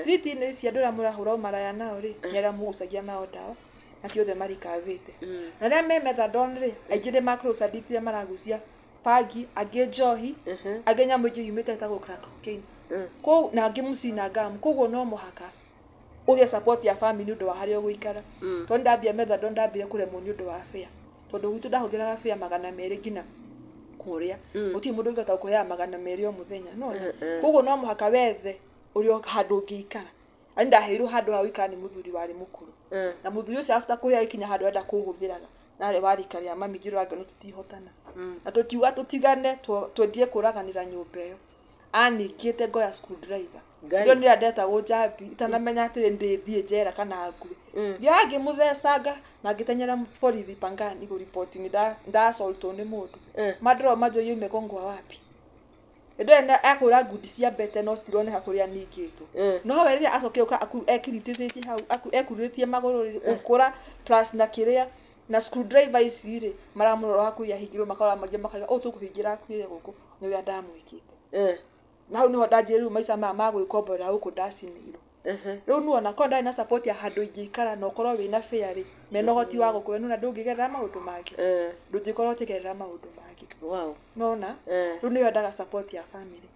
Street-inĩ ici andũ arĩa mũrahũra ũmaraya nao rĩ, nĩ arĩa mũgucagia nao ndawa, na ti othe marikavĩte. Na arĩa me methadone rĩ, aingĩ nĩ ma close addict arĩa maragucia Bangi, angĩ njohi, angĩ nyamũ ingĩ yumĩte ĩtagwo crack cocaine. Kũu na angĩ mũcina ngamu. Koguo no mũhaka ũgĩe support ya family nĩ ũndũ wa harĩa ũgũikara. Tondũ ndambia methadone ndambire kũremwo nĩ ũndũ wa fare. Tondũ gwitũ ndahũthĩraga fare 200 nginya kũrĩa. Gũtirĩ mũndũ ũngĩhota gũkũheaga 200 o mũthenya. Nĩwona? Koguo no mũhaka wethe ũrĩa handũ ũngĩikara. Na ndaheirwo handũ ha gũikara nĩ mũthuri warĩ mũkũrũ. Na mũthuri ũcio after kũheo ikinya handũ arenda kũhũthĩraga. Narĩ wa rika rĩa mami ngĩrora ngĩona tũtihotana. Na tũtiuga tũtigane, twendire kũraganĩra nyũmba ĩyo. Aningĩte ngoya screwdriver. Ngai. Ndio nĩrĩa ndetagwo njambi itanamenya atĩrĩ ndĩthiĩ njera kana ngue. Ngĩoya ngĩmũthecanga na ngĩteng'era borithi Pangani kũriboti nĩ ndaassaultwo nĩ mũndũ. Mandora manjũria umegongwa wapi. Hĩndĩ ĩyo akũra ngundi cia mbete no citironeka kũrĩa ningĩtwo. No we rĩrĩa acokire gũka ekiritĩtie hau, ekururĩtie magũrũ rĩ, gũkũra plus na kĩrĩa na screwdriver ici rĩ, maramũrora hakuhĩ ahingĩrwo makora mangĩ makauga ũũ tũkũhingĩra akuĩre gũkũ nĩ ũrĩa ndamwĩkĩte. Na hau nĩho ndanjirie rĩu maica maya ma gwĩkomborera gũkũ ndacinĩirwo. Rĩu nĩwona korwo ndarĩ na support ya handũ ingĩikara na ũkorwo wĩna fare rĩ, mena ũhoti wa gũkũhe nĩwona ndũngĩgerera maũndũ mangĩ. Ndũngĩkorwo ũkĩgerera maũndũ mangĩ. Wow. Nĩwona? Rĩu nĩyo endaga support ya family.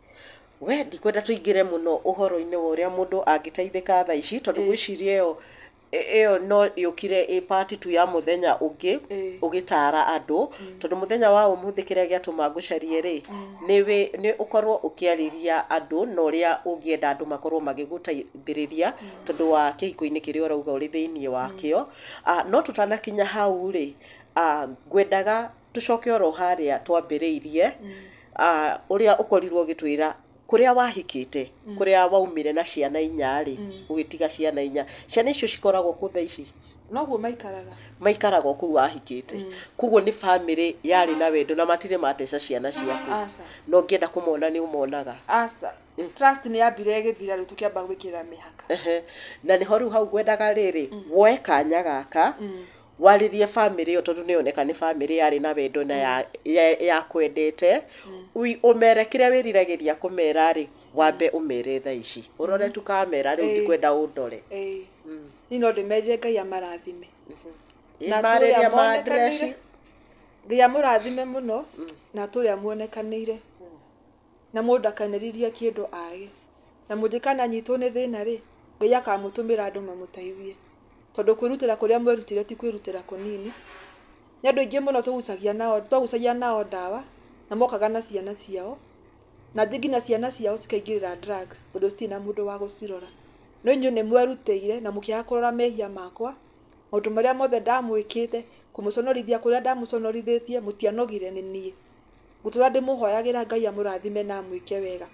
We ndikwenda tũingĩre mũno ũhoro-inĩ wa ũrĩa mũndũ angĩteithĩka thaa ici tondũ ngwĩciria ĩyo no yũkire ĩ part tu ya mũthenya ũngĩ ũgĩtara andũ tondũ mũthenya wa ũmũthĩ kĩrĩa gĩatũma ngũcarie rĩ nĩ ũkorwo ũkĩarĩria andũ na ũrĩa ũngĩenda andũ makorwo magĩgũteithĩrĩria tondũ wa kĩhiko-inĩ kĩrĩa ũrauga ũrĩ thĩiniĩ wakĩo. No tũtanakinya hau rĩ, ngwendaga tũcoke oro harĩa twambĩrĩirie, ũrĩa ũkorirwo ũgĩtwĩra kũrĩa wahikĩte, kũrĩa waumire na ciana inya rĩ, ũgĩtiga ciana inya. Ciana icio cikoragwo kũ thaa ici? Noguo maikaraga. Maikaraga o kũu wahikĩte. Koguo nĩ family yarĩ na wendo na matirĩ mateca ciana ciaku. Aca. Na ũngĩenda kũmona nĩ ũmonaga. Aca. Trust nĩ yambire ĩgĩthira rĩu tũkĩamba gwĩkĩra mĩhaka. Na nĩho rĩu hau ngwendaga rĩrĩ, woe kanya gaka, warĩrie family ĩyo tondũ nĩyoneka nĩ family yarĩ na wendo na yakwendete. Ũmere kĩrĩa wĩriragĩria kũmera rĩ, wambe ũmere thaa ici. Ũrore tu kamera rĩu ndikwenda ũndore. Niĩ no ndĩmerire Ngai amarathime. Na Marĩria tũrĩa ma address. monekanĩire. Ngai amũrathime mũno na tũrĩa muonekanĩire. Na mũndũ akanĩrĩria kĩndũ age. Na mũngĩkana anyitwo nĩ thĩna rĩ, Ngai akamũtũmĩra andũ mamũteithie. Tondũ kwĩrutĩra kũrĩa mwerutire ti kwĩrutĩra kũnini. Nĩ andũ aingĩ mũno tũgucagia nao, twagucagia nao ndawa na mokaga na ciana ciao. Na angĩ nginya ciana ciao cikaingĩrĩra drugs tondũ citirĩ na mũndũ wa gũcirora. No inyuĩ nĩ mwerutĩire na mũkĩaga kũrora mehia makwa, maũndũ marĩa mothe ndamwĩkĩte, kũmũconorithia kũrĩa ndamũconorithĩtie, mũtianogire nĩ niĩ. Ngũtũra ndĩmũhoyagĩra Ngai amũrathime na amwĩke wega.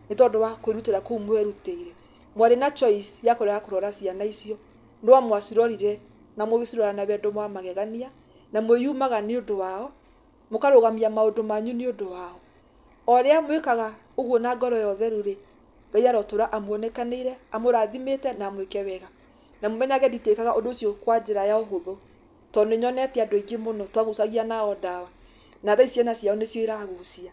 Nĩ tondũ wa kwĩrutĩra kũu mwerutĩire. Mwarĩ na choice ya kũrega kũrora ciana icio. No mwacirorire na mũgĩcirora na wendo wa magegania na mwĩyumaga nĩ ũndũ wao, mũkarũgamia maũndũ manyu nĩ ũndũ wao. O ũrĩa mwĩkaga ũguo na ngoro ya ũtheru rĩ, Ngai arotũra amuonekanĩire, amũrathimĩte na amwĩke wega. Na mũmenyage nditĩkaga ũndũ ũcio kwa njĩra ya ũhũthũ, tondũ nĩ nyonete andũ aingĩ mũno twagucagia nao ndawa, na thaa ici ciana ciao nĩcio iragucia.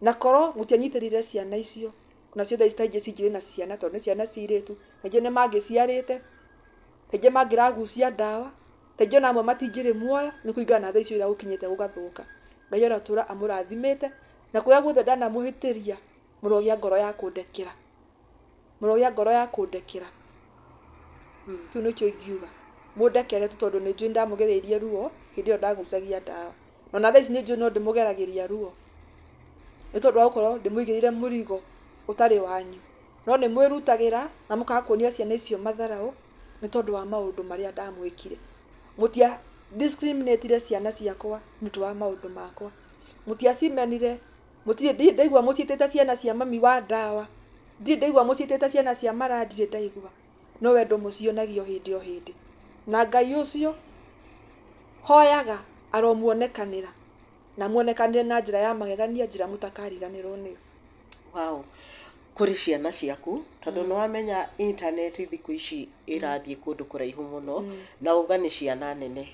Na korwo mũtianyitĩrĩire ciana icio, nacio thaa ici ta ingĩ cingĩrĩ na ciana tondũ nĩ ciana cia airĩtu, kaingĩ nĩ mangĩciarĩte, kaingĩ mangĩragucia ndawa, kaingĩ ona amwe matingĩrĩ muoyo nĩ kũringana na thaa icio ũrĩa gũkinyĩte gũgathũka. Ngai arotũra amũrathimĩte na kũrĩa guothe ndanamũhĩtĩria mũrogĩa ngoro ya kũndekera. Mũrogĩa ngoro ya kũndekera. Kĩu nĩkĩo ingiuga. Mũndekere tu tondũ nĩ njũĩ ndamũgereirie ruo hĩndĩ ĩyo ndagucagia ndawa. Ona thaa ici nĩ njũĩ no ndĩmũgeragĩria ruo. Nĩ tondũ wa gũkorwo ndĩmũigĩrĩire mũrigo ũtarĩ wanyu. No nĩ mwĩrutagĩra na mũkaga kuonia ciana icio matharaũ nĩ tondũ wa maũndũ marĩa ndamwĩkire. Mũtia discriminatire ciana ciakwa nĩ ũndũ wa maũndũ makwa. Mũtiacimenire, mũtirĩ ndirĩ ndaigua mũciĩtĩte ciana cia mami wa ndawa. Ndirĩ ndaigua mũciĩtĩte ciana cia mara, ndirĩ ndaigua. No wendo mũcionagio hĩndĩ o hĩndĩ. Na Ngai ũcio hoyaga aromuonekanĩra na muonekanĩre na njĩra ya magegania, njĩra mũtakariganĩrwo nĩyo. Wow. Kũrĩ ciana ciaku tondũ nĩ wamenya internet thikũ ici ĩrathiĩ kũndũ kũraihu mũno na uga nĩ ciana nene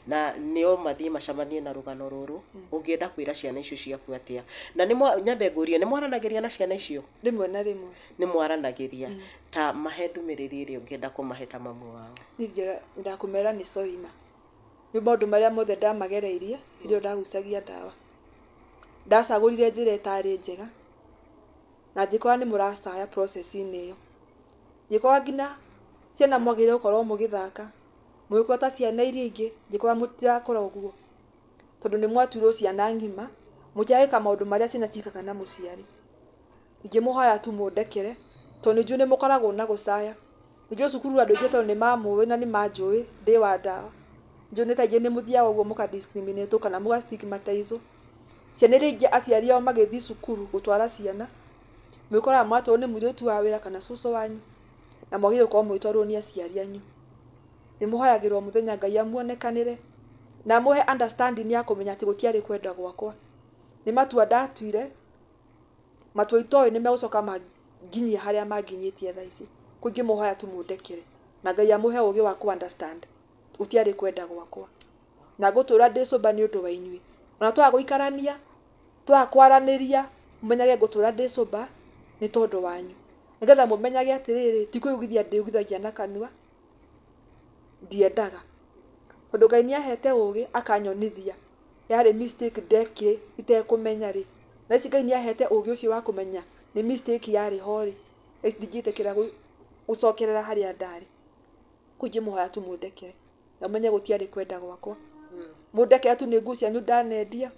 na nĩo mathiĩ macemanie na rũgano rũrũ. Ũngĩenda kwĩra ciana icio ciaku atĩa? Na nĩ nyambe ngũrie, nĩ mwaranagĩria na ciana icio? Rĩmwe na rĩmwe. Nĩ mwaranagĩria. Ta mahe ndũmĩrĩri ĩrĩa ũngĩenda kũmahe ta mamu wao. Niĩ ndakũmera nĩ sorry ma. Nĩ maũndũ marĩa mothe ndamagereirie hĩndĩ ĩyo ndagucagia ndawa. Ndacagũrire njĩra ĩtarĩ njega na ngĩkora nĩ mũracaya process-inĩ ĩyo. Ngĩkora nginya ciana mwagĩrĩire gũkorwo mũgĩthaka, mũgĩkũra ta ciana iria ingĩ, ngĩkora mũtirakũra ũguo tondũ nĩ mwatuirwo ciana ng'ima, mũtiragĩka maũndũ marĩa ciana ciĩkaga na mũciari. Ingĩmũhoya tu mũndekere tondũ nĩ njũĩ nĩ mũkoragwo na gũcaya. Nĩ njũĩ cukuru andũ aingĩ tondũ nĩ mamũĩ na nĩ manjũĩ ndĩ wa ndawa. Njũĩ nĩ ta ingĩ nĩ mũthiaga ũguo mũka discriminate kana mũga stigmatize. Ciana iria ingĩ aciari ao magĩthiĩ cukuru gũtwara ciana, mwĩkoraga mwatwarwo nĩ mũirĩtu wa wĩra kana cũcũ wanyu, na mwagĩrĩirwo gũkorwo mũgĩtwarwo nĩ aciari anyu. Nĩ mũhoyagĩrwo mũthenya Ngai amuonekanĩre na amũhe understanding ya kũmenya atĩ gũtiarĩ kwenda gwakwa. Nĩ matua ndatuire, matua itoĩ nĩ megũcoka manginyie harĩa manginyĩtie thaa ici. Kũu ingĩmũhoya tu mũndekere na Ngai amũhe ũgĩ wa kũ understand gũtiarĩ kwenda gwakwa. Na ngũtũra ndĩ sober nĩ ũndũ wa inyuĩ. Ona twaga gũikarania, twaga kwaranĩria, mũmenyage ngũtũra ndĩ sober nĩ tondũ wanyu. Nĩgetha mũmenyage atĩrĩrĩ, ti kwĩigithia ndĩigithagia na kanua, ndiendaga. Tondũ Ngai nĩ ahete ũgĩ akanyonithia yarĩ mistake ndekire itekũmenya rĩ. Thaa ici Ngai nĩ ahete ũgĩ ũcio wa kũmenya nĩ mistake yarĩ ho rĩ, thaa ici ndingĩtĩkĩra gũcokerera harĩa ndarĩ. Kũu ingĩmũhoya tu mũndekere na mũmenye gũtiarĩ kwenda gwakwa. Mũndekere tu nĩ nguo cianyu ndanendia,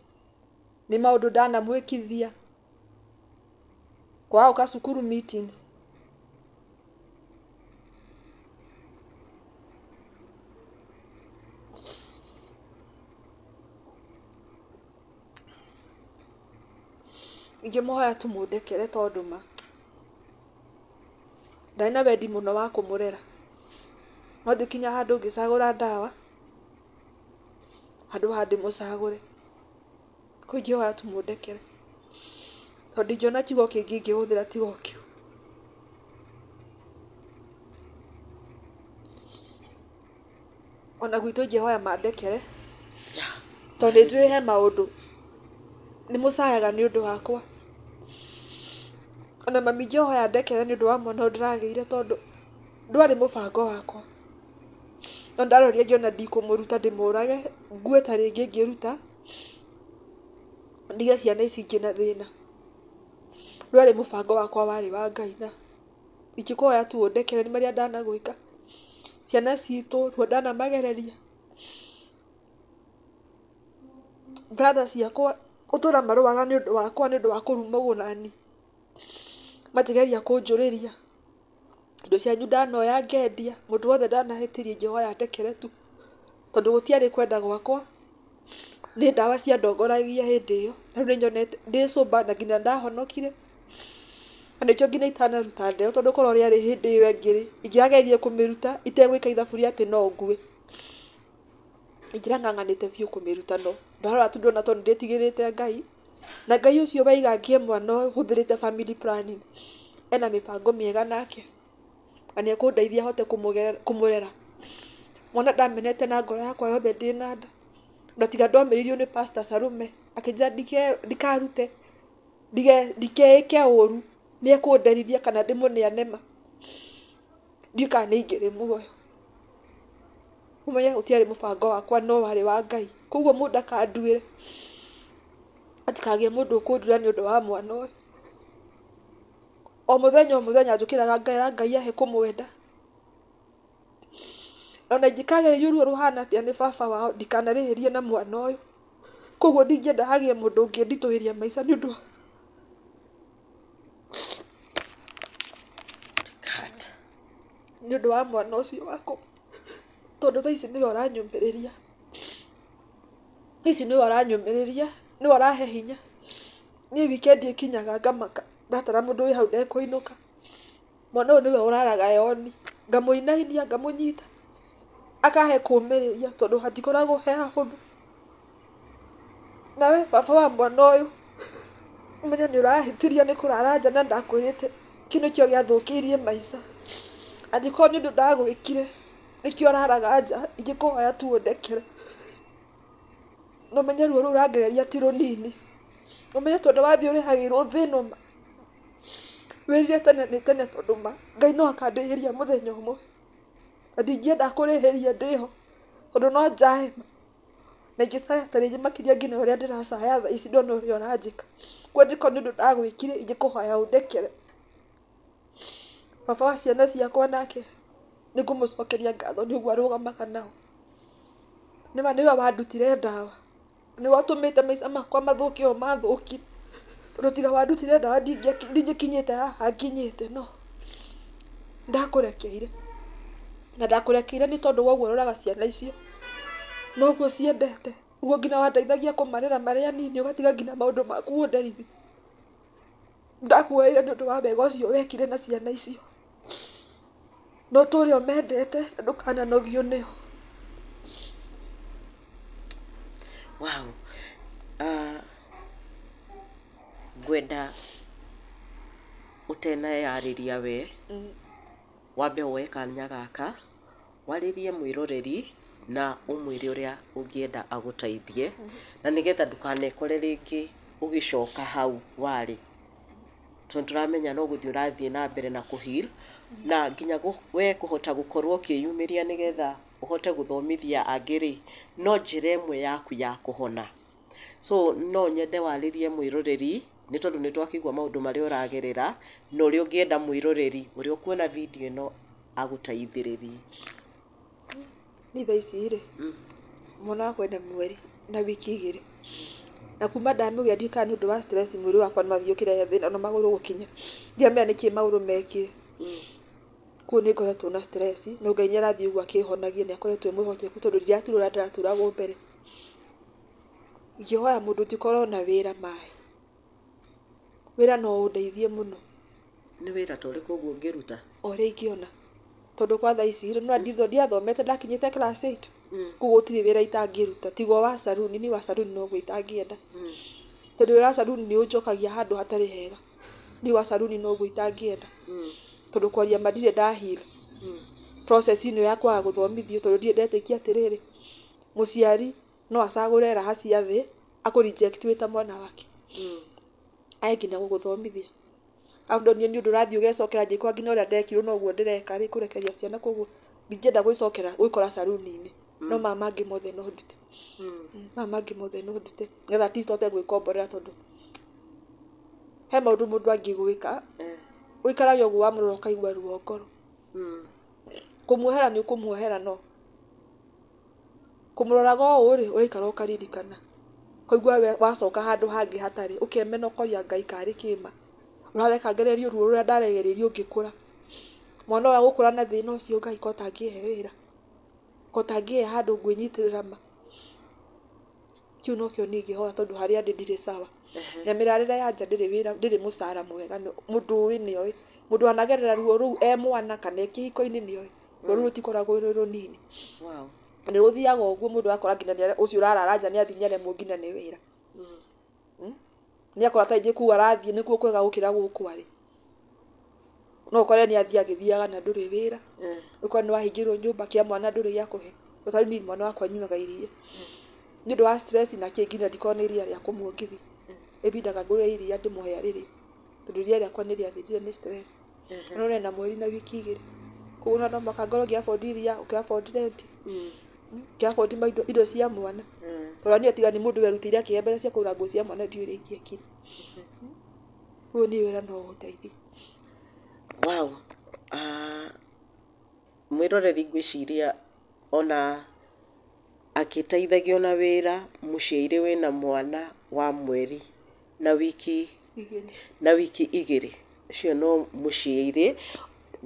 nĩ maũndũ ndanamwĩkithia, kwaga gũka cukuru meetings. Ingĩmũhoya tu mũndekere tondũ ma ndarĩ na wendi mũno wa kũmũrera, no ngĩkinya handũ ngĩcagũra ndawa handũ ha ndĩmũcagũre. Kũu ingĩhoya tu mũndekere tondũ ndingĩona kiugo kĩngĩ ingĩhũthĩra tiga o kĩu. Ona gwitũ ingĩhoya mandekere tondũ nĩ njũĩ he maũndũ nĩ mũcayaga nĩ ũndũ wakwa. Ona mami ingĩhoya andekere nĩ ũndũ wa mwana ũyũ ndĩragĩire tondũ ndwarĩ mũbango wakwa. No ndarorire ngĩona ndikũmũruta ndĩmũrage, ngue ta rĩngĩ ngĩruta, ndige ciana ici ingĩ na thĩna. Ndwarĩ mũbango wakwa warĩ wa Ngai na ingĩkũhoya tu ũndekere nĩ marĩa ndanagwĩka. Ciana citũ ruo ndanamagereria. Brother ciakwa gũtũra marũaga nĩ ũndũ wakwa nĩ ũndũ wa kũrumwo nani. Makĩgeria kũnjũrĩria. Indo cianyu ndanoya ngendia, mũndũ wothe ndanahĩtĩria ingĩhoya andekere tu tondũ gũtiarĩ kwenda gwakwa. Nĩ ndawa ciandongoragia hĩndĩ ĩyo, na rĩu nĩ nyonete ndĩ sober na nginya ndahonokire. Na nĩkĩo nginya itanaruta ndeo tondũ korwo rĩarĩ hĩndĩ ĩyo ĩngĩ rĩ, ingĩrageririe kũmĩruta itegwĩka ithabu rĩa atĩ no ngue. Ingĩrang'ang'anĩte biũ kũmĩruta no ndarora tu ndona tondũ nĩ ndĩtigĩrĩte Ngai, na Ngai ũcio waiga ngĩe mwana ũyũ hũthĩrĩte family planning, ena mĩbango mĩega nake na nĩ ekũndeithia hote kũmũrera. Mwana ndamenete na ngoro yakwa yothe ndĩna nda. Na tiga ndomĩrĩirio nĩ Pastor Salome akĩnjĩra ndikarute, ndikeĩke ũru, nĩ ekũnderithia kana ndĩmũneane ma. Ndiũĩ kana nĩ ingĩrĩ muoyo. Ũmenye gũtiarĩ mũbango wakwa no warĩ wa Ngai. Koguo mũndũ ndakanduĩre, hatikagĩe mũndũ ũkũnduĩra nĩ ũndũ wa mwana ũyũ. O mũthenya o mũthenya njũkĩraga ngera Ngai ahe kũmwenda. Ona ingĩkagererio ruo rũhana atĩa nĩ baba wao ndikanarĩhĩrie na mwana ũyũ. Koguo ndingĩenda hagĩe mũndũ ũngĩnditũhĩria maica nĩ ũndũ wa nĩ ũndũ wa mwana ũcio wakwa. Tondũ thaa ici nĩwe ũranyũmĩrĩria. Thaa ici nĩwe ũranyũmĩrĩria, nĩwe ũrahe hinya. Niĩ wikendi ĩkinyaga ngamaka ndatara mũndũ wĩ hau ndekũinũka. Mwana ũyũ nĩwe ũraraga e oni. Ngamũinainia ngamũnyita, akahe kũũmĩrĩria tondũ hatikoragwo he hahũthũ. Nawe baba wa mwana ũyũ, ũmenye nĩ ũrahĩtirio nĩ kũrara nja na ndakwĩrĩte kĩu nĩkĩo gĩathũkĩirie maica. Angĩkorwo nĩ ũndũ ndagwĩkire nĩkĩo ũraraga nja, ingĩkũhoya tu ũndekere. Na ũmenye ruo rũu ũrangereria ti rũnini. Ũmenye tondũ wathiĩ ũrĩhagĩrwo thĩ ĩno ma. Wĩrire tene nĩ tene tondũ ma Ngai no akandĩhĩria mũthenya ũmwe. Na ndingĩenda kũrĩhĩria ndĩho tondũ no njae. Na ingĩcaya ta rĩngĩ makĩria nginya ũrĩa ndĩracaya thaa ici ndona ũrĩa ũranjĩka. Kwanjĩka nĩ ũndũ ndagwĩkire ingĩkũhoya ũndekere. Baba wa ciana ciakwa nake nĩ ngũmũcokeria ngatho nĩ ũguo arũgamaga nao. Nĩma nĩwe wandutire ndawa, nĩwe ũtũmĩte maica makwa mathũke ũũ mathũkire. Tondũ tiga wandutire ndawa ndingĩkinyĩte haha nginyĩte no ndakũrekeire. Na ndakũrekeire nĩ tondũ wa ũguo ũroraga ciana icio na ũguo ciendete, ũguo nginya wandeithagia kũmarera marĩ anini ũgatiga nginya maũndũ maku ũnderithie. Ndakuoeire nĩ ũndũ wa wega ũcio wekire na ciana icio. No ũtũre ũmendete na ndũkananogio nĩo. Wow. Ngwenda ũteneyarĩria we wambe woe kanya gaka warĩrie mwĩroreri na ũmwĩre ũrĩa ũngĩenda agũteithie na nĩgetha ndũkanekore rĩngĩ ũgĩcoka hau warĩ, tondũ tũramenya no gũthiĩ ũrathiĩ na mbere na kũ heal na nginya we kũhota gũkorwo ũkĩyumĩria nĩgetha ũhote gũthomithia angĩ rĩ, no njĩra ĩmwe yaku ya kũhona. So no nyende warĩrie mwĩroreri nĩ tondũ nĩ twakĩigua maũndũ marĩa ũragerera na ũrĩa ũngĩenda mwĩroreri ũrĩa ũkuona video ĩno agũteithĩrĩrie. Niĩ thaa ici rĩ, mwana wakwa ena mweri na wiki igĩrĩ. Na kuma ndamũgĩa ndiũĩ kana nĩ ũndũ wa stress mwĩrĩ wakwa nĩ wathiĩ ũkĩrehe thĩna na magũrũ gũkinya. Ndiamenya nĩkĩ magũrũ mekire. Koguo nĩ ngoretwo na stress no Ngai nĩ arathiĩ ũguo akĩhonagia, nĩ akoretwo e mwĩhokeku tondũ ndiraturwo ũrĩa ndĩraturagwo mbere. Ingĩhoya mũndũ ũngĩkorwo na wĩra maĩ. Wĩra no ũndeithie mũno. Nĩ wĩra ta ũrĩkũ ũguo ũngĩruta? O ũrĩa ingĩona. Tondũ kwa thaa ici rĩ, no ndiathomete ndakinyĩte class 8. Koguo gũtirĩ wĩra itangĩruta tiga o wa saruni, niĩ wa saruni noguo itangĩenda. Tondũ wĩra wa saruni nĩ ũnjokagia handũ hatarĩ hega. Niĩ wa saruni noguo itangĩenda. Tondũ kwaria ma ndirĩ nda heal. Process ĩno ya kwaga gũthomithio tondũ ndirĩ ndetĩkia atĩrĩrĩ, mũciari no acagũre raha cia thĩ akũ reject wĩ ta mwana wake. Age nginya gũgũthomithia. Arabu ndonire nĩ ũndũ ũrathiĩ ũgecokera ngĩkora nginya ũrĩa ndekirwo noguo ndĩreka rĩ, kũrekeria ciana koguo ndingĩenda gwĩcokera gwĩkora saruni-inĩ. No maya mangĩ mothe no ndute. Maya mangĩ mothe no ndute. Nĩgetha at least hote gwĩkomborera tondũ he maũndũ mũndũ angĩgwĩka, ũikarage ũguo wamũrora ũkaigua ruo ngoro. Kũmuohera nĩ ũkũmuohera no kũmũroraga ũũ rĩ, ũraikara ũkaririkana. Ũkaigua wacoka handũ hangĩ hatarĩ, ũkemena ũkoria Ngai karĩ kĩma. Ũrareka ngererio ruo rũrĩa ndaregereirio ngĩkũra. Mwana ũyũ agũkũra na thĩna ũcio Ngai ko ũtangĩhe wĩra, ko ũtangĩhe handũ ngwĩnyitĩrĩra ma. Kĩu nokĩo niĩ ingĩhoya tondũ harĩa ndĩ ndirĩ sawa. Na mĩrarĩre ya nja ndĩrĩ wĩra, ndĩrĩ mũcara mwega, mũndũ ũĩ nĩ oĩ. Mũndũ anagerera ruo rũu e mwana kana e kĩhiko-inĩ nĩ oĩ. Ruo rũu rũtikoragwo rwĩ rũnini. Wow. Nĩ rũthiaga ũguo mũndũ akora nginya ũcio ũrarara nja nĩ athiĩ nĩ aremwo nginya nĩ wĩra. Nĩ akora ta rĩngĩ kũu arathiĩ nĩkuo kwega gũkĩra gũkũ arĩ. No ũkore nĩ athiĩ agĩthiaga na ndũrĩ wĩra. Ũkore nĩ wahingĩrwo nyũmba kĩa mwana ndũrĩ gĩa kũhe. Ta rĩu niĩ mwana wakwa anyuaga iria. Nĩ ũndũ wa stress na kĩ nginya ndikoragwo na iria rĩa kũmuongithia. Ĩbindaga ngũre iria ndĩmũhe arĩrĩo. Tondũ iria rĩakwa nĩ rĩathirire nĩ stress. No ena mweri na wiki igĩrĩ. Koguo no mũhaka ngorwo ngĩ afford iria, ngĩ afford rent, ngĩ afford indo cia mwana. Tondũ niĩ tiga nĩ mũndũ werutĩire akĩhe mbeca cia kũgũra nguo cia mwana ndiũĩ ũrĩa ingĩekire. Koguo niĩ wĩra no ũndeithie. Wow. Mwĩroreri ngwĩciria ona akĩteithagio na wĩra mũciairĩ wĩna mwana wa mweri na wiki Igĩrĩ. Na wiki igĩrĩ, ũcio no mũciairĩ.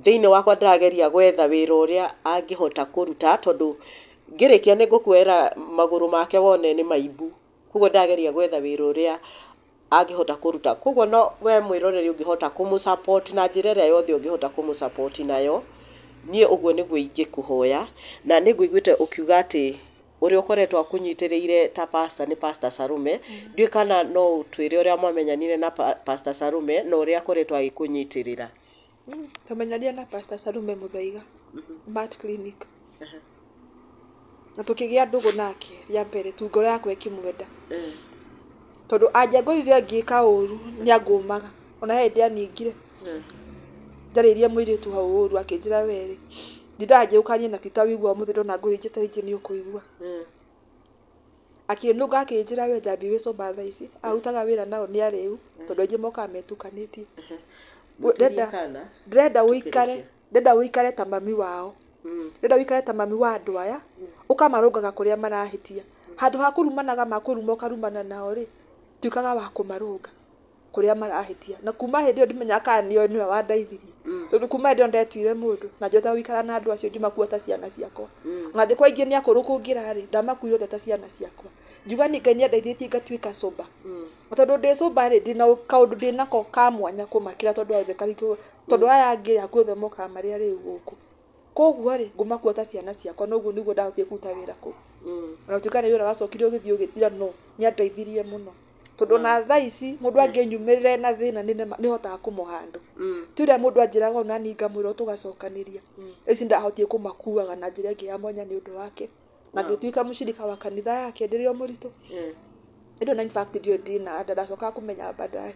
Thĩinĩ wakwa ndĩrageria gwetha wĩra ũrĩa angĩhota kũruta tondũ ngĩrĩkia nĩ ngũkuoera magũrũ make wone nĩ maimbu. Koguo ndĩrageria gwetha wĩra ũrĩa angĩhota kũruta. Koguo no we mwĩroreri ũngĩhota kũmũ support na njĩra ĩrĩa yothe ũngĩhota kũmũ support nayo, niĩ ũguo nĩguo ingĩkũhoya. Na nĩ ngũiguĩte ũkiuga atĩ ũrĩa ũkoretwo akũnyitĩrĩire ta pastor nĩ Pastor Sarume. Ndiũĩ kana no ũtwĩre ũrĩa mwamenyanire na Pastor Sarume na ũrĩa akoretwo agĩkũnyitĩrĩra. Twamenyanire na Pastor Sarume Muthaiga, Mat Clinic. Na tũkĩgĩa ndũgũ nake rĩa mbere tu ngoro yakwa ĩkĩmwenda. Tondũ anjangorire ngĩka ũru nĩ angũmaga. Ona he hĩndĩ aningire. Njarĩirie mũirĩtu hau ũru akĩnjĩra werĩ. Ndindaga njĩũkanie na ti ta ũigua ũmũthĩ ndona ngũrĩtie ta rĩngĩ nĩ ũkũigua. Akĩnũnga akĩnjĩra we Njambi wĩ sober thaa ici, arutaga wĩra nao nĩ arĩu, tondũ aingĩ mokaga metukanĩtie. Mũtirie kana Ndĩrenda ũikare, Tũkĩrĩkia. ndĩrenda ũikare ta mami wao. Ndĩrenda ũikare ta mami wa andũ aya, ũkamarũngaga kũrĩa marahĩtia. Handũ ha kũrumanaga makũruma ũkarumana nao rĩ, tuĩkaga wa kũmarũnga kũrĩa marahĩtia. Na kuma hĩndĩ ĩyo ndimenyaga kana nĩwe nĩwe wandeithirie. Tondũ kuma hĩndĩ ĩyo ndetuire mũndũ na njĩhota gũikara na andũ acio ngĩmakua ta ciana ciakwa. Ona angĩkorwo aingĩ nĩ akũrũ kũngĩra rĩ, ndamakuire othe ta ciana ciakwa. Ngiuga niĩ Ngai nĩandeithĩtie ngatuĩka sober. Na tondũ ndĩ sober rĩ, ndĩna kaũndũ ndĩnako ka mwanya kũmakĩra tondũ othe karigũ, tondũ aya angĩ hakuhĩ othe mokaga marĩ arĩu gũkũ. Koguo rĩ, ngũmakua ta ciana ciakwa na ũguo nĩguo ndahotire kũruta wĩra kũu. Ona gũtuĩka nĩ wĩra wacokire ũgĩthiĩ ũgĩthira no nĩandeithirie mũno. Tondũ ona thaa ici mũndũ angĩnyumĩrĩra na thĩna nĩhotaga kũmũhandũ. Ti ũrĩa mũndũ anjĩraga ona niĩ ngamwĩra tũgacokanĩria. Thaa ici ndahotire kũmakuaga na njĩra ĩngĩ ya mwanya nĩ ũndũ wake. Na ngĩtuĩka mũcirika wa kanitha yake ndĩrĩ o mũritũ. Ĩndĩ ona in fact ndiũĩ ndĩna nda ndacokaga kũmenya baadaye.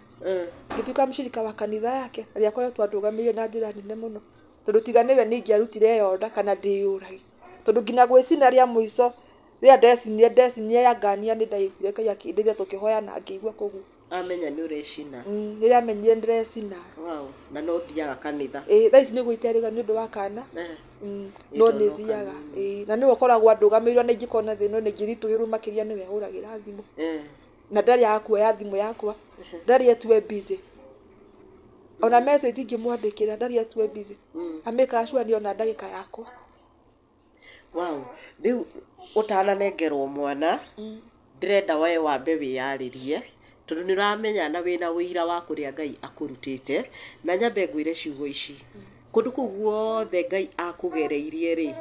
Ngĩtuĩka mũcirika wa kanitha yake ĩrĩa akoretwo andũgamĩrĩire na njĩra nene mũno. Tondũ tiga nĩwe nĩ ingĩarutire ĩyo nda kana ndĩyũrage. Tondũ nginya gwĩcina rĩa mũico rĩrĩa ndecinire ndecinia ya ngania nĩ ndaiguire Ngai akĩndeithia tũkĩhoya na ngĩigua kũguo. Amenya nĩ ũrecina. Rĩrĩa amenyire nĩndĩrecina. Wow. Na no ũthiaga kanitha. Ĩĩ thaa ici nĩguo iterĩga nĩ ũndũ wa kana. Ĩĩ No tondũ nĩ no thiaga. kanini. Ĩĩ na nĩwe ũkoragwo andũgamĩrĩire ona ingĩkorwo na thĩna ona ingĩritũhĩrwo makĩria nĩwe hũragĩra thimũ. Na ndarĩ akuoya thimũ yakwa, ndarĩ etue busy. Ona message ingĩmwandĩkĩra ndarĩ etue busy. Amĩkaga sure nĩona ndagĩka yakwa. Wow. Rĩu ũtananengerwo mwana, ndĩrenda we wambe wĩyarĩrie tondũ nĩ ũramenya na wĩna ũira wa kũrĩa Ngai akũrutĩte, na nyambe ngwĩre ciugo ici. Kũndũ kũu guothe Ngai akũgereirie rĩ,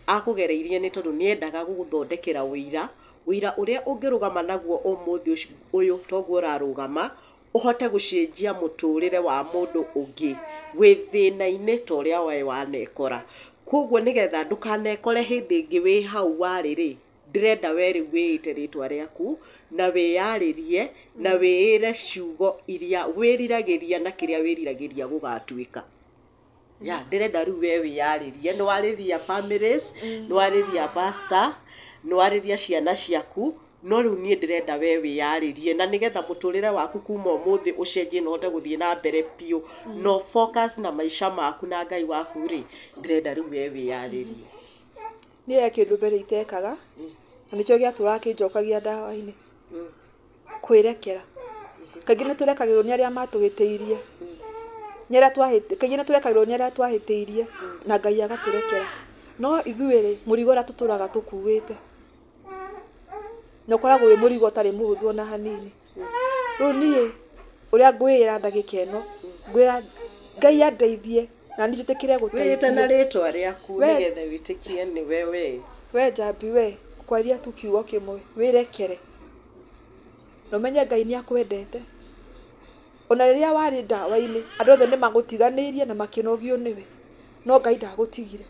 akũgereirie nĩ tondũ nĩendaga gũgũthondekera ũira, ũira ũrĩa ũngĩrũgama naguo ũmũthĩ ũyũ toguo ũrarũgama, ũhote gũcenjia mũtũrĩre wa mũndũ ũngĩ wĩ thĩna-inĩ ta ũrĩa we wanekora. Koguo nĩgetha ndũkanekore hĩndĩ ĩngĩ wĩ hau warĩ rĩ, ndĩrenda we rĩu wĩĩte rĩtwa rĩaku na wĩyarĩrie na wĩĩre ciugo iria wĩriragĩria na kĩrĩa wĩriragĩria gũgatuĩka. Ya, ndĩrenda rĩu we wĩyarĩrie, nĩ warĩria families, nĩ warĩria pastor, nĩ warĩria ciana ciaku, no rĩu niĩ ndĩrenda we wĩyarĩrie na nĩgetha mũtũrĩre waku kuma ũmũthĩ ũcenjie na ũhote gũthiĩ na mbere biũ, no focus na maica maku na Ngai waku rĩ, ndĩrenda rĩu we wĩyarĩrie. Niĩ he kĩndũ mbere itekaga, na nĩkĩo gĩatũraga kĩnjokagia ndawa-inĩ. Kwĩrekera. Kaingĩ nĩ tũrekagĩrwo nĩ arĩa matũhĩtĩirie. Nĩ arĩa kaingĩ nĩ tũrekagĩrwo nĩ arĩa twahĩtĩirie na Ngai agatũrekera. No ithuĩ rĩ, mũrigo ũrĩa tũtũraga tũkuĩte na ũkoragwo wĩ mũrigo ũtarĩ mũhũthũ ona hanini. Rĩu niĩ ũrĩa ngwĩra ndagĩka ĩno, ngwĩra Ngai andeithie na niĩ njĩtĩkĩre Wĩĩte na gũteithio. rĩtwa rĩaku We nĩgetha wĩtĩkie nĩwe we. we Njambi we, kwaria tu kiugo kĩmwe, wĩrekere. Na ũmenye Ngai nĩ akwendete. Ona rĩrĩa warĩ ndawa-inĩ, andũ othe nĩ magũtiganĩirie na makĩnogio nĩwe. No Ngai ndagũtigire.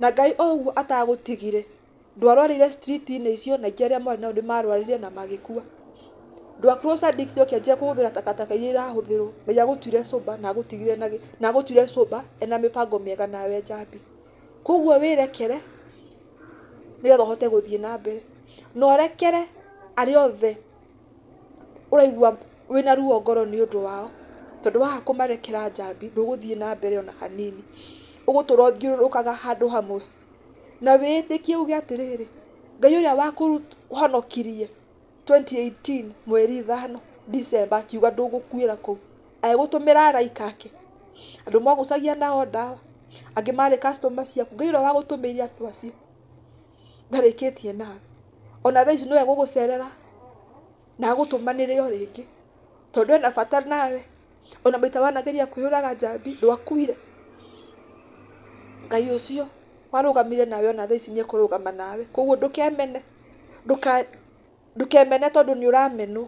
Na Ngai o ũguo atagũtigire, ndwarwarĩire street-inĩ icio na aingĩ arĩa mwarĩ nao nĩ marwarire na magĩkua. Ndwa close addict ũkĩanjia kũhũthĩra takataka iria irahũthĩrwo, Ngai agũtuire sober na agũtigire na agũtuire sober ena mĩbango mĩega nawe Njambi. Koguo wĩrekere nĩgetha ũhote gũthiĩ na mbere. Na ũrekere arĩa othe ũraigua wĩna ruo ngoro nĩ ũndũ wao. Tondũ waga kũmarekera Njambi, ndũgũthiĩ na mbere ona hanini. Ũgũtũra ũthiũrũrũkaga handũ hamwe. Na wĩĩtĩkie uge atĩrĩrĩ, Ngai ũrĩa wakũhonokirie 2018 mweri 5 December akiuga ndũgũkuĩra kũu. Agĩgũtũmĩra araika ake. Andũ mwagucagia nao ndawa, angĩ marĩ customer ciaku. Ngai ũrĩa wagũtũmĩire andũ acio ndarĩkĩtie nawe. Ona thaa ici no egũgũcerera na agũtũmanĩre o rĩngĩ. Tondũ ena bata nawe. Ona maita wanageria kwĩyũraga Njambi, ndwakuire. Ngai ũcio warũgamire nawe ona thaa ici nĩ ekũrũgama nawe. Koguo ndũkemene. Ndũkemene tondũ nĩ ũramenwo.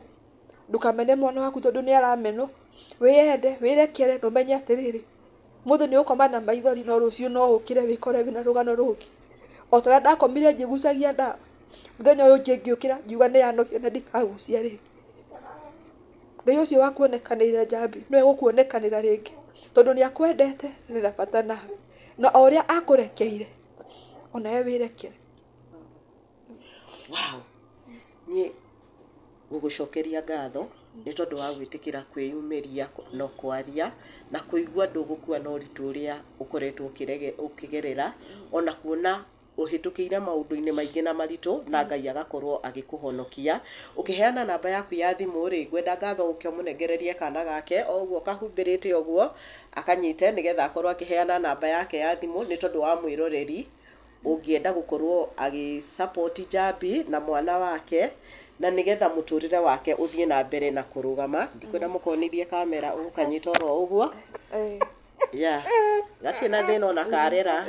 Ndũkamene mwana waku tondũ nĩ aramenwo. Wĩyende, wĩrekere na ũmenye atĩrĩrĩ, mũthĩ nĩ ũgũkoma na maithori no rũciũ no ũkĩre wĩkore wĩna rũgano rũngĩ. O ta ũrĩa ndakomire ngĩgucagia ndawa, mũthenya ũyũ ũngĩ ngĩũkĩra ngiuga nĩ yanogia na ndikagucia rĩngĩ. Ngai ũcio wakuonekanĩire Njambi no egũkuonekanĩra rĩngĩ tondũ nĩ akwendete na ena bata nawe. Na o ũrĩa akũrekeire, onawe wĩrekere. Wow. Niĩ ngũgũcokeria ngatho nĩ tondũ wa gwĩtĩkĩra kwĩyumĩria na kwaria na kũigua ndũgũkua na ũritũ ũrĩa ũkoretwo ũkĩgerera, ona kuona ũhĩtũkĩire maũndũ-inĩ maingĩ na maritũ na Ngai agakorwo agĩkũhonokia. Ũkĩheana namba yaku ya thimũ rĩ, ngwenda ngatho ũke ũmũnengererie kana gake o ũguo kahumbĩrĩte ũguo akanyite, nĩgetha akorwo akĩheana namba yake ya thimũ nĩ tondũ wa mwĩroreri ũngĩenda gũkorwo agĩ support Njambi na mwana wake, na nĩgetha mũtũrĩre wake ũthiĩ na mbere na kũrũgama. Ndikwenda mũkonithie kamera, ũgũkanyita oro ũguo. Yeah, gatirĩ na thĩna ona karera.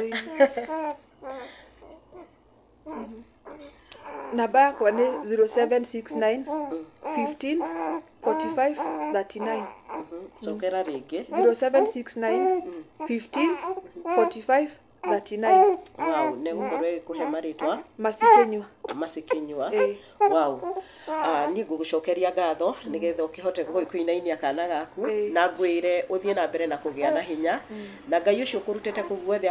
Namba yakwa nĩ 0769 15 45 39. Cokera rĩngĩ. 0769 15 45 39. Wow, nĩ gũkorwo ĩgĩkũhe marĩtwa. Macikinyua. Macikinyua. Wow. Niĩ ngũgũcokeria ngatho nĩgetha ũkĩhote kũinainia kana gaku, na ngwĩre ũthiĩ na mbere na kũgĩa na hinya, na Ngai ũcio ũkũrutĩte kũu guothe.